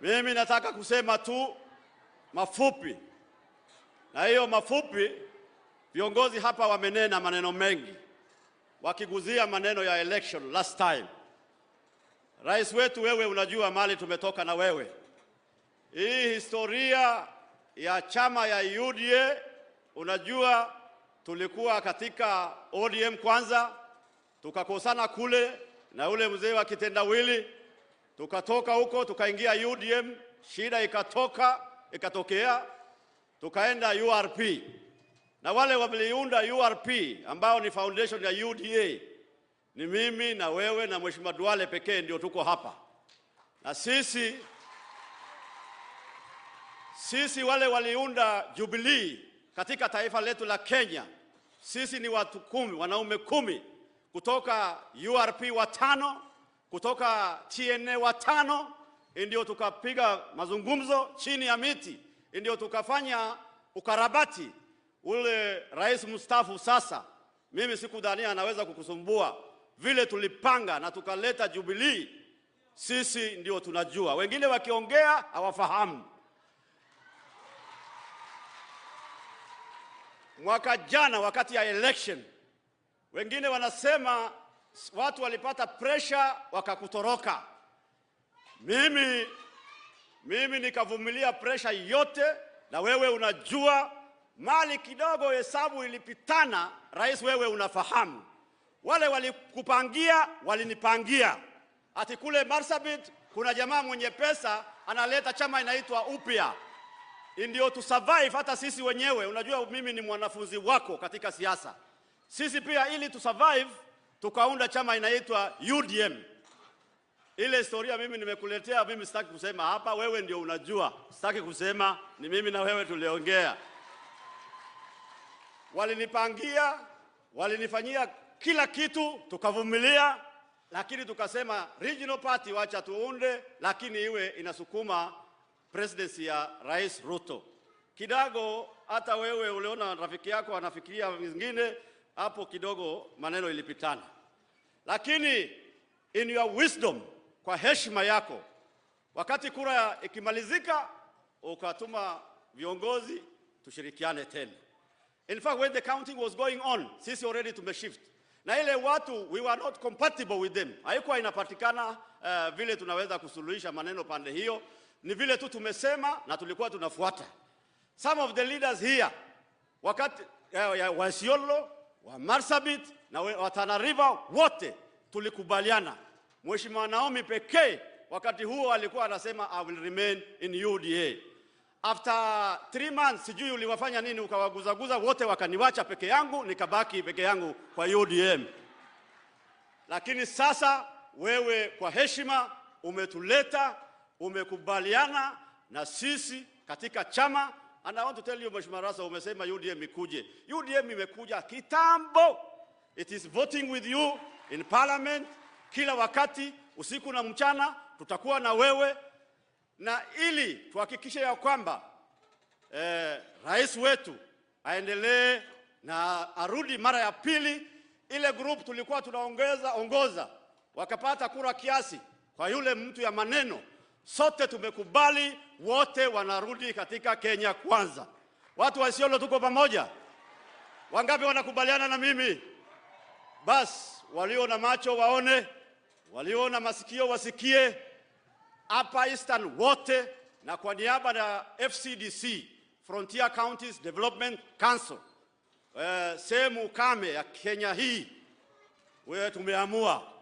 S3: Mimi nataka kusema tu mafupi. Na hiyo mafupi, viongozi hapa wamenena maneno mengi wakiguzia maneno ya election last time. Rais wetu, wewe unajua mali tumetoka na wewe. Hii historia ya chama ya UDA, unajua tulikuwa katika ODM kwanza, tukakosana kule na ule mzee wa kitendawili, tukatoka huko tukaingia UDM, shida ikatokea, tukaenda URP. Na wale waliunda URP ambao ni foundation ya UDA ni mimi na wewe na Mheshimiwa Duale pekee ndio tuko hapa. Na sisi wale waliunda Jubilee katika taifa letu la Kenya, sisi ni watu 10, wanaume 10 kutoka URP 5, kutoka TNA 5, ndio tukapiga mazungumzo chini ya miti, ndio tukafanya ukarabati. Ule rais mstaafu sasa, mimi sikudhania anaweza kukusumbua vile tulipanga na tukaleta Jubilee. Sisi ndio tunajua, wengine wakiongea hawafahamu. Mwaka jana wakati ya election, wengine wanasema watu walipata pressure wakakutoroka. Mimi nikavumilia pressure yote Na wewe unajua mali kidogo hesabu ilipitana, rais, wewe unafahamu. Wale walikupangia walinipangia. Ati kule Marsabit kuna jamaa mwenye pesa analeta chama inaitwa Upya. Ndio tu survive hata sisi wenyewe. Unajua mimi ni mwanafunzi wako katika siasa. Sisi pia ili tu survive tukaunda chama inaitwa UDM. Ile historia mimi nimekuletea, mimi sitaki kusema hapa, wewe ndio unajua. Sitaki kusema, ni mimi na wewe tuliongea. Walinipangia, walinifanyia kila kitu, tukavumilia, lakini tukasema regional party wacha tuunde, lakini iwe inasukuma presidency ya Rais Ruto. Kidogo hata wewe uliona rafiki yako anafikiria vingine, hapo kidogo maneno ilipitana. Lakini in your wisdom, kwa heshima yako, wakati kura ikimalizika, ukatuma viongozi tushirikiane tena. In fact, when the counting was going on, sisi already tumeshift. Na ile watu, we were not compatible with them. Haikuwa inapatikana vile tunaweza kusuluhisha maneno pande hiyo. Ni vile tu tumesema na tulikuwa tunafuata. Some of the leaders here, wakati wa Isiolo, wa Marsabit na wa Tana River, wote tulikubaliana. Mheshimiwa Naomi pekee wakati huo alikuwa anasema I will remain in UDA. After 3 months, sijui uliwafanya nini, ukawaguzaguza wote wakaniwacha peke yangu, nikabaki peke yangu kwa UDM. Lakini sasa wewe kwa heshima umetuleta, umekubaliana na sisi katika chama. And I want to tell you, Mheshimiwa Rasa, umesema UDM ikuje. UDM imekuja kitambo. It is voting with you in parliament kila wakati, usiku na mchana, tutakuwa na wewe. Na ili tuhakikishe ya kwamba rais wetu aendelee na arudi mara ya pili, ile group tulikuwa tunaongeza ongoza wakapata kura kiasi kwa yule mtu ya maneno, sote tumekubali, wote wanarudi katika Kenya Kwanza. Watu wa Isiolo tuko pamoja. Wangapi wanakubaliana na mimi? Bas, walio na macho waone, walio na masikio wasikie. Upper Eastern wote, na kwa niaba ya FCDC, Frontier Counties Development Council, sehemu kame ya Kenya hii, wewe tumeamua,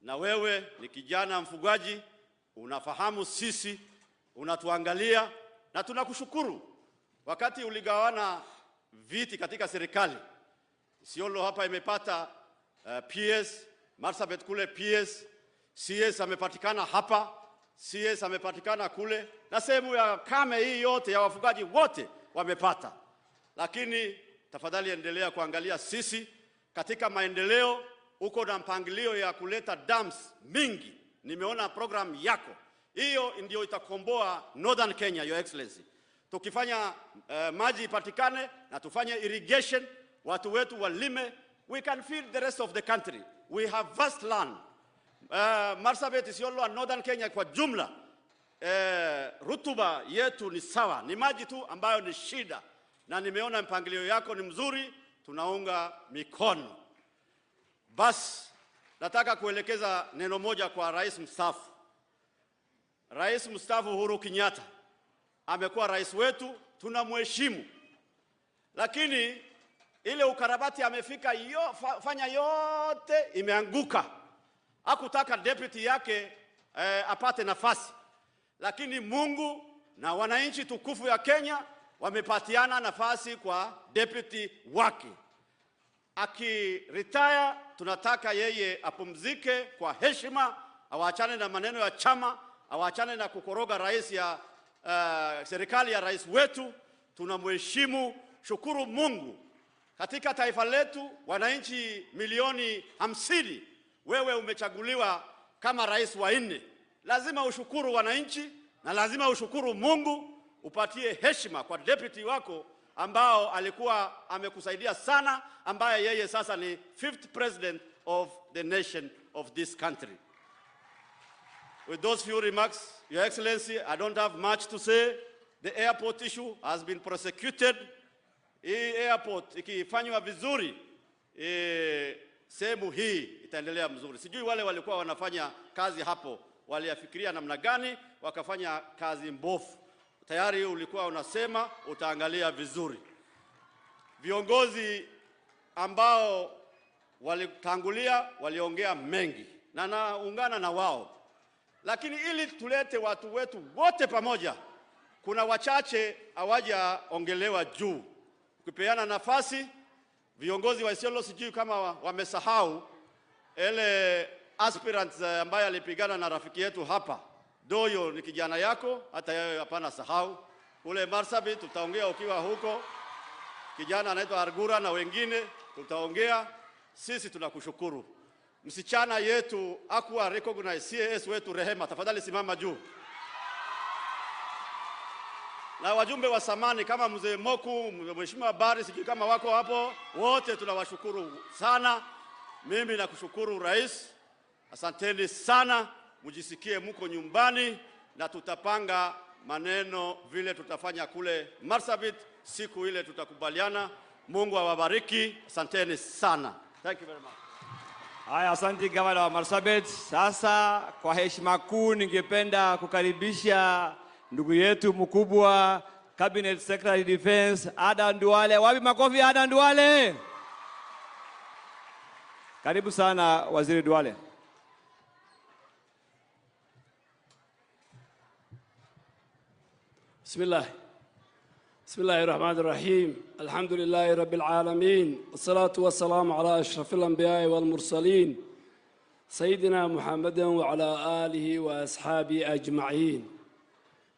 S3: na wewe ni kijana mfugaji, unafahamu sisi, unatuangalia, na tunakushukuru. Wakati uligawana viti katika serikali, Isiolo hapa imepata PS, Marsabit kule PS, CS amepatikana hapa, CS amepatikana kule, na sehemu ya kame hii yote ya wafugaji wote wamepata. Lakini tafadhali endelea kuangalia sisi katika maendeleo. Uko na mpangilio ya kuleta dams mingi. Nimeona program yako. Hiyo ndio itakomboa Northern Kenya, Your Excellency. Tukifanya maji ipatikane na tufanye irrigation, watu wetu walime, we can feed the rest of the country. We have vast land. Marsabit, Isiolo and Northern Kenya kwa jumla, rutuba yetu ni sawa, ni maji tu ambayo ni shida. Na nimeona mpangilio yako ni mzuri, tunaunga mikono. Bas, nataka kuelekeza neno moja kwa rais mstaafu. Rais mstaafu Uhuru Kenyatta amekuwa rais wetu, tunamheshimu. Lakini ile ukarabati amefika fanya yote imeanguka. Hakutaka deputy yake apate nafasi. Lakini Mungu na wananchi tukufu ya Kenya wamepatiana nafasi kwa deputy wake. Akiretire, tunataka yeye apumzike kwa heshima, awaachane na maneno ya chama, awaachane na kukoroga rais ya serikali ya rais wetu. Tunamheshimu. Shukuru Mungu. Katika taifa letu wananchi milioni 50, wewe umechaguliwa kama rais wa 4. Lazima ushukuru wananchi na lazima ushukuru Mungu, upatie heshima kwa deputy wako ambao alikuwa amekusaidia sana, ambaye yeye sasa ni 5th president of the nation of this country. With those few remarks, Your Excellency, I don't have much to say. The airport issue has been prosecuted. Hii airport ikifanywa vizuri, sehemu hii itaendelea mzuri. Sijui wale walikuwa wanafanya kazi hapo waliafikiria namna gani wakafanya kazi mbovu. Tayari ulikuwa unasema utaangalia vizuri. Viongozi ambao walitangulia waliongea mengi na naungana na wao, lakini ili tulete watu wetu wote pamoja, kuna wachache hawajaongelewa juu. Ukipeana nafasi viongozi wa Isiolo, sijui kama wamesahau ele aspirants ambaye alipigana na rafiki yetu hapa Doyo, ni kijana yako, hata yeye hapana sahau. Kule Marsabit tutaongea ukiwa huko, kijana anaitwa Argura na wengine tutaongea. Sisi tunakushukuru. Msichana yetu akuwa recognize CAS wetu Rehema, tafadhali simama juu. Na wajumbe wa samani kama Mzee Moku, Mheshimiwa Bari, sijui kama wako hapo, wote tunawashukuru sana. Mimi nakushukuru Rais, asanteni sana, mjisikie mko nyumbani, na tutapanga maneno vile tutafanya kule Marsabit siku ile tutakubaliana. Mungu awabariki, asanteni sana. Thank you very much.
S14: Haya, asante gavana wa Marsabit. Sasa kwa heshima kuu ningependa kukaribisha ndugu yetu mkubwa Cabinet Secretary Defense Adan Duale. Wapi makofi Adan Duale? Karibu sana Waziri Duale.
S4: Bismillah. Bismillahirrahmanirrahim. Alhamdulillahi Rabbil Alamin. Wassalatu wassalamu ala ashrafil anbiya'i wal mursalin. Sayyidina Muhammadin wa ala alihi wa ashabi ajma'in.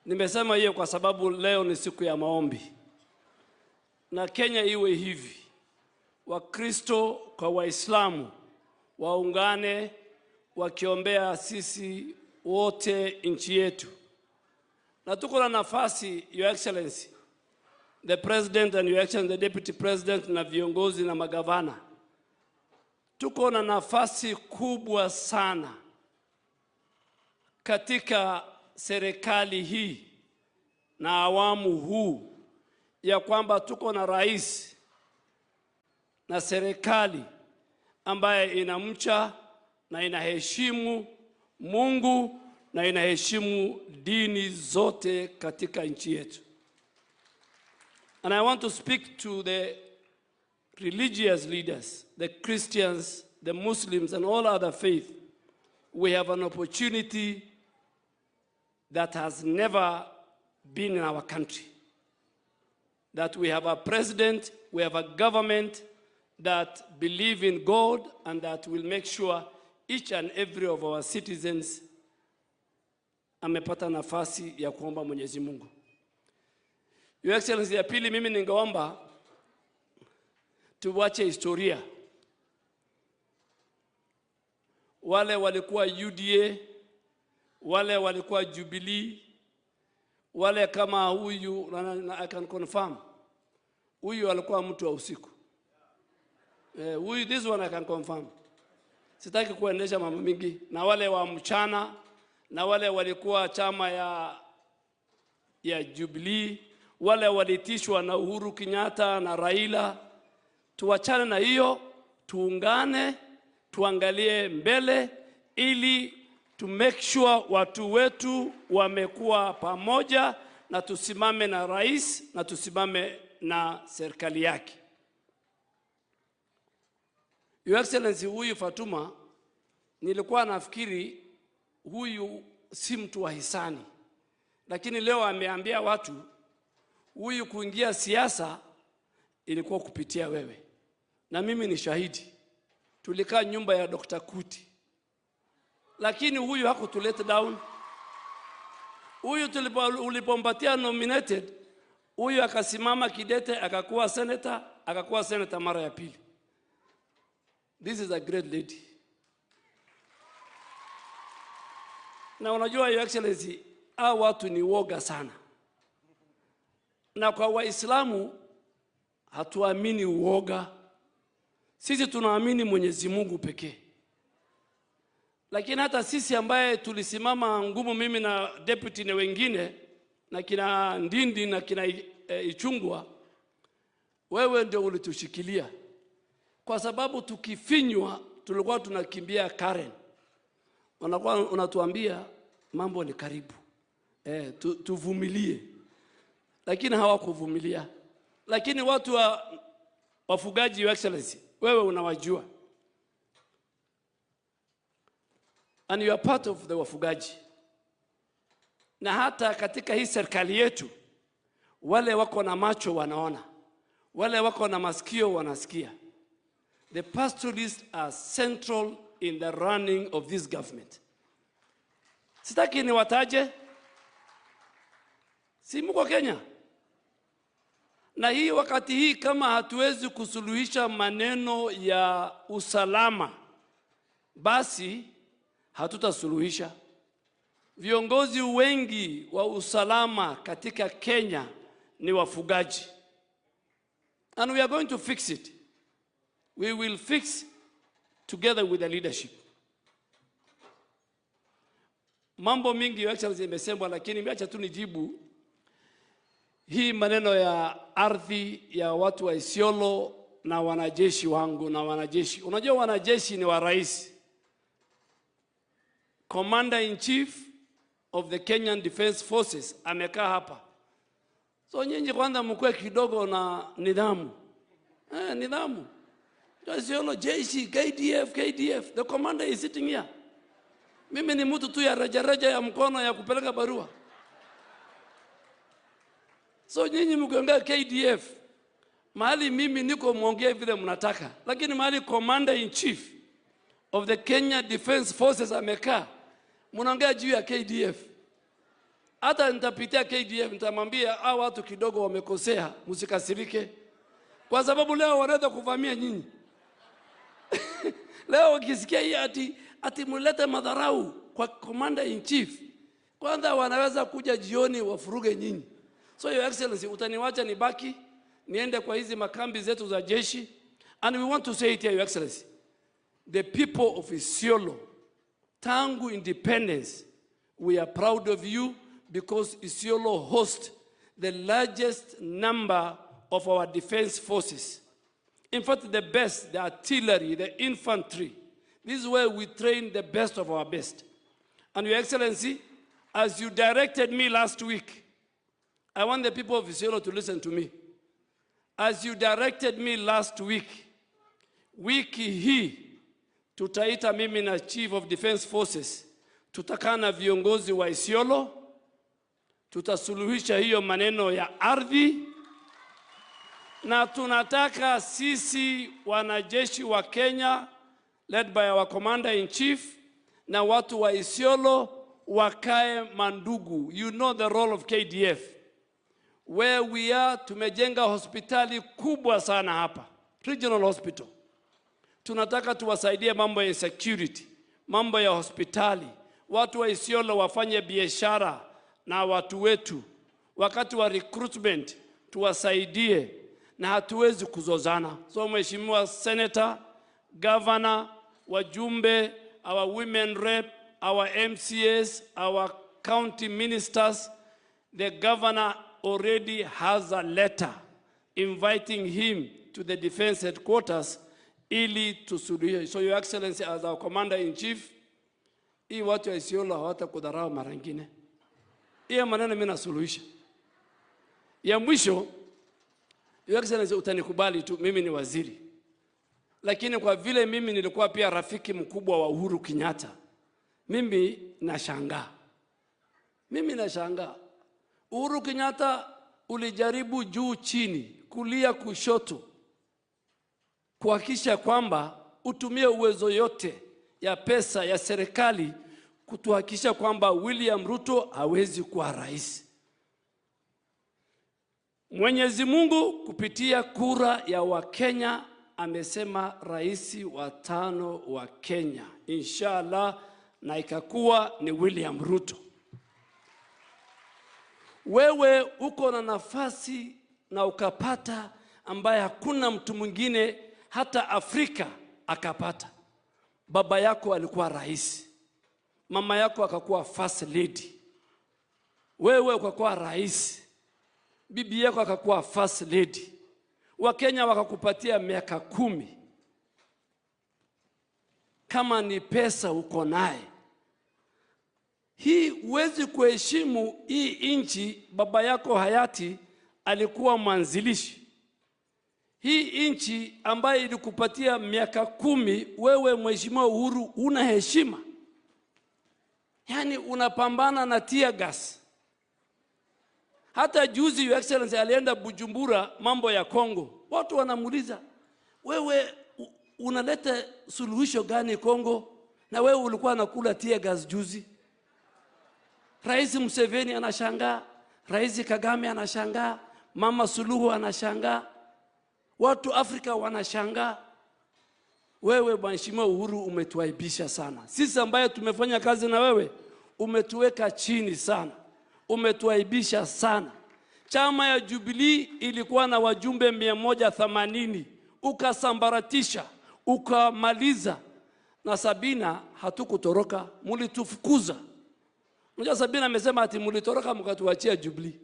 S4: Nimesema hiyo kwa sababu leo ni siku ya maombi. Na Kenya iwe hivi. Wakristo kwa Waislamu waungane wakiombea sisi wote nchi yetu. Na tuko na nafasi, Your Excellency, the President and Your Excellency, the Deputy President na viongozi na magavana. Tuko na nafasi kubwa sana katika serikali hii na awamu huu ya kwamba tuko na rais na serikali ambaye inamcha na inaheshimu Mungu na inaheshimu dini zote katika nchi yetu. And I want to speak to the religious leaders, the Christians, the Muslims, and all other faith. We have an opportunity that has never been in our country. That we have a president, we have a government that believe in God and that will make sure each and every of our citizens amepata nafasi ya kuomba Mwenyezi Mungu. Your Excellency, ya pili mimi ningeomba tuwache historia. Wale walikuwa UDA, wale walikuwa Jubilee, wale kama huyu, I can confirm, huyu alikuwa mtu wa usiku. Huyu, this one I can confirm. Sitaki kuendesha mambo mingi. Na wale wa mchana, na wale walikuwa chama ya Jubilee, wale walitishwa na Uhuru Kenyatta na Raila. Tuachane na hiyo, tuungane, tuangalie mbele ili to make sure watu wetu wamekuwa pamoja, na tusimame na rais na tusimame na serikali yake. Your Excellency, huyu Fatuma nilikuwa nafikiri huyu si mtu wa hisani, lakini leo ameambia watu huyu kuingia siasa ilikuwa kupitia wewe. Na mimi ni shahidi. Tulikaa nyumba ya Dr. Kuti. Lakini huyu hakutuleta down. Huyu ulipompatia nominated, huyu akasimama kidete, akakuwa senator, akakuwa senator mara ya pili. This is a great lady. Na unajua Your Excellency, hao watu ni woga sana. Na kwa Waislamu hatuamini uoga. Sisi tunaamini Mwenyezi Mungu pekee. Lakini hata sisi ambaye tulisimama ngumu, mimi na deputy na wengine na kina Ndindi na kina Ichungwa, wewe ndio ulitushikilia. Kwa sababu tukifinywa tulikuwa tunakimbia Karen. Wanakuwa unatuambia mambo ni karibu. Tuvumilie. Lakini hawakuvumilia. Lakini watu wa wafugaji, Your Excellency, wewe unawajua. And you are part of the wafugaji. Na hata katika hii serikali yetu, wale wako na macho wanaona, wale wako na masikio wanasikia. The pastoralists are central in the running of this government. Sitaki niwataje. Si mko Kenya? Na hii wakati hii kama hatuwezi kusuluhisha maneno ya usalama, basi hatutasuluhisha. Viongozi wengi wa usalama katika Kenya ni wafugaji. And we are going to fix it. We will fix together with the leadership. Mambo mingi Your Excellency imesemwa, lakini niacha tu nijibu hii maneno ya ardhi ya watu wa Isiolo na wanajeshi wangu na wanajeshi. Unajua wanajeshi ni wa rais. Commander in Chief of the Kenyan Defense Forces amekaa hapa. So nyinyi kwanza mkue kidogo na nidhamu. Nidhamu. Isiolo jeshi, KDF, KDF. The commander is sitting here. Mimi ni mtu tu ya reja reja ya mkono ya kupeleka barua. So nyinyi mkiongea KDF, mahali mimi niko muongee vile mnataka. Lakini mahali Commander in Chief of the Kenya Defense Forces amekaa, mnaongea juu ya KDF. Hata nitapitia KDF, nitamwambia hao watu kidogo wamekosea, msikasirike. Kwa sababu leo wanaweza kuvamia nyinyi. Leo ukisikia hii ati mulete madharau kwa Commander in Chief, kwanza wanaweza kuja jioni wafuruge nyinyi. So Your Excellency, utaniwacha nibaki niende kwa hizi makambi zetu za jeshi. And we want to say it here, Your Excellency. The people of Isiolo, tangu independence, we are proud of you because Isiolo hosts the largest number of our defense forces. In fact, the best, the artillery, the infantry. This is where we train the best of our best. And Your Excellency, as you directed me last week, I want the people of Isiolo to listen to me. As you directed me last week, wiki hii, tutaita mimi na Chief of Defense Forces, tutakaa na viongozi wa Isiolo, tutasuluhisha hiyo maneno ya ardhi, na tunataka sisi wanajeshi wa Kenya, led by our Commander in Chief, na watu wa Isiolo wakae mandugu. You know the role of KDF. Where we are, tumejenga hospitali kubwa sana hapa, regional hospital. Tunataka tuwasaidie mambo ya security, mambo ya hospitali. Watu wa Isiolo wafanye biashara na watu wetu. Wakati wa recruitment tuwasaidie, na hatuwezi kuzozana. So Mheshimiwa Senator, Governor, wajumbe, our women rep, our MCAs, our county ministers, the governor already has a letter inviting him to the defense headquarters ili tusuluhishe. So Your Excellency, as our Commander in Chief, hii watu wa Isiolo hawatakudharau mara nyingine. Hiyo maneno mimi nasuluhisha. Ya mwisho, Your Excellency, utanikubali tu, mimi ni waziri. Lakini kwa vile mimi nilikuwa pia rafiki mkubwa wa Uhuru Kenyatta, mimi nashangaa. Mimi nashangaa. Uhuru Kenyatta ulijaribu juu chini, kulia kushoto, kuhakikisha kwamba utumie uwezo yote ya pesa ya serikali kutuhakikisha kwamba William Ruto hawezi kuwa rais. Mwenyezi Mungu kupitia kura ya Wakenya amesema rais wa 5 wa Kenya, inshallah, na ikakuwa ni William Ruto. Wewe uko na nafasi na ukapata ambaye hakuna mtu mwingine hata Afrika akapata. Baba yako alikuwa rais, mama yako akakuwa first lady, wewe ukakuwa rais, bibi yako akakuwa first lady. Wakenya wakakupatia miaka 10. Kama ni pesa uko naye, hii huwezi kuheshimu hii nchi. Baba yako hayati alikuwa mwanzilishi. Hii nchi ambayo ilikupatia miaka 10, wewe Mheshimiwa Uhuru una heshima. Yaani unapambana na tear gas. Hata juzi Your Excellency alienda Bujumbura mambo ya Kongo. Watu wanamuuliza, wewe unaleta suluhisho gani Kongo? Na wewe ulikuwa unakula tear gas juzi. Rais Museveni anashangaa, Rais Kagame anashangaa, Mama Suluhu anashangaa, watu Afrika wanashangaa. Wewe Mheshimiwa Uhuru umetuaibisha sana. Sisi ambaye tumefanya kazi na wewe umetuweka chini sana. Umetuaibisha sana. Chama ya Jubilee ilikuwa na wajumbe 180, ukasambaratisha, ukamaliza. Na Sabina hatukutoroka, mulitufukuza. Unajua Sabina amesema ati mulitoroka mkatuachia Jubilee.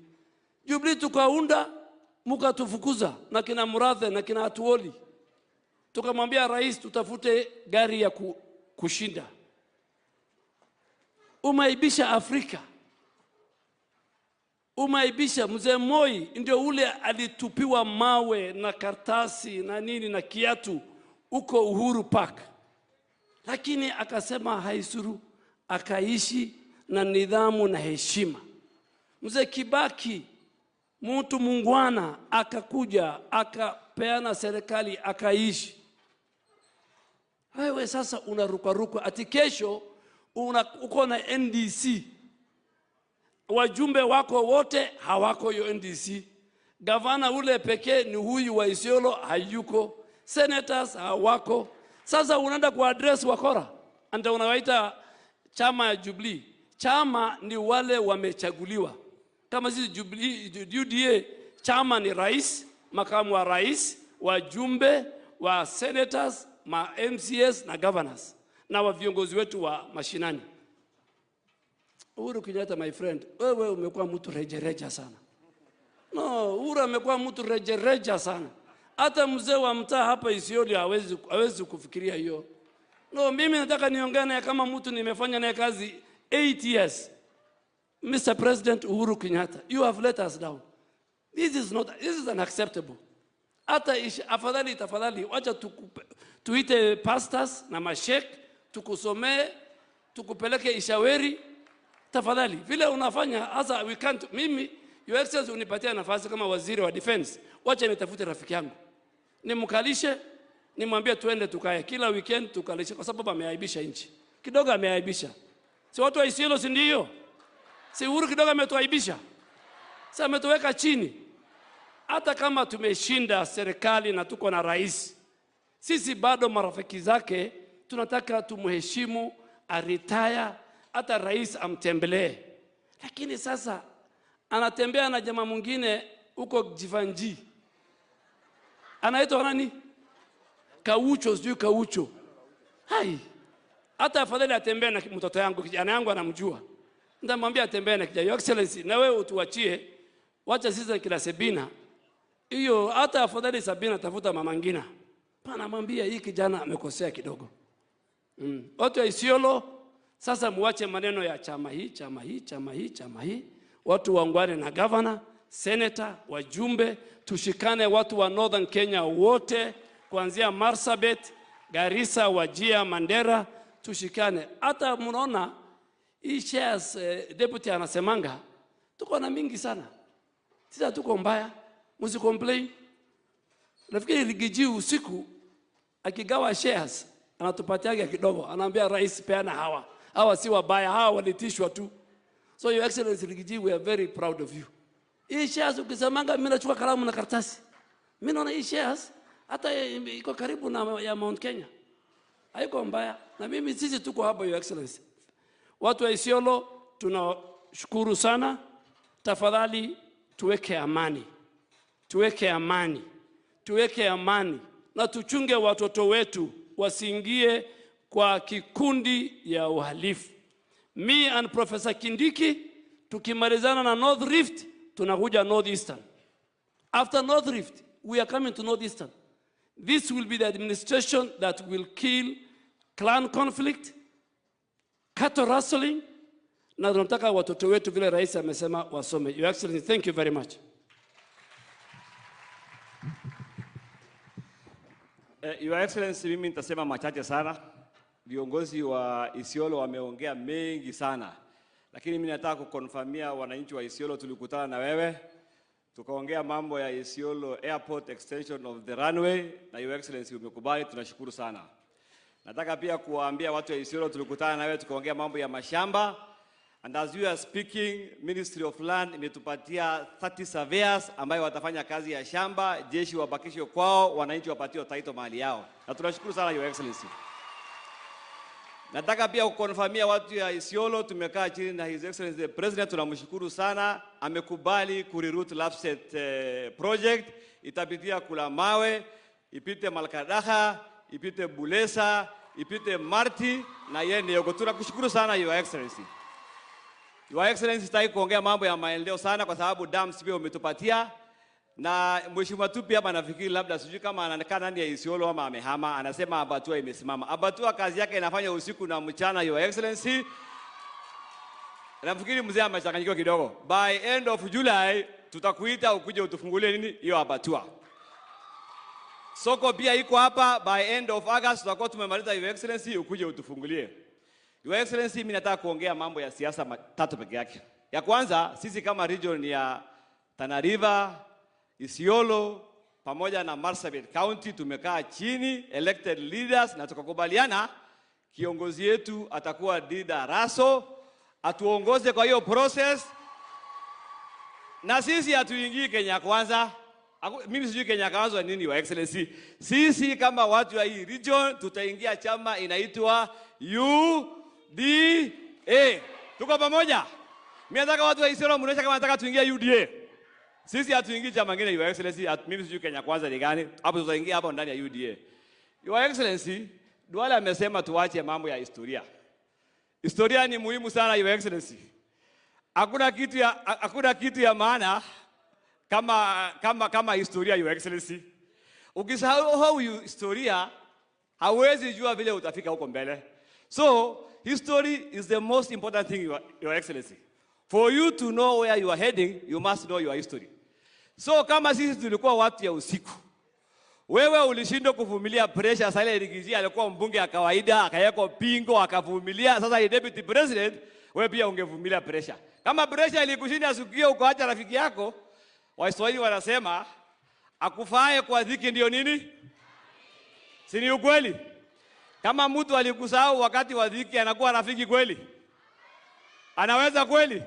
S4: Jubilee tukaunda mkatufukuza na kina Murathe na kina Atuoli. Tukamwambia rais tutafute gari ya kushinda. Umeaibisha Afrika. Umeaibisha. Mzee Moi ndio ule alitupiwa mawe na kartasi na nini na kiatu huko Uhuru Park. Lakini akasema haisuru, akaishi na nidhamu na heshima. Mzee Kibaki, mtu muungwana, akakuja akapeana serikali akaishi. Wewe sasa unaruka ruka ati kesho uko na NDC. Wajumbe wako wote hawako hiyo NDC. Gavana ule pekee ni huyu wa Isiolo hayuko. Senators hawako. Sasa unaenda ku address wakora. Ndio unawaita chama ya Jubilee. Chama ni wale wamechaguliwa. Kama sisi Jubilee, UDA, chama ni rais, makamu wa rais, wajumbe, wa senators, ma MCAs na governors, na wa viongozi wetu wa mashinani. Uhuru Kenyatta, my friend, wewe umekuwa mtu rejereja sana. No, Uhuru amekuwa mtu rejereja sana. Hata mzee wa mtaa hapa Isiolo hawezi kufikiria hiyo. No, mimi nataka niongee naye kama mtu nimefanya naye kazi 8 years. Mr. President Uhuru Kenyatta, you have let us down. This is not, this is unacceptable. Hata afadhali, tafadhali, wacha tuite pastors na mashek, tukusomee, tukupeleke Ishaweri. Tafadhali, vile unafanya, hasa we can't, mimi, Your Excellency unipatia nafasi kama waziri wa defense, wacha nitafute rafiki yangu. Nimkalishe, nimwambie tuende tukae kila weekend tukalishe, kwa sababu ameaibisha nchi. Kidogo ameaibisha. Si watu wa Isiolo, si ndio? Si Uhuru kidogo ametuaibisha. Sasa ametuweka chini. Hata kama tumeshinda serikali na tuko na rais, sisi bado marafiki zake tunataka tumheshimu, aretire, hata rais amtembelee. Lakini sasa anatembea na jamaa mwingine huko Jivanji. Anaitwa nani? Kaucho, sijui Kaucho. Hai. Hata afadhali atembee na mtoto yangu, kijana yangu anamjua. Nitamwambia atembee na kijana. Your Excellency, na wewe utuachie. Wacha sisi kila Sabina. Hiyo hata afadhali Sabina tafuta mama Ngina. Pana mwambia hii kijana amekosea kidogo. Watu wa Isiolo sasa muache maneno ya chama hii, chama hii, chama hii, chama hii. Watu waungane na governor, senator, wajumbe, tushikane watu wa Northern Kenya wote kuanzia Marsabit, Garissa, Wajir, Mandera, tushikane. Hata mnaona hii shares deputy anasemanga tuko na mingi sana. Sisi tuko mbaya, msicomplain. Nafikiri Riggy G usiku akigawa shares anatupatiaga kidogo, anaambia rais peana hawa. Hawa si wabaya, hawa walitishwa tu. So Your Excellency Riggy G, we are very proud of you. Hii shares ukisemanga mimi nachukua kalamu na karatasi. Mimi naona hii shares hata iko karibu na ya Mount Kenya. Haiko mbaya. Na mimi sisi tuko hapa, Your Excellency. Watu wa Isiolo tunashukuru sana. Tafadhali tuweke amani. Tuweke amani. Tuweke amani na tuchunge watoto wetu wasiingie kwa kikundi ya uhalifu. Me and Professor Kindiki tukimalizana na North Rift tunakuja North Eastern. After North Rift we are coming to North Eastern. This will be the administration that will kill clan conflict, cattle rustling, na tunataka watoto wetu vile rais amesema wasome. Your Excellency, thank you very much.
S6: Your Excellency, mimi nitasema machache sana. Viongozi wa Isiolo wameongea mengi sana, lakini mimi nataka kuconfirmia wananchi wa Isiolo, tulikutana na wewe tukaongea mambo ya Isiolo Airport extension of the runway, na Your Excellency umekubali, tunashukuru sana. Nataka pia kuwaambia watu wa Isiolo, tulikutana na wewe tukaongea mambo ya mashamba, and as you are speaking, Ministry of Land imetupatia 30 surveyors ambayo watafanya kazi ya shamba, jeshi wabakishwe kwao, wananchi wapatiwe title mahali yao, na tunashukuru sana Your Excellency. Nataka pia kuconfirmia watu ya Isiolo, tumekaa chini na His Excellency the President, tunamshukuru sana, amekubali kureroute Lapsset project, itapitia Kulamawe, ipite Malkadaha, ipite Bulesa, ipite Marti na yende Yoko. Tunakushukuru sana Your Excellency. Your Excellency, sitaki kuongea mambo ya maendeleo sana kwa sababu dams pia umetupatia. Na Mheshimiwa Tupi hapa nafikiri labda sijui kama anakaa ndani ya Isiolo ama amehama, anasema abattoir imesimama. Abattoir kazi yake inafanya usiku na mchana, Your Excellency. Nafikiri mzee amechanganyikiwa kidogo. By end of July tutakuita ukuje utufungulie nini hiyo abattoir. Soko pia iko hapa, by end of August tutakuwa tumemaliza, Your Excellency, ukuje utufungulie. Your Excellency, mimi nataka kuongea mambo ya siasa matatu peke yake. Ya kwanza, sisi kama region ya Tana River, Isiolo pamoja na Marsabit County tumekaa chini elected leaders na tukakubaliana kiongozi yetu atakuwa Dida Raso, atuongoze kwa hiyo process, na sisi hatuingii Kenya Kwanza. Mimi sijui Kenya Kwanza nini, Your Excellency. Sisi kama watu wa hii region tutaingia chama inaitwa UDA. Tuko pamoja? Mimi nataka watu wa Isiolo mnaonyesha kama nataka tuingie UDA. Sisi hatuingii chama kingine, Your Excellency. Mimi sijui Kenya Kwanza ni gani. Hapo tutaingia hapo ndani ya UDA. Your Excellency, Duale amesema tuache mambo ya historia. Historia ni muhimu sana, Your Excellency. Hakuna kitu ya maana kama historia, Your Excellency. Ukisahau historia, hauwezi jua vile utafika huko mbele. So, history is the most important thing, Your Excellency. For you to know where you are heading, you must know your history. So, kama sisi tulikuwa watu ya usiku, wewe ulishindwa kuvumilia pressure. Sasa Riggy G alikuwa mbunge ya kawaida, akawekwa pingo, akavumilia. Sasa ni deputy president, wewe pia ungevumilia pressure. Kama pressure ilikushinda siku hiyo ukaacha rafiki yako, Waswahili wanasema akufae kwa dhiki ndio nini? Si ni ukweli? Kama mtu alikusahau wakati wa dhiki, anakuwa rafiki kweli? Anaweza kweli?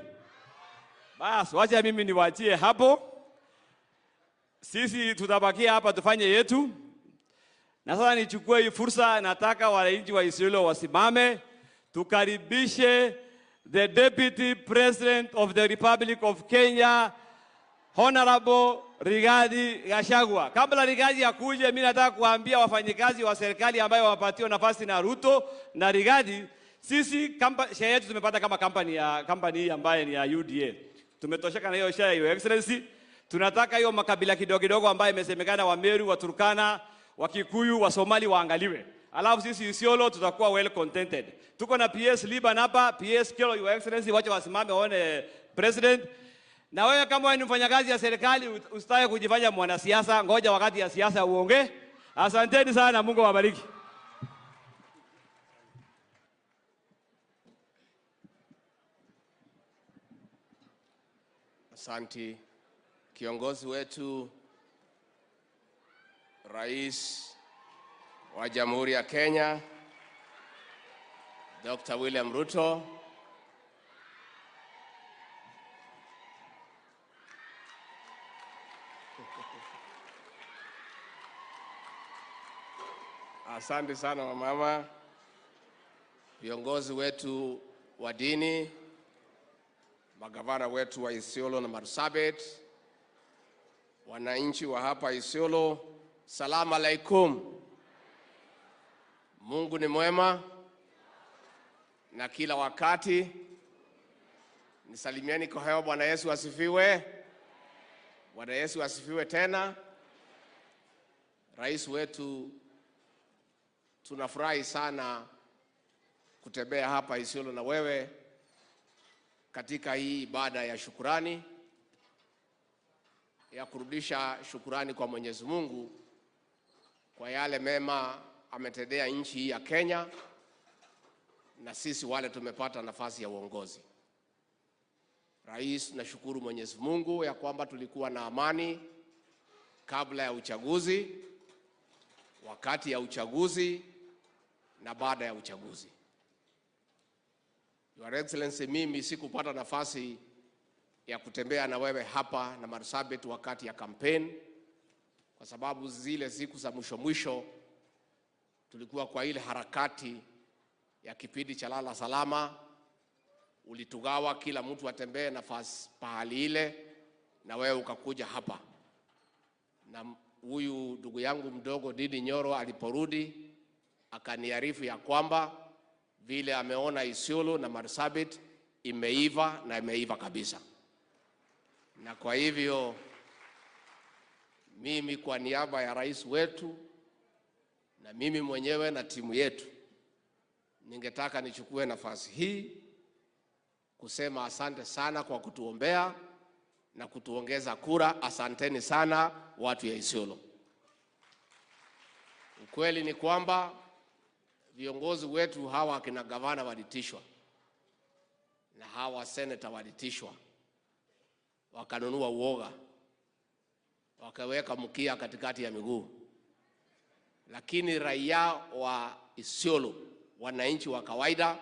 S6: Bas, wacha mimi niwaachie hapo. Sisi tutabakia hapa tufanye yetu. Na sasa nichukue hii fursa, nataka wananchi wa Isiolo wasimame, tukaribishe the Deputy President of the Republic of Kenya, Honorable Rigathi Gachagua. Kabla Rigathi akuje, mimi nataka kuambia wafanyikazi wa serikali ambayo wamepatiwa nafasi na Ruto na Rigathi, sisi share yetu tumepata kama company ambayo ni ya UDA. Tumetosheka na hiyo share, Your Excellency. Tunataka hiyo makabila kidogo kidogo ambayo imesemekana wa Meru, wa Turkana, wa Kikuyu, wa Somali waangaliwe. Alafu sisi Isiolo tutakuwa well contented. Tuko na PS Liban hapa, PS Kelo, Your Excellency, wacha wasimame waone president. Na wewe kama wewe ni mfanyakazi ya serikali, usitake kujifanya mwanasiasa, ngoja wakati ya siasa uongee. Asanteni sana, Mungu awabariki.
S5: Asante kiongozi wetu Rais wa Jamhuri ya Kenya Dr. William Ruto, asante sana mama, viongozi wetu wa dini, magavana wetu wa Isiolo na Marsabit, wananchi wa hapa Isiolo, salamu alaikum. Mungu ni mwema na kila wakati. Nisalimieni kwa hewa. Bwana Yesu asifiwe. Bwana Yesu asifiwe tena. Rais wetu, tunafurahi sana kutembea hapa Isiolo na wewe katika hii ibada ya shukurani, ya kurudisha shukurani kwa Mwenyezi Mungu kwa yale mema ametendea nchi hii ya Kenya na sisi wale tumepata nafasi ya uongozi. Rais, nashukuru Mwenyezi Mungu ya kwamba tulikuwa na amani kabla ya uchaguzi, wakati ya uchaguzi na baada ya uchaguzi. Your Excellency, mimi sikupata nafasi ya kutembea na wewe hapa na Marsabit wakati ya campaign, kwa sababu zile siku za mwisho mwisho tulikuwa kwa ile harakati ya kipindi cha lala salama. Ulitugawa kila mtu atembee nafasi pahali ile, na wewe ukakuja hapa. Na huyu ndugu yangu mdogo Didi Nyoro aliporudi akaniarifu ya kwamba vile ameona Isiolo na Marsabit imeiva na imeiva kabisa. Na kwa hivyo mimi kwa niaba ya rais wetu na mimi mwenyewe na timu yetu, ningetaka nichukue nafasi hii kusema asante sana kwa kutuombea na kutuongeza kura. Asanteni sana watu ya Isiolo. Ukweli ni kwamba viongozi wetu hawa akina gavana walitishwa na hawa seneta walitishwa, wakanunua uoga, wakaweka mkia katikati ya miguu. Lakini raia wa Isiolo, wananchi wa kawaida,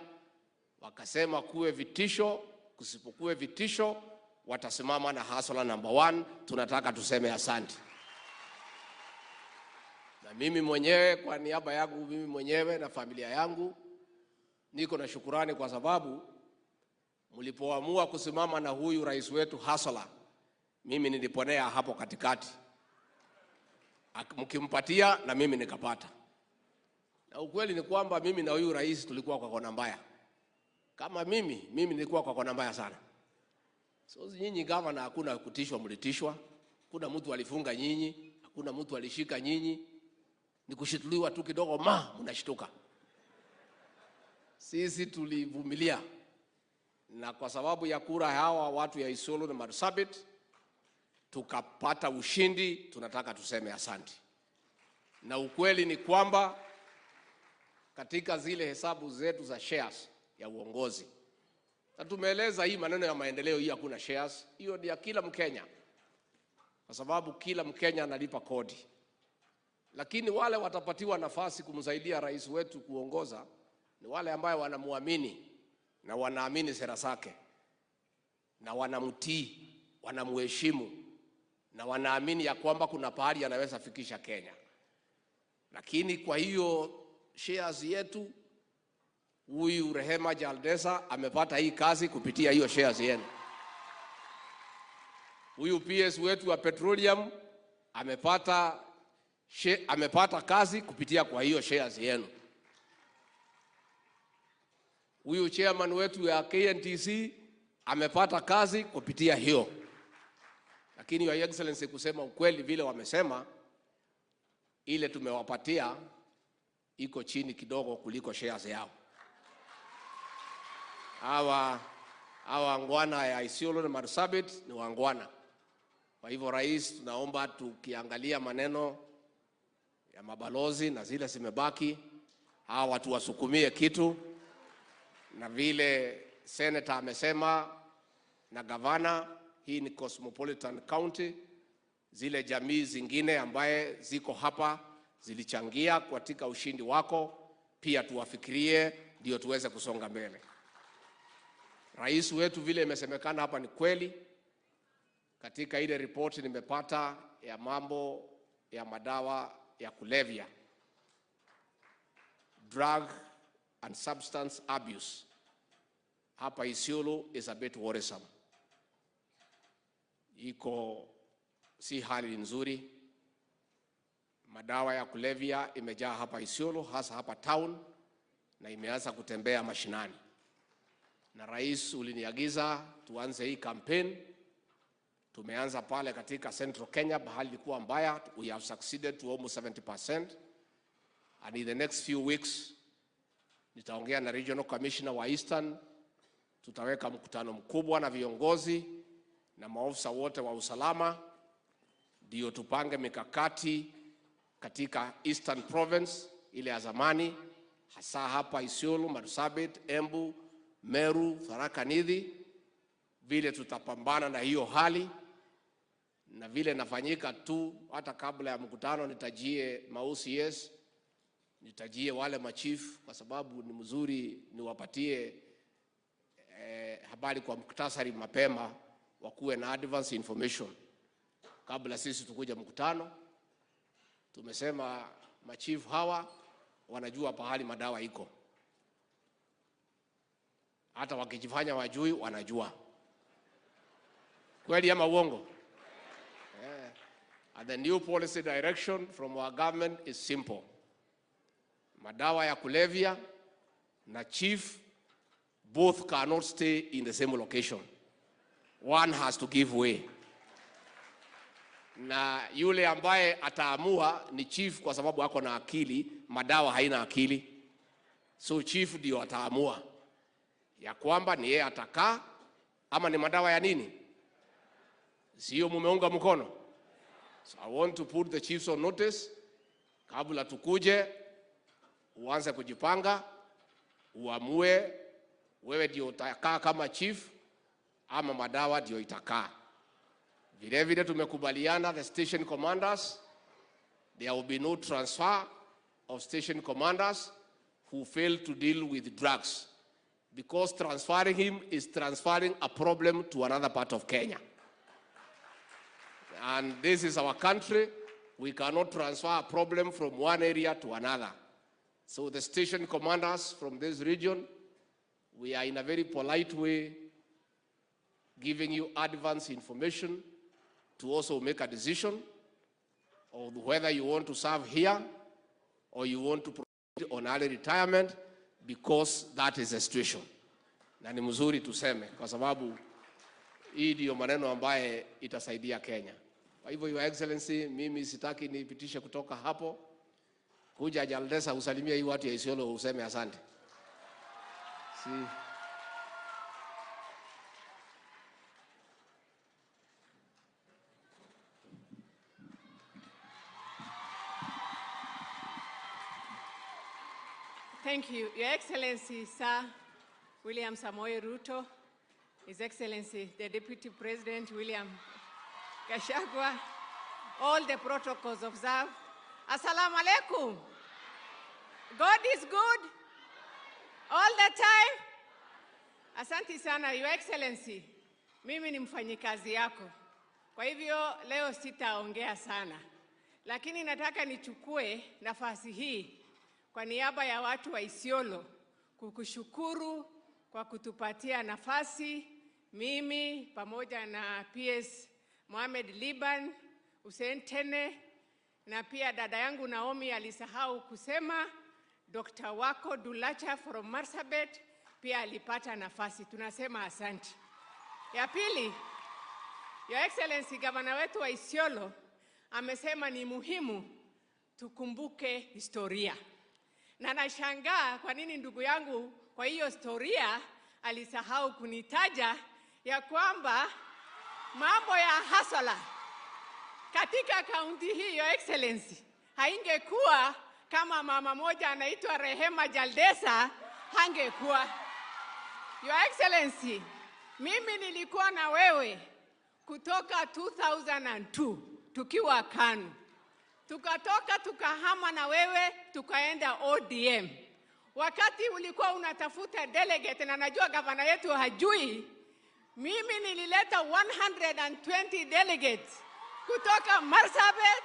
S5: wakasema kuwe vitisho, kusipokuwe vitisho, watasimama na hustler number 1. Tunataka tuseme asante. Na mimi mwenyewe kwa niaba yangu mimi mwenyewe na familia yangu niko na shukurani kwa sababu mlipoamua kusimama na huyu rais wetu hustler, mimi niliponea hapo katikati. Mkimpatia na mimi nikapata. Na ukweli ni kwamba mimi na huyu rais tulikuwa kwa kona mbaya. Kama mimi nilikuwa kwa kona mbaya sana. So nyinyi gavana hakuna kutishwa, mlitishwa. Kuna mtu alifunga nyinyi, hakuna mtu alishika nyinyi. Ni kushituliwa tu kidogo mnashtuka. Sisi tulivumilia. Na kwa sababu ya kura hawa watu ya Isiolo na Marsabit tukapata ushindi. Tunataka tuseme asante. Na ukweli ni kwamba katika zile hesabu zetu za shares ya uongozi, na tumeeleza hii maneno ya maendeleo hii hakuna shares, hiyo ni ya kila Mkenya, kwa sababu kila Mkenya analipa kodi. Lakini wale watapatiwa nafasi kumsaidia rais wetu kuongoza ni wale ambao wanamuamini na wanaamini sera zake na wanamtii, wanamuheshimu na wanaamini ya kwamba kuna pahali anaweza fikisha Kenya. Lakini kwa hiyo shares yetu, huyu Rehema Jaldesa amepata hii kazi kupitia hiyo shares yenu. Huyu PS wetu wa petroleum amepata kazi kupitia kwa hiyo shares yenu. Huyu chairman wetu ya KNTC amepata kazi kupitia hiyo. Lakini Your Excellency, kusema ukweli vile wamesema, ile tumewapatia iko chini kidogo kuliko shares yao. Hawa wangwana ya Isiolo na Marsabit ni wangwana. Kwa hivyo rais, tunaomba tukiangalia maneno ya mabalozi na zile zimebaki, hawa watu wasukumie kitu. Na vile senator amesema na gavana, hii ni cosmopolitan county. Zile jamii zingine ambaye ziko hapa zilichangia katika ushindi wako, pia tuwafikirie ndio tuweze kusonga mbele. Rais wetu vile imesemekana hapa ni kweli. Katika ile ripoti nimepata ya mambo ya madawa ya kulevya, drug and substance abuse, hapa Isiolo is a bit worrisome. Iko si hali nzuri. Madawa ya kulevya imejaa hapa Isiolo, hasa hapa town, na imeanza kutembea mashinani. Na rais uliniagiza tuanze hii campaign. Tumeanza pale katika Central Kenya, bahali ilikuwa mbaya. We have succeeded to almost 70%. And in the next few weeks nitaongea na regional commissioner wa Eastern. Tutaweka mkutano mkubwa na viongozi na maofisa wote wa usalama, ndio tupange mikakati katika Eastern Province ile ya zamani, hasa hapa Isiolo, Marsabit, Embu, Meru, Tharaka Nithi, vile tutapambana na hiyo hali na vile nafanyika tu. Hata kabla ya mkutano nitajie ma OCS, nitajie wale machief, kwa sababu ni mzuri niwapatie habari kwa muktasari mapema, wakuwe na advance information kabla sisi tukuja mkutano. Tumesema machief hawa wanajua pahali madawa iko, hata wakijifanya wajui wanajua. Kweli ama uongo? Yeah. And the new policy direction from our government is simple. Madawa ya kulevya na chief both cannot stay in the same location. One has to give way. Na yule ambaye ataamua ni chief, kwa sababu ako na akili, madawa haina akili. So chief ndio ataamua ya kwamba ni yeye atakaa ama ni madawa ya nini? Sio mumeunga mkono? So I want to put the chiefs on notice kabla tukuje, uanze kujipanga, uamue wewe ndio utakaa kama chief ama madawa ndio itakaa. Vile vile tumekubaliana the station commanders, there will be no transfer of station commanders who fail to deal with drugs, because transferring him is transferring a problem to another part of Kenya. And this is our country. We cannot transfer a problem from one area to another. So the station commanders from this region, we are in a very polite way giving you advance information to also make a decision of whether you want to serve here or you want to proceed on early retirement, because that is the situation. Na ni mzuri tuseme, kwa sababu hii ndio maneno ambaye itasaidia Kenya. Kwa hivyo, Your Excellency, mimi sitaki nipitishe kutoka hapo. Kuja Jaldesa usalimie hii watu ya Isiolo useme asante. Si.
S2: Thank you. Your Excellency, Sir William Samoei Ruto, His Excellency, the Deputy President, William Gachagua, all the protocols observed. Assalamu alaikum. God is good all the time. Asante sana, Your Excellency. Mimi ni mfanyikazi yako. Kwa hivyo leo sitaongea sana. Lakini nataka nichukue nafasi hii kwa niaba ya watu wa Isiolo kukushukuru kwa kutupatia nafasi, mimi pamoja na PS Mohamed Liban, Hussein Tene, na pia dada yangu Naomi alisahau kusema, Dr. Wako Dulacha from Marsabit pia alipata nafasi. Tunasema asante. Ya pili, Your Excellency, gavana wetu wa Isiolo amesema ni muhimu tukumbuke historia. Na nashangaa kwa nini ndugu yangu kwa hiyo historia alisahau kunitaja ya kwamba mambo ya hasala katika kaunti hii, Your Excellency, haingekuwa kama mama moja anaitwa Rehema Jaldesa, hangekuwa. Your Excellency, mimi nilikuwa na wewe kutoka 2002 tukiwa KANU. Tukatoka tukahama na wewe tukaenda ODM. Wakati ulikuwa unatafuta delegate, na najua gavana yetu hajui, mimi nilileta 120 delegates kutoka Marsabit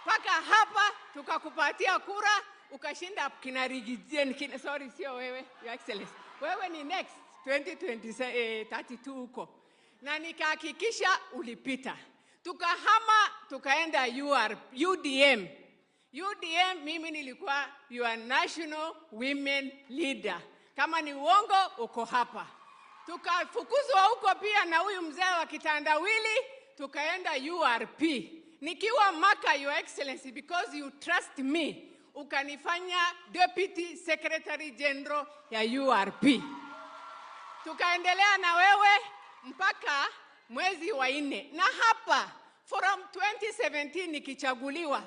S2: mpaka hapa, tukakupatia kura ukashinda kinarigijien, sorry, sio wewe, Your Excellency. Wewe ni next 2032 huko. Na nikahakikisha ulipita. Tukahama tukaenda UDM. UDM mimi nilikuwa your national women leader. Kama ni uongo uko hapa. Tukafukuzwa huko pia na huyu mzee wa kitandawili, tukaenda URP. Nikiwa Maka, Your Excellency, because you trust me, ukanifanya Deputy Secretary General ya URP. Tukaendelea na wewe mpaka mwezi wa 4. Na hapa from 2017 nikichaguliwa,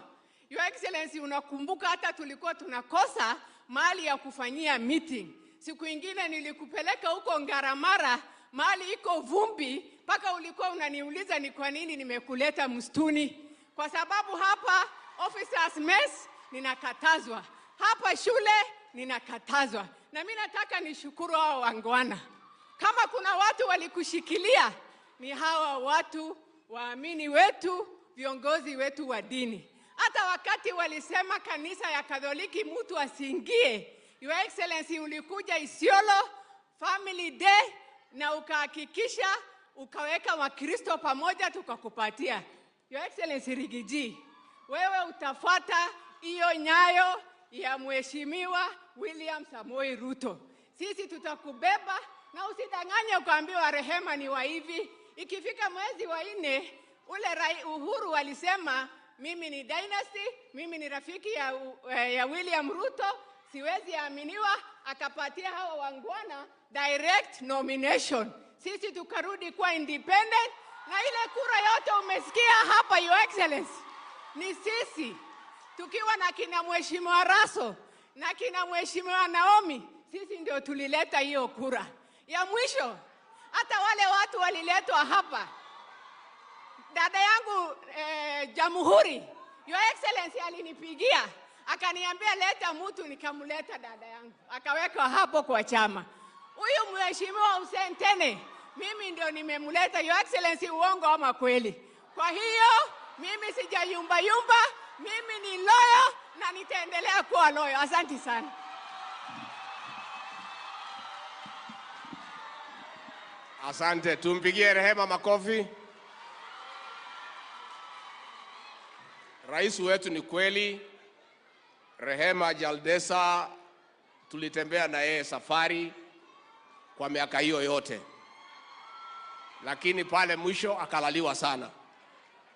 S2: Your Excellency, unakumbuka hata tulikuwa tunakosa mahali ya kufanyia meeting. Siku ingine nilikupeleka huko Ngaramara, mahali iko vumbi, mpaka ulikuwa unaniuliza ni kwa nini nimekuleta msituni. Kwa sababu hapa officers mess ninakatazwa, hapa shule ninakatazwa. Na mimi nataka nishukuru hao wangwana. Kama kuna watu walikushikilia ni hawa watu waamini wetu, viongozi wetu wa dini. Hata wakati walisema kanisa ya Katoliki mtu asiingie, Your Excellency ulikuja Isiolo Family Day na ukahakikisha ukaweka Wakristo pamoja tukakupatia. Your Excellency Rigiji, wewe utafuata hiyo nyayo ya Mheshimiwa William Samoei Ruto. Sisi tutakubeba na usidanganye ukaambiwa Rehema ni wa hivi. Ikifika mwezi wa 4 ule Uhuru alisema mimi ni dynasty, mimi ni rafiki ya William Ruto, siwezi aminiwa, akapatia hawa wangwana direct nomination. Sisi tukarudi kwa independent, na ile kura yote umesikia hapa Your Excellency ni sisi tukiwa na kina Mheshimiwa Raso na kina Mheshimiwa Naomi, sisi ndio tulileta hiyo kura. Ya mwisho, hata wale watu waliletwa hapa, dada yangu Jamhuri, Your Excellency alinipigia akaniambia leta mtu, nikamleta dada yangu akawekwa hapo kwa chama. Huyu Mheshimiwa Hussein Tene mimi ndio nimemleta, Your Excellency, uongo ama kweli? Kwa hiyo mimi sijayumba yumba, mimi ni loyal na nitaendelea kuwa loyal. Asante sana.
S5: Asante, tumpigie Rehema makofi. Rais wetu ni kweli, Rehema Jaldesa tulitembea na yeye safari kwa miaka hiyo yote, lakini pale mwisho akalaliwa sana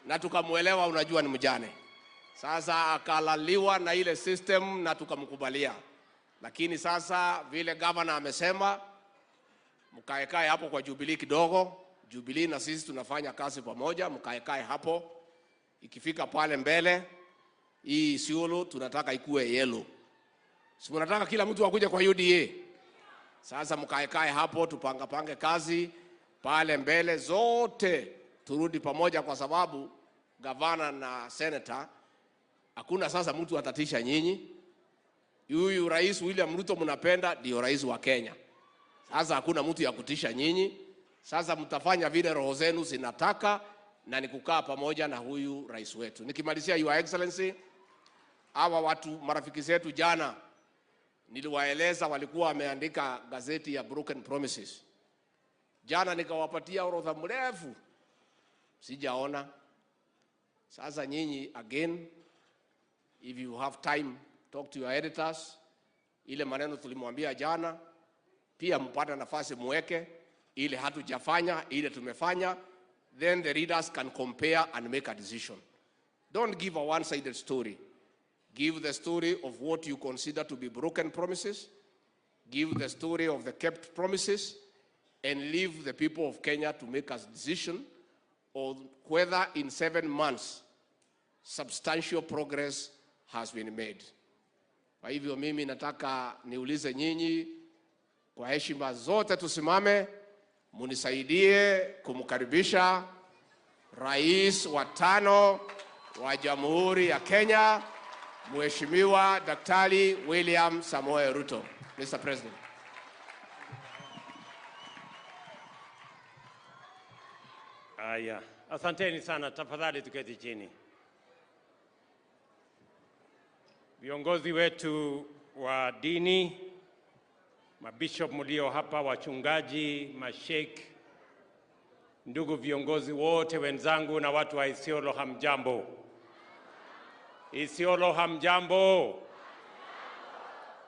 S5: na tukamuelewa, unajua ni mjane. Sasa akalaliwa na ile system na tukamkubalia, lakini sasa vile governor amesema mkaekae hapo kwa Jubilee kidogo. Jubilee na sisi tunafanya kazi pamoja, mkaekae hapo. Ikifika pale mbele hii Isiolo tunataka ikue yellow. Si mnataka kila mtu akuje kwa UDA? Sasa mkaekae hapo, tupangapange kazi pale mbele zote turudi pamoja, kwa sababu gavana na senator hakuna sasa mtu atatisha nyinyi. Huyu Rais William Ruto mnapenda ndio rais wa Kenya. Sasa hakuna mtu ya kutisha nyinyi. Sasa mtafanya vile roho zenu zinataka, na ni kukaa pamoja na huyu rais wetu. Nikimalizia, Your Excellency, hawa watu marafiki zetu jana niliwaeleza walikuwa wameandika gazeti ya Broken Promises. Jana nikawapatia orodha mrefu, sijaona. Sasa nyinyi again, if you have time, talk to your editors. Ile maneno tulimwambia jana pia mpate nafasi muweke ile hatujafanya, ile tumefanya, then the readers can compare and make a decision. Don't give a one-sided story. Give the story of what you consider to be broken promises. Give the story of the kept promises, and leave the people of Kenya to make a decision on whether in 7 months substantial progress has been made. Kwa hivyo mimi nataka niulize nyinyi kwa heshima zote, tusimame munisaidie kumkaribisha Rais wa 5 wa Jamhuri ya Kenya, Mheshimiwa Daktari William Samoei Ruto. Mr. President.
S8: Aya, asanteni sana, tafadhali tuketi chini. Viongozi wetu wa dini, mabishop mlio hapa, wachungaji, masheikh, ndugu viongozi wote wenzangu na watu wa Isiolo, hamjambo. Isiolo hamjambo.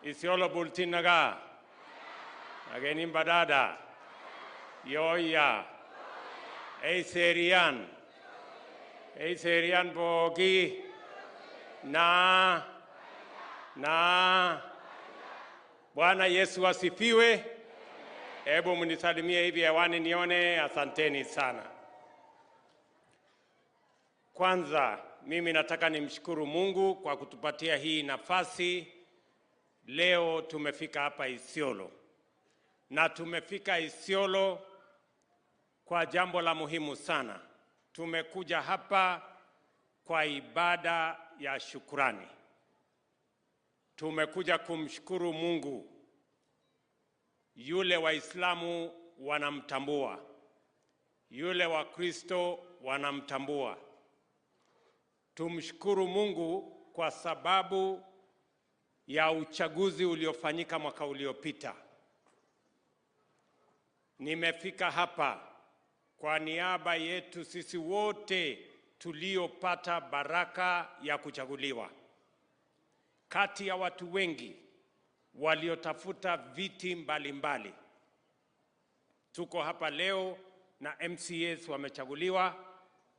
S8: Isiolo bultinaga. Ageni mbadada. Yoya. Eiserian. Eiserian bogi. Na Bwana Yesu asifiwe. Hebu mnisalimie hivi hewani nione. Asanteni sana. Kwanza mimi nataka nimshukuru Mungu kwa kutupatia hii nafasi. Leo tumefika hapa Isiolo, na tumefika Isiolo kwa jambo la muhimu sana. Tumekuja hapa kwa ibada ya shukrani. Tumekuja kumshukuru Mungu yule Waislamu wanamtambua, yule Wakristo wanamtambua. Tumshukuru Mungu kwa sababu ya uchaguzi uliofanyika mwaka uliopita. Nimefika hapa kwa niaba yetu sisi wote tuliopata baraka ya kuchaguliwa. Kati ya watu wengi waliotafuta viti mbalimbali, tuko hapa leo na MCAs wamechaguliwa,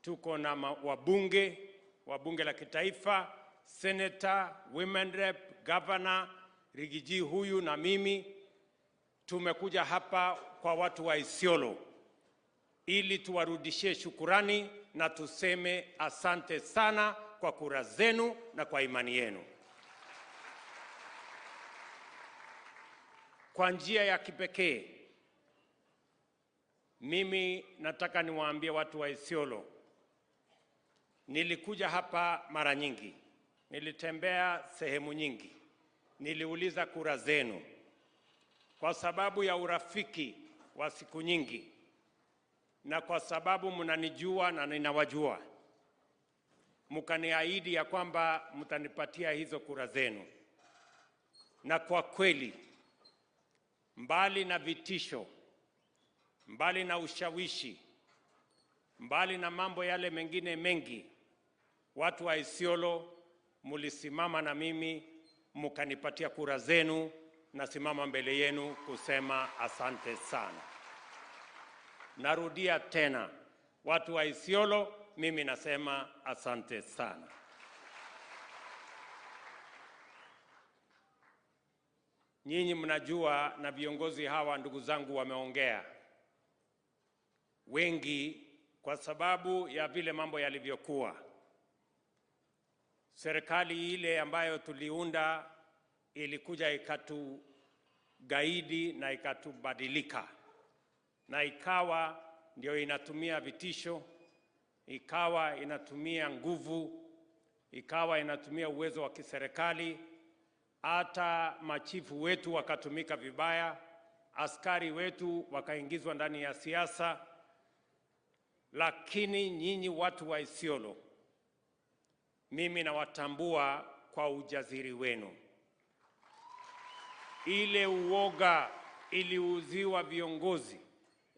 S8: tuko na wabunge wa bunge la kitaifa, senator, women rep, governor, Rigiji huyu na mimi. Tumekuja hapa kwa watu wa Isiolo ili tuwarudishie shukurani na tuseme asante sana kwa kura zenu na kwa imani yenu. Kwa njia ya kipekee, mimi nataka niwaambie watu wa Isiolo, nilikuja hapa mara nyingi, nilitembea sehemu nyingi, niliuliza kura zenu kwa sababu ya urafiki wa siku nyingi na kwa sababu mnanijua na ninawajua, mkaniahidi ya kwamba mtanipatia hizo kura zenu. Na kwa kweli, mbali na vitisho, mbali na ushawishi, mbali na mambo yale mengine mengi, watu wa Isiolo mulisimama na mimi mkanipatia kura zenu. Nasimama mbele yenu kusema asante sana. Narudia tena, watu wa Isiolo, mimi nasema asante sana. Nyinyi mnajua, na viongozi hawa ndugu zangu wameongea wengi, kwa sababu ya vile mambo yalivyokuwa. Serikali ile ambayo tuliunda ilikuja ikatugaidi na ikatubadilika, na ikawa ndio inatumia vitisho, ikawa inatumia nguvu, ikawa inatumia uwezo wa kiserikali. Hata machifu wetu wakatumika vibaya, askari wetu wakaingizwa ndani ya siasa. Lakini nyinyi watu wa Isiolo, mimi nawatambua kwa ujasiri wenu. Ile uoga iliuziwa viongozi,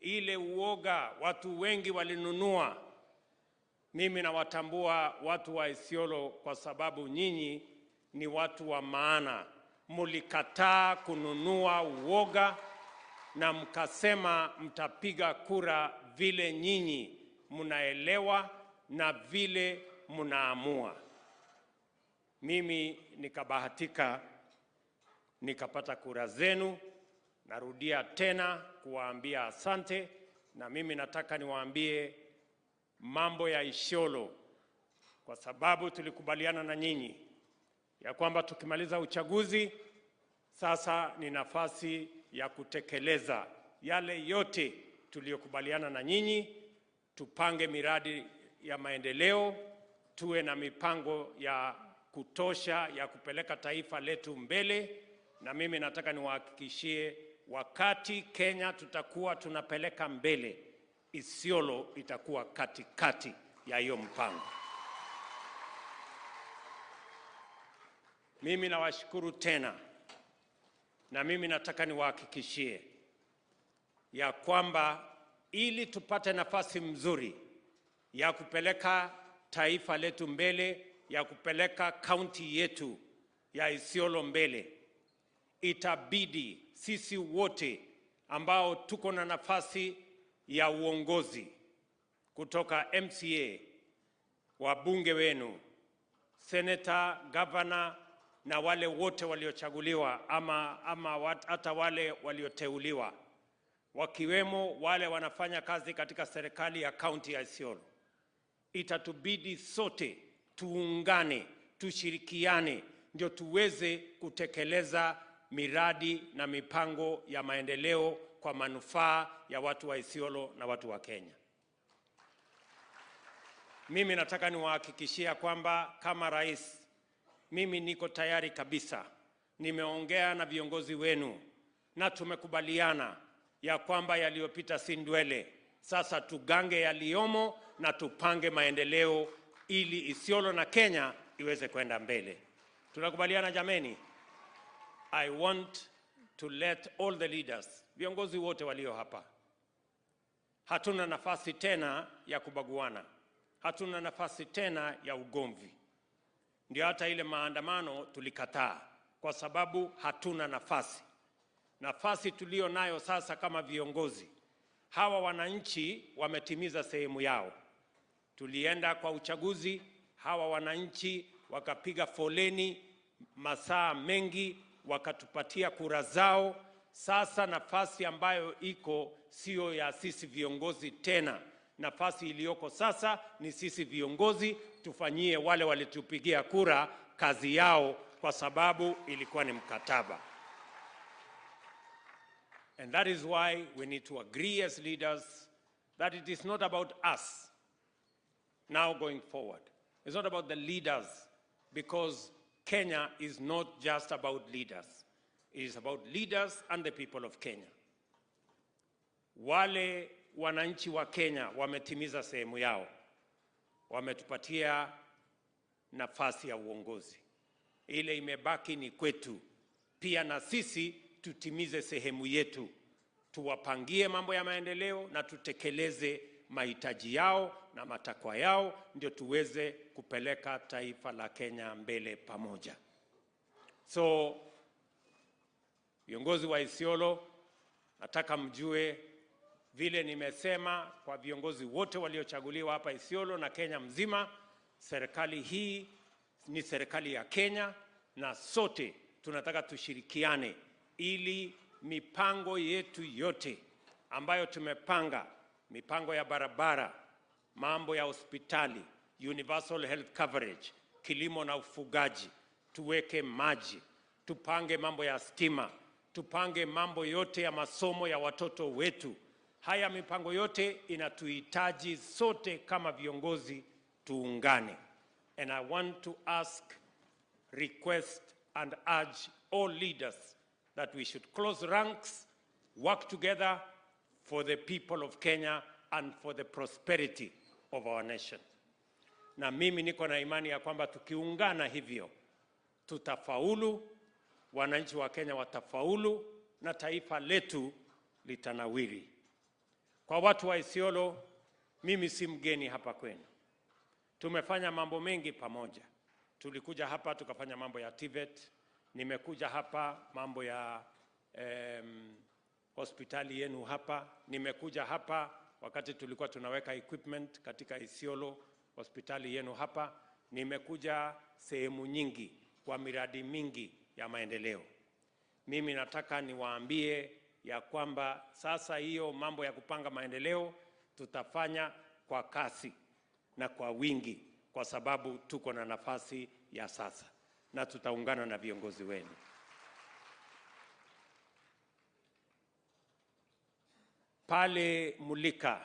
S8: ile uoga watu wengi walinunua. Mimi nawatambua watu wa Isiolo kwa sababu nyinyi ni watu wa maana. Mulikataa kununua uoga na mkasema mtapiga kura vile nyinyi mnaelewa na vile mnaamua. Mimi nikabahatika nikapata kura zenu. Narudia tena kuwaambia asante, na mimi nataka niwaambie mambo ya Isiolo, kwa sababu tulikubaliana na nyinyi ya kwamba tukimaliza uchaguzi sasa ni nafasi ya kutekeleza yale yote tuliyokubaliana na nyinyi. Tupange miradi ya maendeleo, tuwe na mipango ya kutosha ya kupeleka taifa letu mbele. Na mimi nataka niwahakikishie, wakati Kenya tutakuwa tunapeleka mbele, Isiolo itakuwa katikati ya hiyo mpango. Mimi nawashukuru tena, na mimi nataka niwahakikishie ya kwamba ili tupate nafasi mzuri ya kupeleka taifa letu mbele, ya kupeleka kaunti yetu ya Isiolo mbele, itabidi sisi wote ambao tuko na nafasi ya uongozi kutoka MCA, wabunge wenu, senator, governor na wale wote waliochaguliwa ama hata wale walioteuliwa, wakiwemo wale wanafanya kazi katika serikali ya kaunti ya Isiolo, itatubidi sote Tuungane, tushirikiane, ndio tuweze kutekeleza miradi na mipango ya maendeleo kwa manufaa ya watu wa Isiolo na watu wa Kenya. Mimi nataka niwahakikishia kwamba kama rais, mimi niko tayari kabisa. Nimeongea na viongozi wenu na tumekubaliana ya kwamba yaliyopita si ndwele. Sasa tugange yaliyomo na tupange maendeleo ili Isiolo na Kenya iweze kwenda mbele. Tunakubaliana jameni? I want to let all the leaders, viongozi wote walio hapa, hatuna nafasi tena ya kubaguana, hatuna nafasi tena ya ugomvi. Ndio hata ile maandamano tulikataa, kwa sababu hatuna nafasi. Nafasi tulio nayo sasa kama viongozi, hawa wananchi wametimiza sehemu yao. Tulienda kwa uchaguzi, hawa wananchi wakapiga foleni masaa mengi, wakatupatia kura zao. Sasa nafasi ambayo iko sio ya sisi viongozi tena. Nafasi iliyoko sasa ni sisi viongozi tufanyie wale walitupigia kura kazi yao, kwa sababu ilikuwa ni mkataba. And that is why we need to agree as leaders that it is not about us now going forward. It's not about the leaders, because Kenya is not just about leaders. It is about leaders and the people of Kenya. Wale wananchi wa Kenya wametimiza sehemu yao. Wametupatia nafasi ya uongozi. Ile imebaki ni kwetu. Pia na sisi tutimize sehemu yetu. Tuwapangie mambo ya maendeleo na tutekeleze mahitaji yao na matakwa yao, ndio tuweze kupeleka taifa la Kenya mbele pamoja. So, viongozi wa Isiolo, nataka mjue vile nimesema kwa viongozi wote waliochaguliwa hapa Isiolo na Kenya mzima, serikali hii ni serikali ya Kenya na sote tunataka tushirikiane ili mipango yetu yote ambayo tumepanga, mipango ya barabara, mambo ya hospitali, universal health coverage, kilimo na ufugaji, tuweke maji, tupange mambo ya stima, tupange mambo yote ya masomo ya watoto wetu. Haya mipango yote inatuhitaji sote kama viongozi tuungane. And I want to ask, request and urge all leaders that we should close ranks, work together for the people of Kenya and for the prosperity of our nation. Na mimi niko na imani ya kwamba tukiungana hivyo tutafaulu, wananchi wa Kenya watafaulu na taifa letu litanawiri. Kwa watu wa Isiolo, mimi si mgeni hapa kwenu. Tumefanya mambo mengi pamoja. Tulikuja hapa tukafanya mambo ya TVET, nimekuja hapa mambo ya hospitali yenu hapa, nimekuja hapa wakati tulikuwa tunaweka equipment katika Isiolo hospitali yenu hapa, nimekuja sehemu nyingi kwa miradi mingi ya maendeleo. Mimi nataka niwaambie ya kwamba sasa hiyo mambo ya kupanga maendeleo tutafanya kwa kasi na kwa wingi, kwa sababu tuko na nafasi ya sasa na tutaungana na viongozi wenu. Pale Mulika,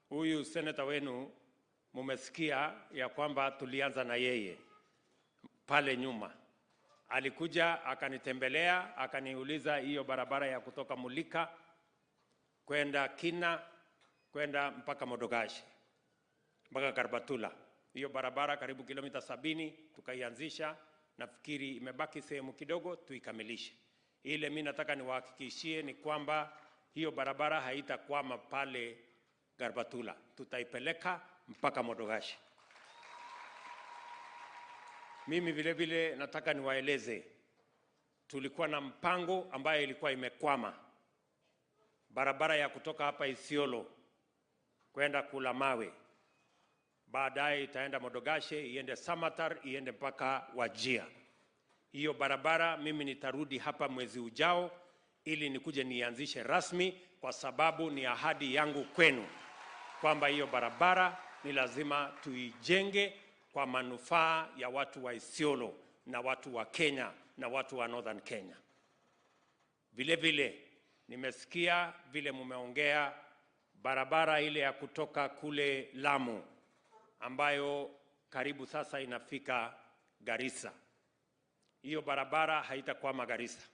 S8: huyu seneta wenu mumesikia ya kwamba tulianza na yeye pale nyuma. Alikuja akanitembelea, akaniuliza hiyo barabara ya kutoka Mulika kwenda Kina kwenda mpaka Modogashi mpaka Karbatula. Hiyo barabara karibu kilomita 70 tukaianzisha, nafikiri imebaki sehemu kidogo tuikamilishe. Ile mimi nataka niwahakikishie ni kwamba hiyo barabara haitakwama pale Garbatula, tutaipeleka mpaka Modogashi. Mimi vile vile nataka niwaeleze, tulikuwa na mpango ambayo ilikuwa imekwama. Barabara ya kutoka hapa Isiolo kwenda Kulamawe, baadaye itaenda Modogashe, iende Samatar, iende mpaka Wajia. Hiyo barabara mimi nitarudi hapa mwezi ujao ili nikuje nianzishe rasmi, kwa sababu ni ahadi yangu kwenu kwamba hiyo barabara ni lazima tuijenge kwa manufaa ya watu wa Isiolo na watu wa Kenya na watu wa Northern Kenya. Vile vile nimesikia vile mumeongea barabara ile ya kutoka kule Lamu ambayo karibu sasa inafika Garissa. Hiyo barabara haitakwama Garissa.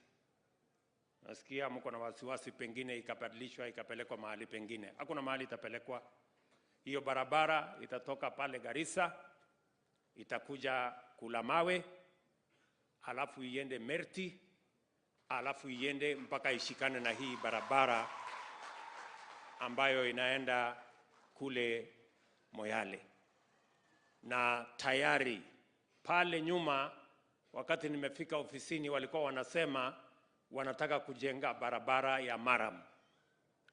S8: Nasikia mko na wasiwasi pengine ikabadilishwa ikapelekwa mahali pengine. Hakuna mahali itapelekwa. Hiyo barabara itatoka pale Garissa, itakuja Kulamawe, alafu iende Merti, alafu iende mpaka ishikane na hii barabara ambayo inaenda kule Moyale. Na tayari pale nyuma wakati nimefika ofisini walikuwa wanasema wanataka kujenga barabara ya Maram,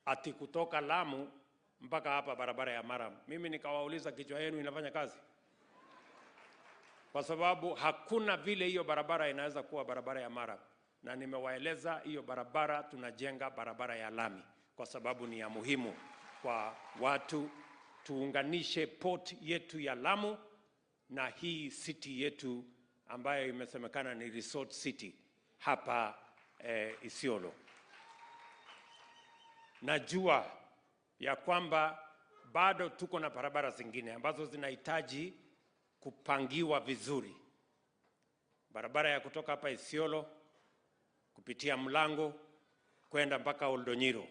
S8: ati kutoka Lamu mpaka hapa barabara ya Maram. Mimi nikawauliza, kichwa yenu inafanya kazi? Kwa sababu hakuna vile hiyo barabara inaweza kuwa barabara ya Maram. Na nimewaeleza hiyo barabara tunajenga barabara ya lami kwa sababu ni ya muhimu kwa watu. Tuunganishe port yetu ya Lamu na hii city yetu ambayo imesemekana ni resort city hapa Isiolo. Najua ya kwamba bado tuko na barabara zingine ambazo zinahitaji kupangiwa vizuri. Barabara ya kutoka hapa Isiolo kupitia Mlango kwenda mpaka Oldonyiro,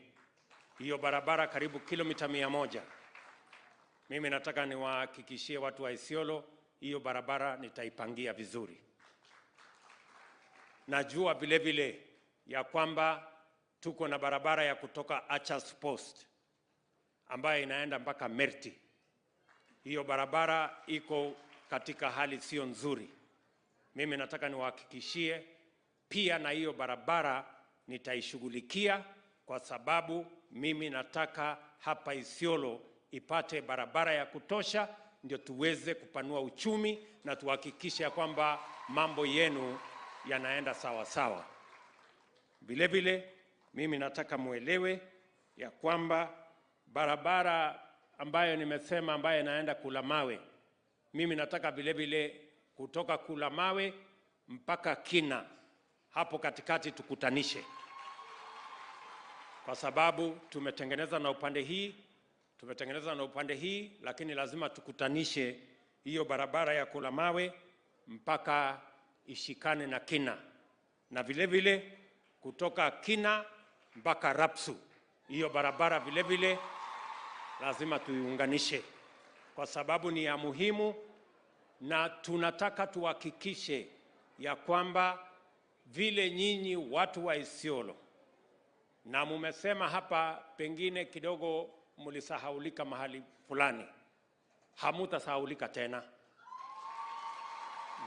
S8: hiyo barabara karibu kilomita 100. Mimi nataka niwahakikishie watu wa Isiolo hiyo barabara nitaipangia vizuri. Najua vile vile ya kwamba tuko na barabara ya kutoka Achas Post ambayo inaenda mpaka Merti. Hiyo barabara iko katika hali sio nzuri. Mimi nataka niwahakikishie pia na hiyo barabara nitaishughulikia, kwa sababu mimi nataka hapa Isiolo ipate barabara ya kutosha, ndio tuweze kupanua uchumi na tuhakikishe ya kwamba mambo yenu yanaenda sawa sawa. Vile vile mimi nataka muelewe ya kwamba barabara ambayo nimesema ambayo inaenda Kulamawe, mimi nataka vile vile kutoka Kulamawe mpaka Kina hapo katikati tukutanishe, kwa sababu tumetengeneza na upande hii, tumetengeneza na upande hii, lakini lazima tukutanishe hiyo barabara ya Kulamawe mpaka ishikane na Kina, na vile vile kutoka Kina mpaka Rapsu, hiyo barabara vile vile lazima tuiunganishe, kwa sababu ni ya muhimu, na tunataka tuhakikishe ya kwamba vile nyinyi watu wa Isiolo, na mumesema hapa pengine kidogo mulisahaulika mahali fulani, hamutasahaulika tena.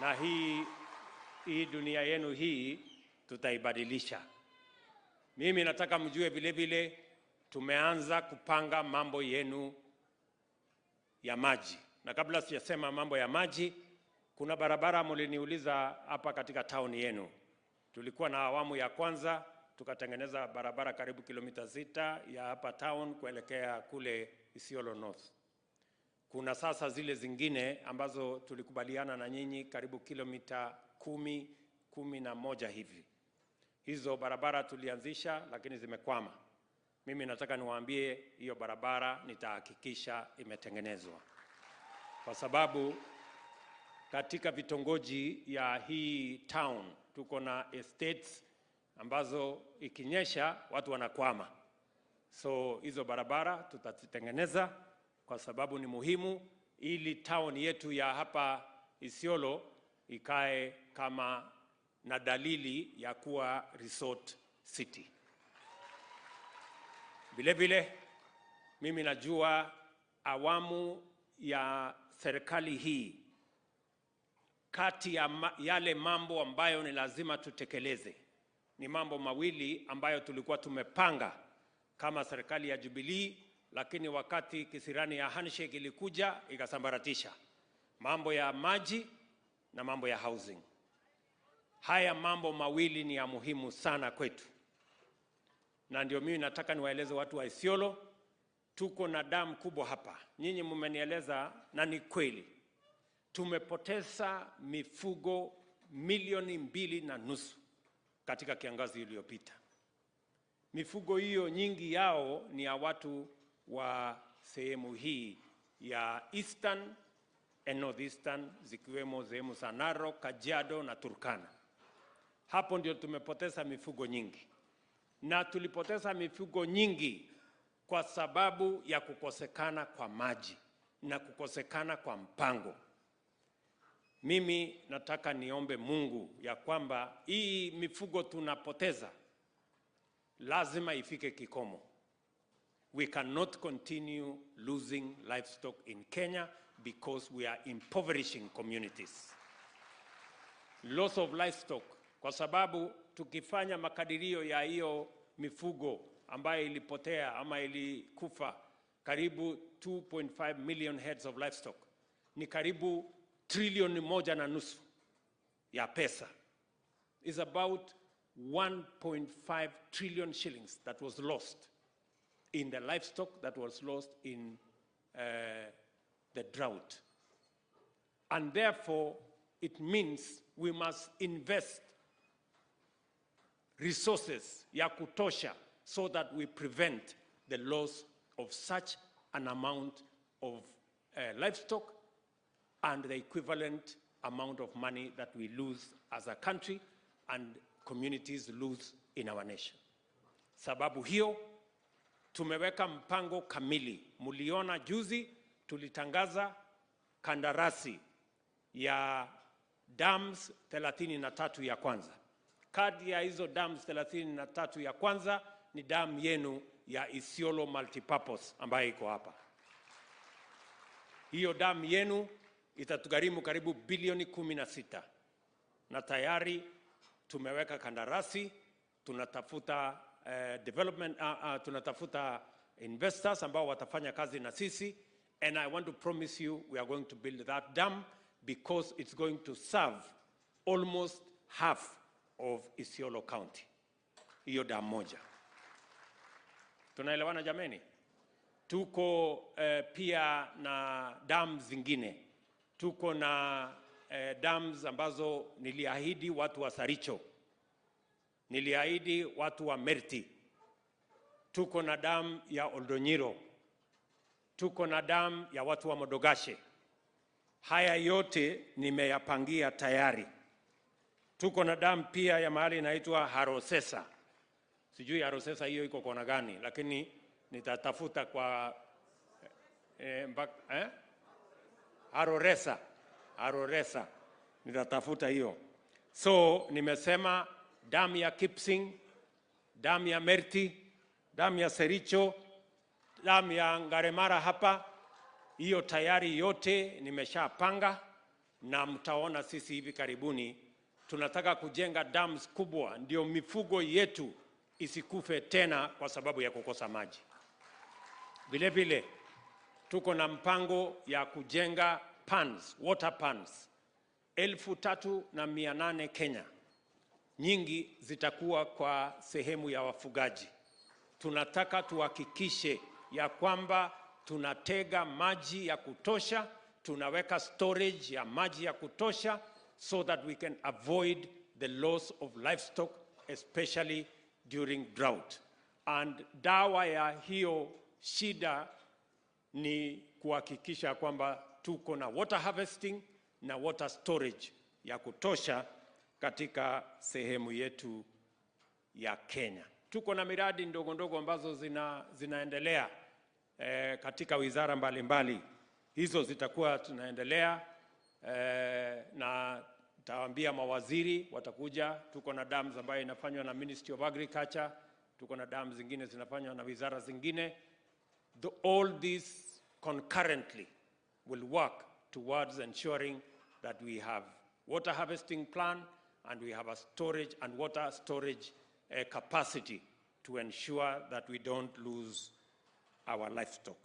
S8: Na hii dunia yenu hii tutaibadilisha. Mimi nataka mjue vile vile tumeanza kupanga mambo yenu ya maji. Na kabla sijasema mambo ya maji, kuna barabara mliniuliza hapa katika town yenu. Tulikuwa na awamu ya kwanza, tukatengeneza barabara karibu kilomita 6 ya hapa town kuelekea kule Isiolo North. Kuna sasa zile zingine ambazo tulikubaliana na nyinyi karibu kilomita 10, 11 hivi. Hizo barabara tulianzisha lakini zimekwama. Mimi nataka niwaambie hiyo barabara nitahakikisha imetengenezwa. Kwa sababu katika vitongoji ya hii town tuko na estates ambazo ikinyesha watu wanakwama. So hizo barabara tutazitengeneza kwa sababu ni muhimu ili town yetu ya hapa Isiolo ikae kama na dalili ya kuwa resort city. Vile vile mimi najua awamu ya serikali hii, kati ya yale mambo ambayo ni lazima tutekeleze ni mambo mawili ambayo tulikuwa tumepanga kama serikali ya Jubilee, lakini wakati kisirani ya handshake ilikuja ikasambaratisha. Mambo ya maji na mambo ya housing. Haya mambo mawili ni ya muhimu sana kwetu. Na ndio mimi nataka niwaeleze watu wa Isiolo, tuko na damu kubwa hapa. Nyinyi mmenieleza na ni kweli. Tumepoteza mifugo 2.5 milioni katika kiangazi iliyopita. Mifugo hiyo nyingi yao ni ya watu wa sehemu hii ya Eastern and Northeastern, zikiwemo sehemu za Narok, Kajiado na Turkana. Hapo ndio tumepoteza mifugo nyingi, na tulipoteza mifugo nyingi kwa sababu ya kukosekana kwa maji na kukosekana kwa mpango. Mimi nataka niombe Mungu ya kwamba hii mifugo tunapoteza lazima ifike kikomo. We cannot continue losing livestock in Kenya because we are impoverishing communities. Loss of livestock, kwa sababu tukifanya makadirio ya hiyo mifugo ambayo ilipotea ama ilikufa, karibu 2.5 million heads of livestock, ni karibu trilioni 1.5 ya pesa. Is about 1.5 trillion shillings that was lost in the livestock that was lost in the drought. And therefore, it means we must invest resources ya kutosha so that we prevent the loss of such an amount of livestock and the equivalent amount of money that we lose as a country and communities lose in our nation. Sababu hiyo tumeweka mpango kamili. Mliona juzi tulitangaza kandarasi ya dams 33 ya kwanza. Kati ya hizo dams 33 ya kwanza ni dam yenu ya Isiolo Multipurpose ambayo iko hapa. Hiyo dam yenu itatugharimu karibu bilioni 16 na tayari tumeweka kandarasi, tunatafuta development, tunatafuta investors ambao watafanya kazi na sisi, and I want to promise you we are going to build that dam because it's going to serve almost half of Isiolo County. Hiyo dam moja. Tunaelewana, jameni? Tuko pia na dam zingine. Tuko na dams ambazo niliahidi watu wa Sericho, niliahidi watu wa Merti. Tuko na dam ya Oldonyiro, tuko na dam ya watu wa Modogashe. Haya yote nimeyapangia tayari. Tuko na dam pia ya mahali inaitwa Harosesa. Sijui Harosesa hiyo iko kona gani, lakini nitatafuta kwa eh? Haroresa, Haroresa, nitatafuta hiyo. So nimesema damu ya Kipsing, damu ya Merti, damu ya Sericho, damu ya Ngaremara hapa, hiyo tayari yote nimeshapanga, na mtaona sisi hivi karibuni tunataka kujenga dams kubwa, ndio mifugo yetu isikufe tena kwa sababu ya kukosa maji. Vile vile tuko na mpango ya kujenga pans, water pans 3,800 Kenya. Nyingi zitakuwa kwa sehemu ya wafugaji. Tunataka tuhakikishe ya kwamba tunatega maji ya kutosha, tunaweka storage ya maji ya kutosha so that we can avoid the loss of livestock, especially during drought. And dawa ya hiyo shida ni kuhakikisha kwamba tuko na water harvesting na water storage ya kutosha katika sehemu yetu ya Kenya. Tuko na miradi ndogo ndogo ambazo zinaendelea katika wizara mbalimbali mbali. Hizo zitakuwa tunaendelea na tawaambia mawaziri watakuja. Tuko na dams ambayo inafanywa na Ministry of Agriculture, tuko na dams zingine zinafanywa na wizara zingine. All these concurrently will work towards ensuring that we have water harvesting plan and we have a storage and water storage capacity to ensure that we don't lose our livestock.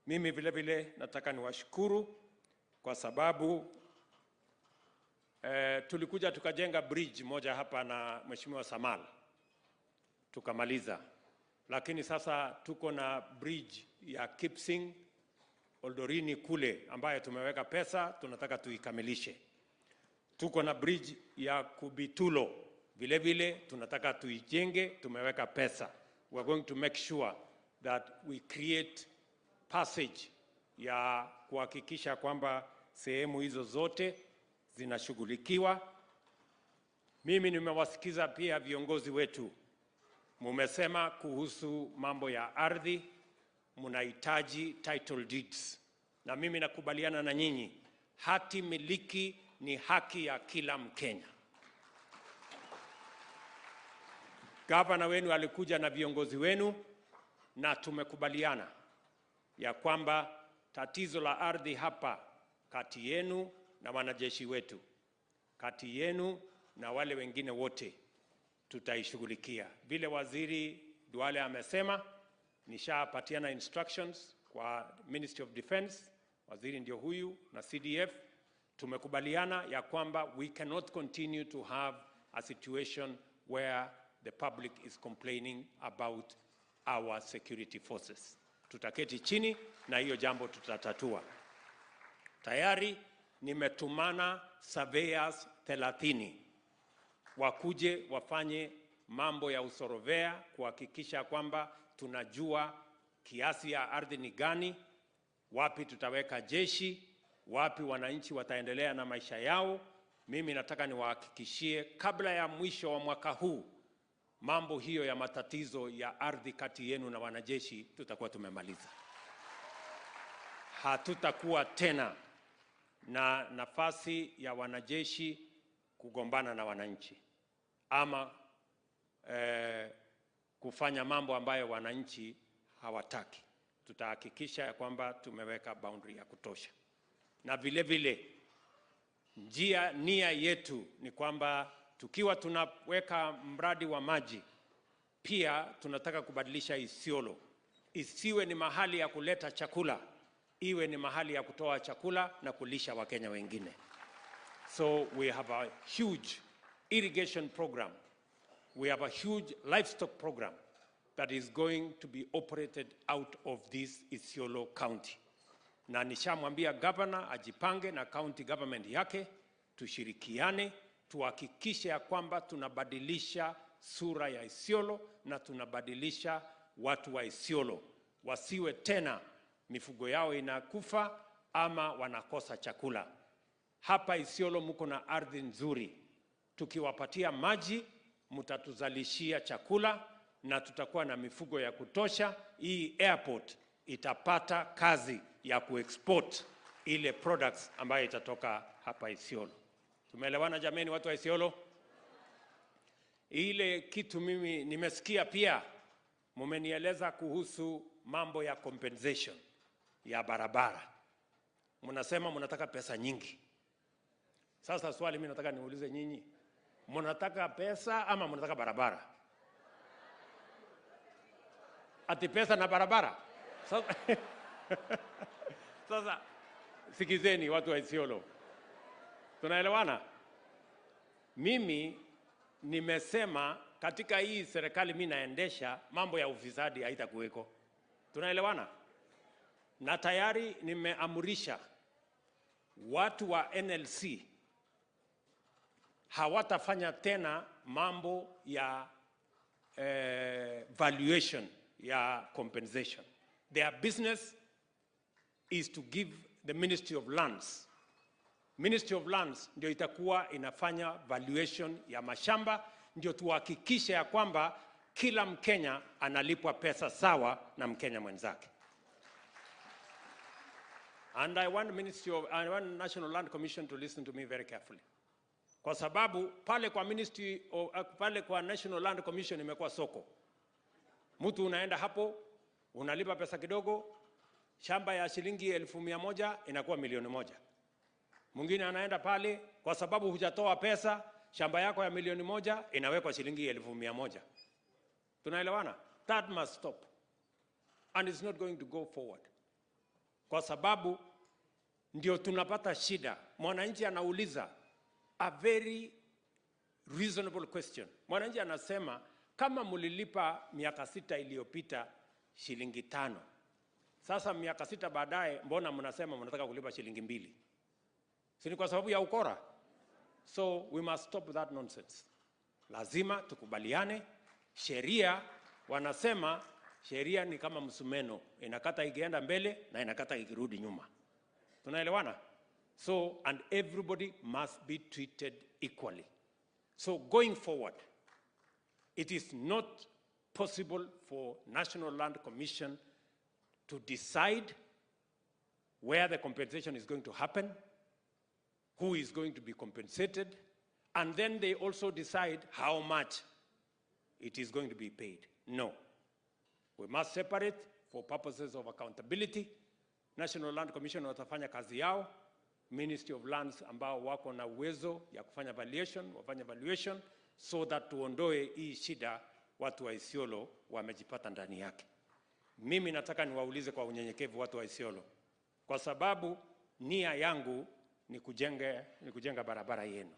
S8: Mimi vile vile nataka niwashukuru kwa sababu tulikuja tukajenga bridge moja hapa na Mheshimiwa Samal tukamaliza, lakini sasa tuko na bridge ya Kipsing Oldorini kule ambayo tumeweka pesa, tunataka tuikamilishe. Tuko na bridge ya Kubitulo vile vile tunataka tuijenge, tumeweka pesa. We are going to make sure that we create passage ya kuhakikisha kwamba sehemu hizo zote zinashughulikiwa. Mimi nimewasikiza pia viongozi wetu, mumesema kuhusu mambo ya ardhi, mnahitaji title deeds, na mimi nakubaliana na nyinyi, hati miliki ni haki ya kila Mkenya. Gavana wenu alikuja na viongozi wenu na tumekubaliana ya kwamba tatizo la ardhi hapa kati yenu na wanajeshi wetu, kati yenu na wale wengine wote tutaishughulikia. Vile Waziri Duale amesema, nishapatiana instructions kwa Ministry of Defense, waziri ndio huyu na CDF. Tumekubaliana ya kwamba we cannot continue to have a situation where the public is complaining about our security forces. Tutaketi chini na hiyo jambo tutatatua. Tayari nimetumana surveyors 30 wakuje wafanye mambo ya usorovea kuhakikisha kwamba tunajua kiasi ya ardhi ni gani, wapi tutaweka jeshi, wapi wananchi wataendelea na maisha yao. Mimi nataka niwahakikishie kabla ya mwisho wa mwaka huu mambo hiyo ya matatizo ya ardhi kati yenu na wanajeshi tutakuwa tumemaliza. Hatutakuwa tena na nafasi ya wanajeshi kugombana na wananchi ama kufanya mambo ambayo wananchi hawataki. Tutahakikisha ya kwamba tumeweka boundary ya kutosha. Na vile vile nia yetu ni kwamba tukiwa tunaweka mradi wa maji, pia tunataka kubadilisha Isiolo. Isiwe ni mahali ya kuleta chakula, iwe ni mahali ya kutoa chakula na kulisha Wakenya wengine. So we have a huge irrigation program. We have a huge livestock program that is going to be operated out of this Isiolo County. Na nishamwambia governor ajipange na county government yake, tushirikiane, tuhakikishe ya kwamba tunabadilisha sura ya Isiolo na tunabadilisha watu wa Isiolo. Wasiwe tena mifugo yao inakufa ama wanakosa chakula. Hapa Isiolo mko na ardhi nzuri. Tukiwapatia maji, mtatuzalishia chakula na tutakuwa na mifugo ya kutosha. Hii airport itapata kazi ya kuexport ile products ambayo itatoka hapa Isiolo. Tumeelewana jameni, watu wa Isiolo? Ile kitu mimi nimesikia pia, mumenieleza kuhusu mambo ya compensation ya barabara. Mnasema mnataka pesa nyingi. Sasa swali mimi nataka niulize nyinyi, mnataka pesa ama mnataka barabara? Ati pesa na barabara? Sasa, sasa sikizeni watu wa Isiolo. Tunaelewana? Mimi nimesema katika hii serikali mimi naendesha, mambo ya ufisadi haitakuweko. Tunaelewana? Na tayari nimeamurisha watu wa NLC hawatafanya tena mambo ya valuation ya compensation. Their business is to give the Ministry of Lands. Ministry of Lands ndio itakuwa inafanya valuation ya mashamba, ndio tuhakikishe ya kwamba kila Mkenya analipwa pesa sawa na Mkenya mwenzake. And I want National Land Commission to listen to me very carefully. Kwa sababu pale kwa pale kwa National Land Commission imekuwa soko. Mtu unaenda hapo, unalipa pesa kidogo, shamba ya shilingi 100,000 inakuwa 1,000,000. Mwingine anaenda pale kwa sababu hujatoa pesa, shamba yako ya 1,000,000 inawekwa shilingi 100,000. Tunaelewana? That must stop. And it's not going to go forward. Kwa sababu ndio tunapata shida. Mwananchi anauliza a very reasonable question. Mwananchi anasema kama mulilipa miaka 6 iliyopita shilingi 5, Sasa miaka 6 baadaye, mbona mnasema mnataka kulipa shilingi 2? Si ni kwa sababu ya ukora? So we must stop that nonsense. Lazima tukubaliane. Sheria, wanasema sheria ni kama msumeno, inakata ikienda mbele na inakata ikirudi nyuma. Tunaelewana? So, and everybody must be treated equally. So going forward, it is not possible for National Land Commission to decide where the compensation is going to happen, who is going to be compensated, and then they also decide how much it is going to be paid. No. We must separate for purposes of accountability. National Land Commission watafanya kazi yao. Ministry of Lands ambao wako na uwezo ya kufanya valuation, wafanye valuation so that tuondoe hii shida watu wa Isiolo wamejipata ndani yake. Mimi nataka niwaulize kwa unyenyekevu watu wa Isiolo, kwa sababu nia yangu ni kujenga barabara yenu.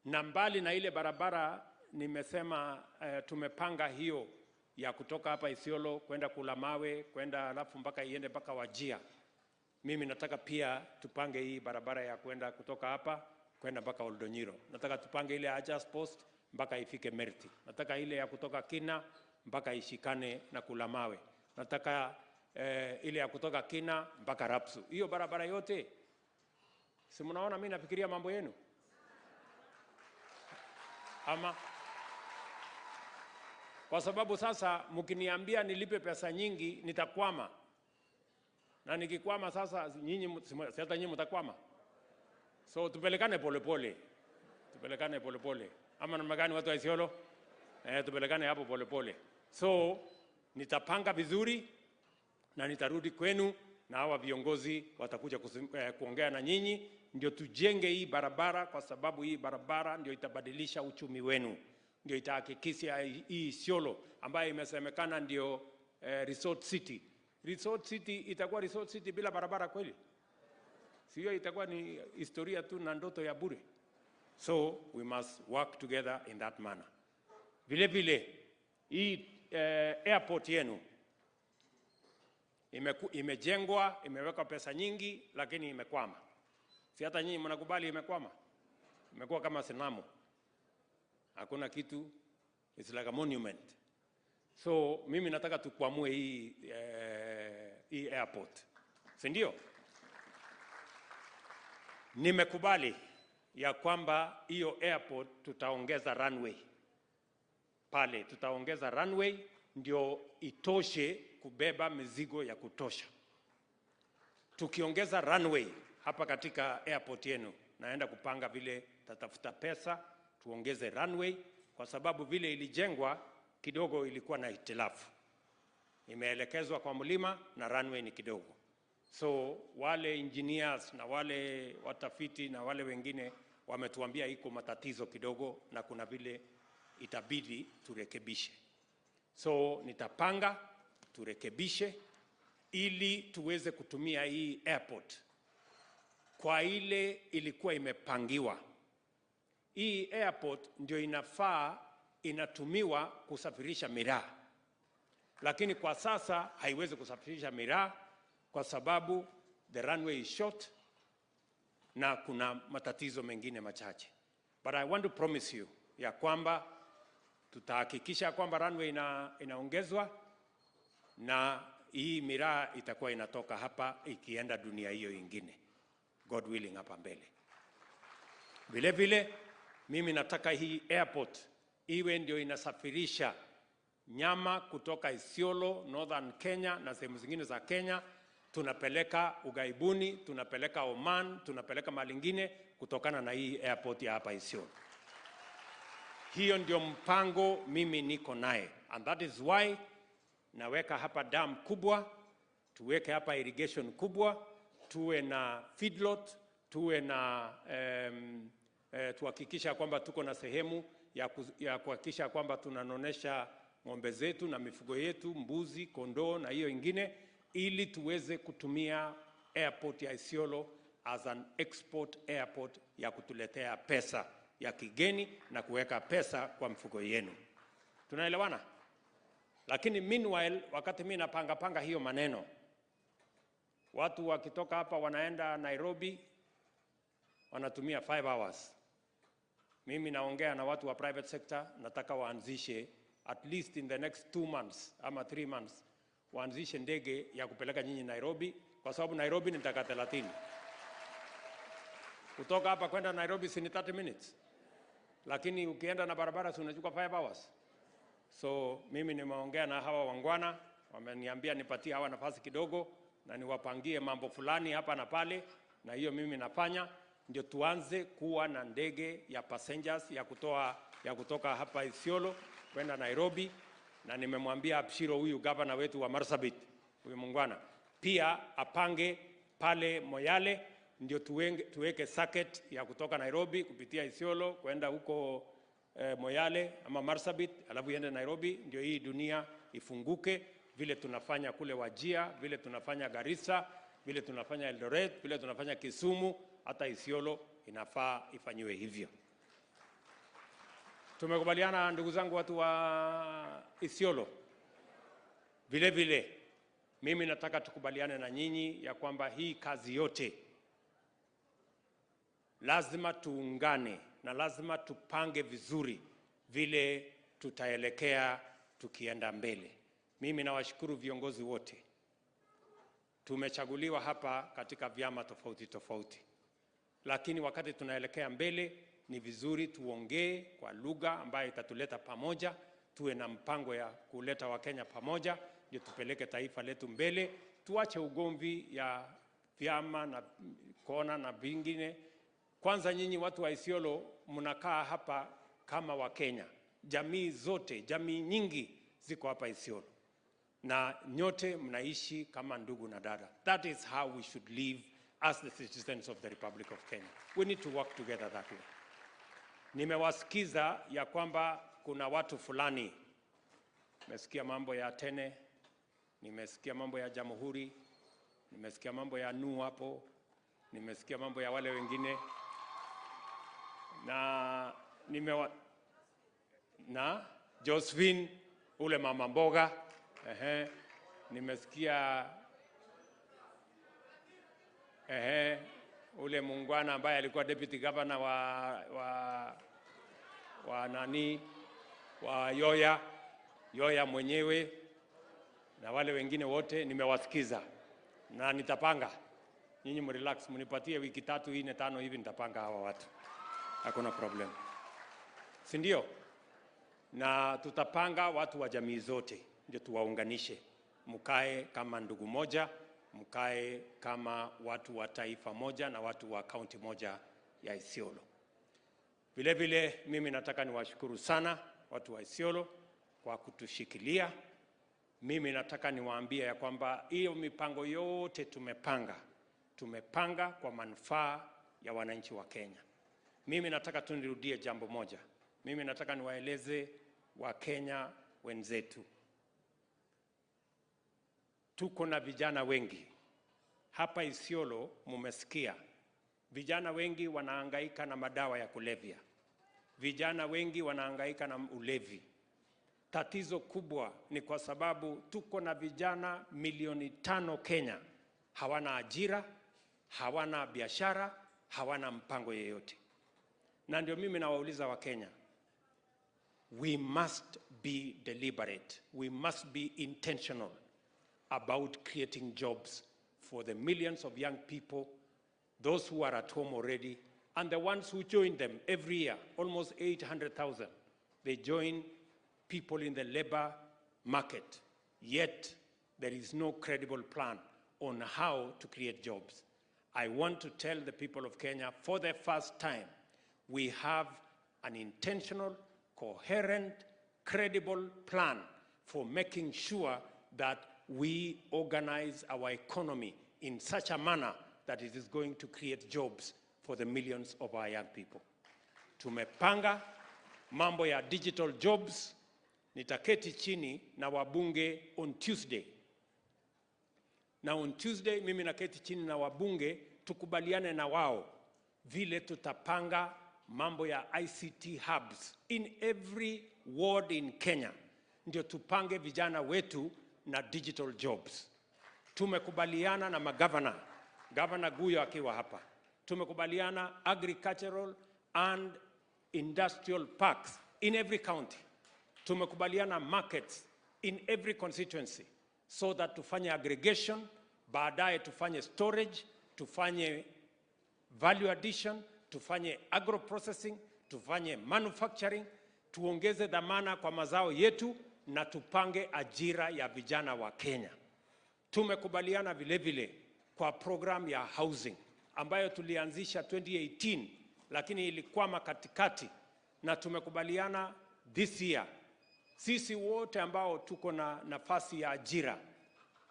S8: Na mbali na ile barabara nimesema, tumepanga hiyo ya kutoka hapa Isiolo kwenda Kulamawe, kwenda alafu mpaka iende mpaka Wajir. Mimi nataka pia tupange hii barabara ya kwenda kutoka hapa kwenda mpaka Oldonyiro. Nataka tupange ile Adjust Post mpaka ifike Merti. Nataka ile ya kutoka Kina mpaka ishikane na Kulamawe. Nataka ile ya kutoka Kina mpaka Rapsu. Hiyo barabara yote, si mnaona mimi nafikiria mambo yenu? Ama kwa sababu sasa mkiniambia nilipe pesa nyingi nitakwama. Na nikikwama sasa nyinyi, si hata nyinyi mtakwama. So tupelekane pole pole. Tupelekane pole pole. Ama namna gani watu wa Isiolo? Tupelekane hapo pole pole. So nitapanga vizuri na nitarudi kwenu na hawa viongozi watakuja kuongea na nyinyi ndio tujenge hii barabara, kwa sababu hii barabara ndio itabadilisha uchumi wenu. Ndio itahakikisha hii Isiolo ambayo imesemekana ndio resort city. Resort city itakuwa resort city bila barabara kweli? Sio, itakuwa ni historia tu na ndoto ya bure. So we must work together in that manner. Vile vile hii airport yenu imejengwa, imewekwa pesa nyingi, lakini imekwama. Si hata nyinyi mnakubali imekwama? Imekuwa kama sanamu. Hakuna kitu, it's like a monument. So mimi nataka tukwamue hii airport. Si ndio? Nimekubali ya kwamba hiyo airport tutaongeza runway. Pale tutaongeza runway ndio itoshe kubeba mizigo ya kutosha. Tukiongeza runway hapa katika airport yenu, naenda kupanga vile tatafuta pesa tuongeze runway, kwa sababu vile ilijengwa kidogo ilikuwa na hitilafu. Imeelekezwa kwa mlima na runway ni kidogo. So wale engineers na wale watafiti na wale wengine wametuambia iko matatizo kidogo na kuna vile itabidi turekebishe. So nitapanga turekebishe ili tuweze kutumia hii airport kwa ile ilikuwa imepangiwa. Hii airport ndio inafaa inatumiwa kusafirisha miraa. Lakini kwa sasa haiwezi kusafirisha miraa kwa sababu the runway is short na kuna matatizo mengine machache. But I want to promise you ya kwamba tutahakikisha kwamba runway inaongezwa na hii miraa itakuwa inatoka hapa ikienda dunia hiyo ingine, God willing, hapa mbele. Vile vile mimi nataka hii airport iwe ndio inasafirisha nyama kutoka Isiolo, Northern Kenya na sehemu zingine za Kenya, tunapeleka ugaibuni, tunapeleka Oman, tunapeleka mahali ingine kutokana na hii airport ya hapa Isiolo. Hiyo ndio mpango mimi niko naye, and that is why naweka hapa dam kubwa, tuweke hapa irrigation kubwa, tuwe na feedlot, tuwe na tuhakikisha kwamba tuko na sehemu ya kuhakikisha kwamba tunanonesha ng'ombe zetu na mifugo yetu, mbuzi, kondoo na hiyo ingine, ili tuweze kutumia airport ya Isiolo as an export airport ya kutuletea pesa ya kigeni na kuweka pesa kwa mfuko yenu. Tunaelewana? Lakini meanwhile, wakati mimi napanga panga hiyo maneno, Watu wakitoka hapa wanaenda Nairobi wanatumia 5 hours. Mimi naongea na watu wa private sector, nataka waanzishe at least in the next 2 months ama 3 months waanzishe ndege ya kupeleka nyinyi Nairobi, kwa sababu Nairobi ni dakika 30. Kutoka hapa kwenda Nairobi si ni 30 minutes, lakini ukienda na barabara si unachukua 5 hours. So mimi nimeongea na hawa wangwana, wameniambia nipatie hawa nafasi kidogo na niwapangie mambo fulani hapa na pale, na hiyo mimi nafanya ndio tuanze kuwa na ndege ya passengers ya kutoka hapa Isiolo kwenda Nairobi. Na nimemwambia Abshiro, huyu gavana wetu wa Marsabit, huyu muungwana, pia apange pale Moyale ndio tuweke circuit ya kutoka Nairobi kupitia Isiolo kwenda huko Moyale ama Marsabit, alafu iende Nairobi, ndio hii dunia ifunguke, vile tunafanya kule Wajir, vile tunafanya Garissa, vile tunafanya Eldoret, vile tunafanya Kisumu, hata Isiolo inafaa ifanyiwe hivyo. Tumekubaliana ndugu zangu watu wa Isiolo. Vile vile mimi nataka tukubaliane na nyinyi ya kwamba hii kazi yote lazima tuungane na lazima tupange vizuri vile tutaelekea tukienda mbele. Mimi nawashukuru viongozi wote. Tumechaguliwa hapa katika vyama tofauti tofauti, lakini wakati tunaelekea mbele ni vizuri tuongee kwa lugha ambayo itatuleta pamoja, tuwe na mpango ya kuleta Wakenya pamoja, ndio tupeleke taifa letu mbele. Tuache ugomvi ya vyama na kona na vingine. Kwanza nyinyi watu wa Isiolo mnakaa hapa kama Wakenya. Jamii zote, jamii nyingi ziko hapa Isiolo, na nyote mnaishi kama ndugu na dada. That is how we should live as the citizens of the Republic of Kenya. We need to work together that way. Nimewasikiza ya kwamba kuna watu fulani, nimesikia mambo ya Tene, nimesikia mambo ya Jamhuri, nimesikia mambo ya Nu hapo, nimesikia mambo ya wale wengine, na na Josephine ule mama mboga, nimesikia ule muungwana ambaye alikuwa deputy governor wa nani, wa Yoya mwenyewe, na wale wengine wote nimewasikiza na nitapanga. Nyinyi mrelax, mnipatie wiki 3, 4, 5 hivi nitapanga hawa watu. Hakuna problem. Si ndio? Na tutapanga watu wa jamii zote ndio tuwaunganishe. Mkae kama ndugu moja, mkae kama watu wa taifa moja na watu wa kaunti moja ya Isiolo. Vile vile mimi nataka niwashukuru sana watu wa Isiolo kwa kutushikilia. Mimi nataka niwaambie ya kwamba hiyo mipango yote tumepanga kwa manufaa ya wananchi wa Kenya. Mimi nataka tu nirudie jambo moja. Mimi nataka niwaeleze wa Kenya wenzetu. Tuko na vijana wengi. Hapa Isiolo mumesikia. Vijana wengi wanahangaika na madawa ya kulevya. Vijana wengi wanahangaika na ulevi. Tatizo kubwa ni kwa sababu tuko na vijana milioni 5 Kenya. Hawana ajira, hawana biashara, hawana mpango yeyote. Na ndio mimi nawauliza wa Kenya, we must be deliberate. We must be intentional about creating jobs for the millions of young people, those who are at home already, and the ones who join them every year, almost 800,000. They join people in the labor market, yet there is no credible plan on how to create jobs. I want to tell the people of Kenya, for the first time, we have an intentional, coherent, credible plan for making sure that we organize our economy in such a manner that it is going to create jobs for the millions of our young people. Tumepanga mambo ya digital jobs. Nitaketi chini na wabunge on Tuesday. Na on Tuesday mimi naketi chini na wabunge tukubaliane na wao vile tutapanga mambo ya ICT hubs in every ward in Kenya. Ndio tupange vijana wetu na digital jobs. Tumekubaliana na magavana, Gavana Guyo akiwa hapa, tumekubaliana agricultural and industrial parks in every county. Tumekubaliana markets in every constituency so that tufanye aggregation, baadaye tufanye storage, tufanye value addition, tufanye agro processing, tufanye manufacturing, tuongeze dhamana kwa mazao yetu na tupange ajira ya vijana wa Kenya. Tumekubaliana vile vile kwa program ya housing ambayo tulianzisha 2018 lakini ilikwama katikati, na tumekubaliana this year sisi wote ambao tuko na nafasi ya ajira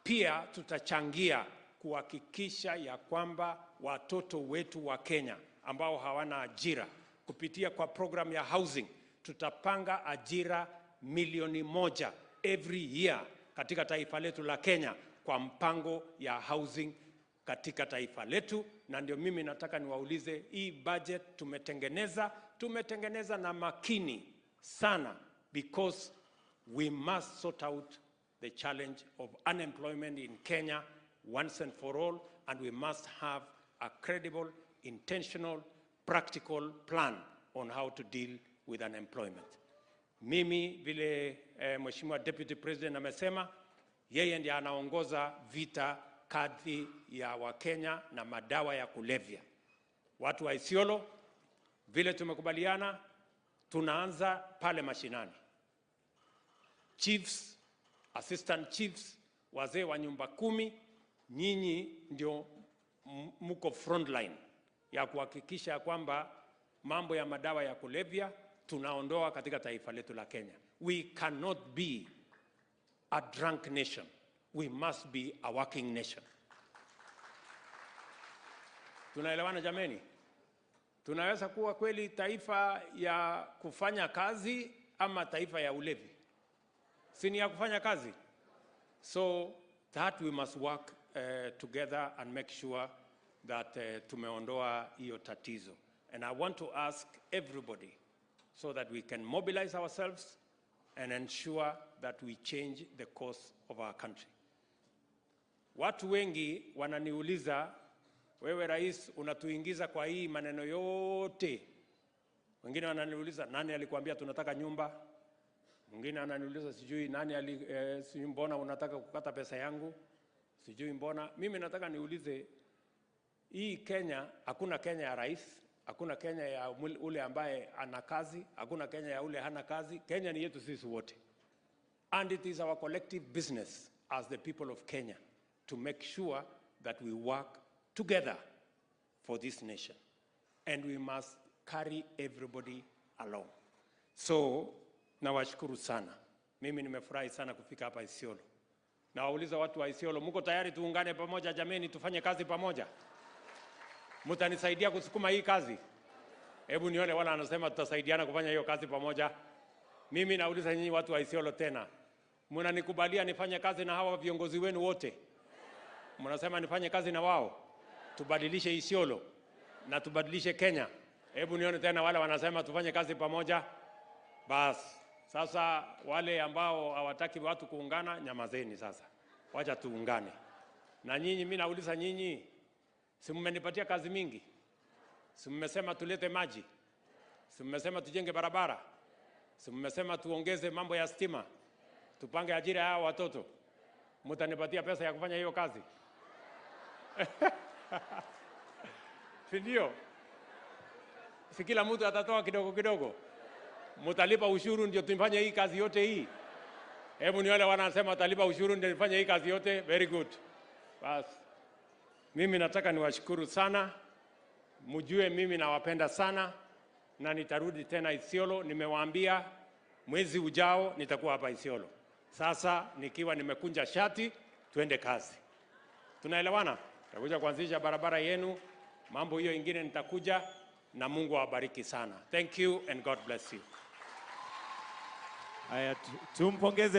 S8: pia tutachangia kuhakikisha ya kwamba watoto wetu wa Kenya ambao hawana ajira kupitia kwa program ya housing tutapanga ajira 1 milioni every year katika taifa letu la Kenya kwa mpango ya housing katika taifa letu. Na ndio mimi nataka niwaulize, hii budget tumetengeneza na makini sana because we must sort out the challenge of unemployment in Kenya once and for all, and we must have a credible, intentional, practical plan on how to deal with unemployment. Mimi vile Mheshimiwa Deputy President amesema, yeye ndiye anaongoza vita kati ya Wakenya na madawa ya kulevya. Watu wa Isiolo, vile tumekubaliana, tunaanza pale mashinani. Chiefs, assistant chiefs, wazee wa nyumba kumi, nyinyi ndio mko frontline ya kuhakikisha kwamba mambo ya madawa ya kulevya tunaondoa katika taifa letu la Kenya. We cannot be a drunk nation. We must be a working nation. Tunaelewana jameni? Tunaweza kuwa kweli taifa ya kufanya kazi ama taifa ya ulevi? Si ni ya kufanya kazi? So that we must work together and make sure that tumeondoa hiyo tatizo. And I want to ask everybody so that we can mobilize ourselves and ensure that we change the course of our country. Watu wengi wananiuliza, wewe rais, unatuingiza kwa hii maneno yote. Wengine wananiuliza nani alikuambia tunataka nyumba? Mwingine ananiuliza sijui nani sijui mbona unataka kukata pesa yangu, sijui mbona. Mimi nataka niulize, hii Kenya, hakuna Kenya ya rais, hakuna Kenya ya ule ambaye ana kazi, hakuna Kenya ya ule hana kazi. Kenya ni yetu sisi wote. And it is our collective business as the people of Kenya to make sure that we work together for this nation. And we must carry everybody along. So, nawashukuru sana. Mimi nimefurahi sana kufika hapa Isiolo. Nawauliza watu wa Isiolo, mko tayari tuungane pamoja jameni, tufanye kazi pamoja? Mtanisaidia kusukuma hii kazi? Hebu nione wala anasema tutasaidiana kufanya hiyo kazi pamoja. Mimi nauliza nyinyi watu wa Isiolo tena, mnanikubalia nifanye kazi na hawa viongozi wenu wote? Mnasema nifanye kazi na wao, tubadilishe Isiolo na tubadilishe Kenya. Hebu nione tena wale wanasema tufanye kazi pamoja. Bas, sasa wale ambao hawataki watu kuungana, nyamazeni sasa, wacha tuungane. Na nyinyi, mimi nauliza nyinyi, si mmenipatia kazi mingi? Si mmesema tulete maji? Si mmesema tujenge barabara? Si mmesema tuongeze mambo ya stima? Tupange ajira ya hawa watoto? Mtanipatia pesa ya kufanya hiyo kazi? Si ndio? Si kila mtu atatoa kidogo kidogo? Mtalipa ushuru ndio tufanye hii kazi yote hii? Hebu ni wale wanasema watalipa ushuru ndio nifanye hii kazi yote. Very good. Bas. Mimi nataka niwashukuru sana, mjue mimi nawapenda sana na nitarudi tena Isiolo. Nimewaambia mwezi ujao nitakuwa hapa Isiolo. Sasa nikiwa nimekunja shati, tuende kazi. Tunaelewana? Nitakuja kuanzisha barabara yenu, mambo hiyo ingine nitakuja, na Mungu awabariki sana. Thank you and God bless you.
S9: Haya, tumpongeze.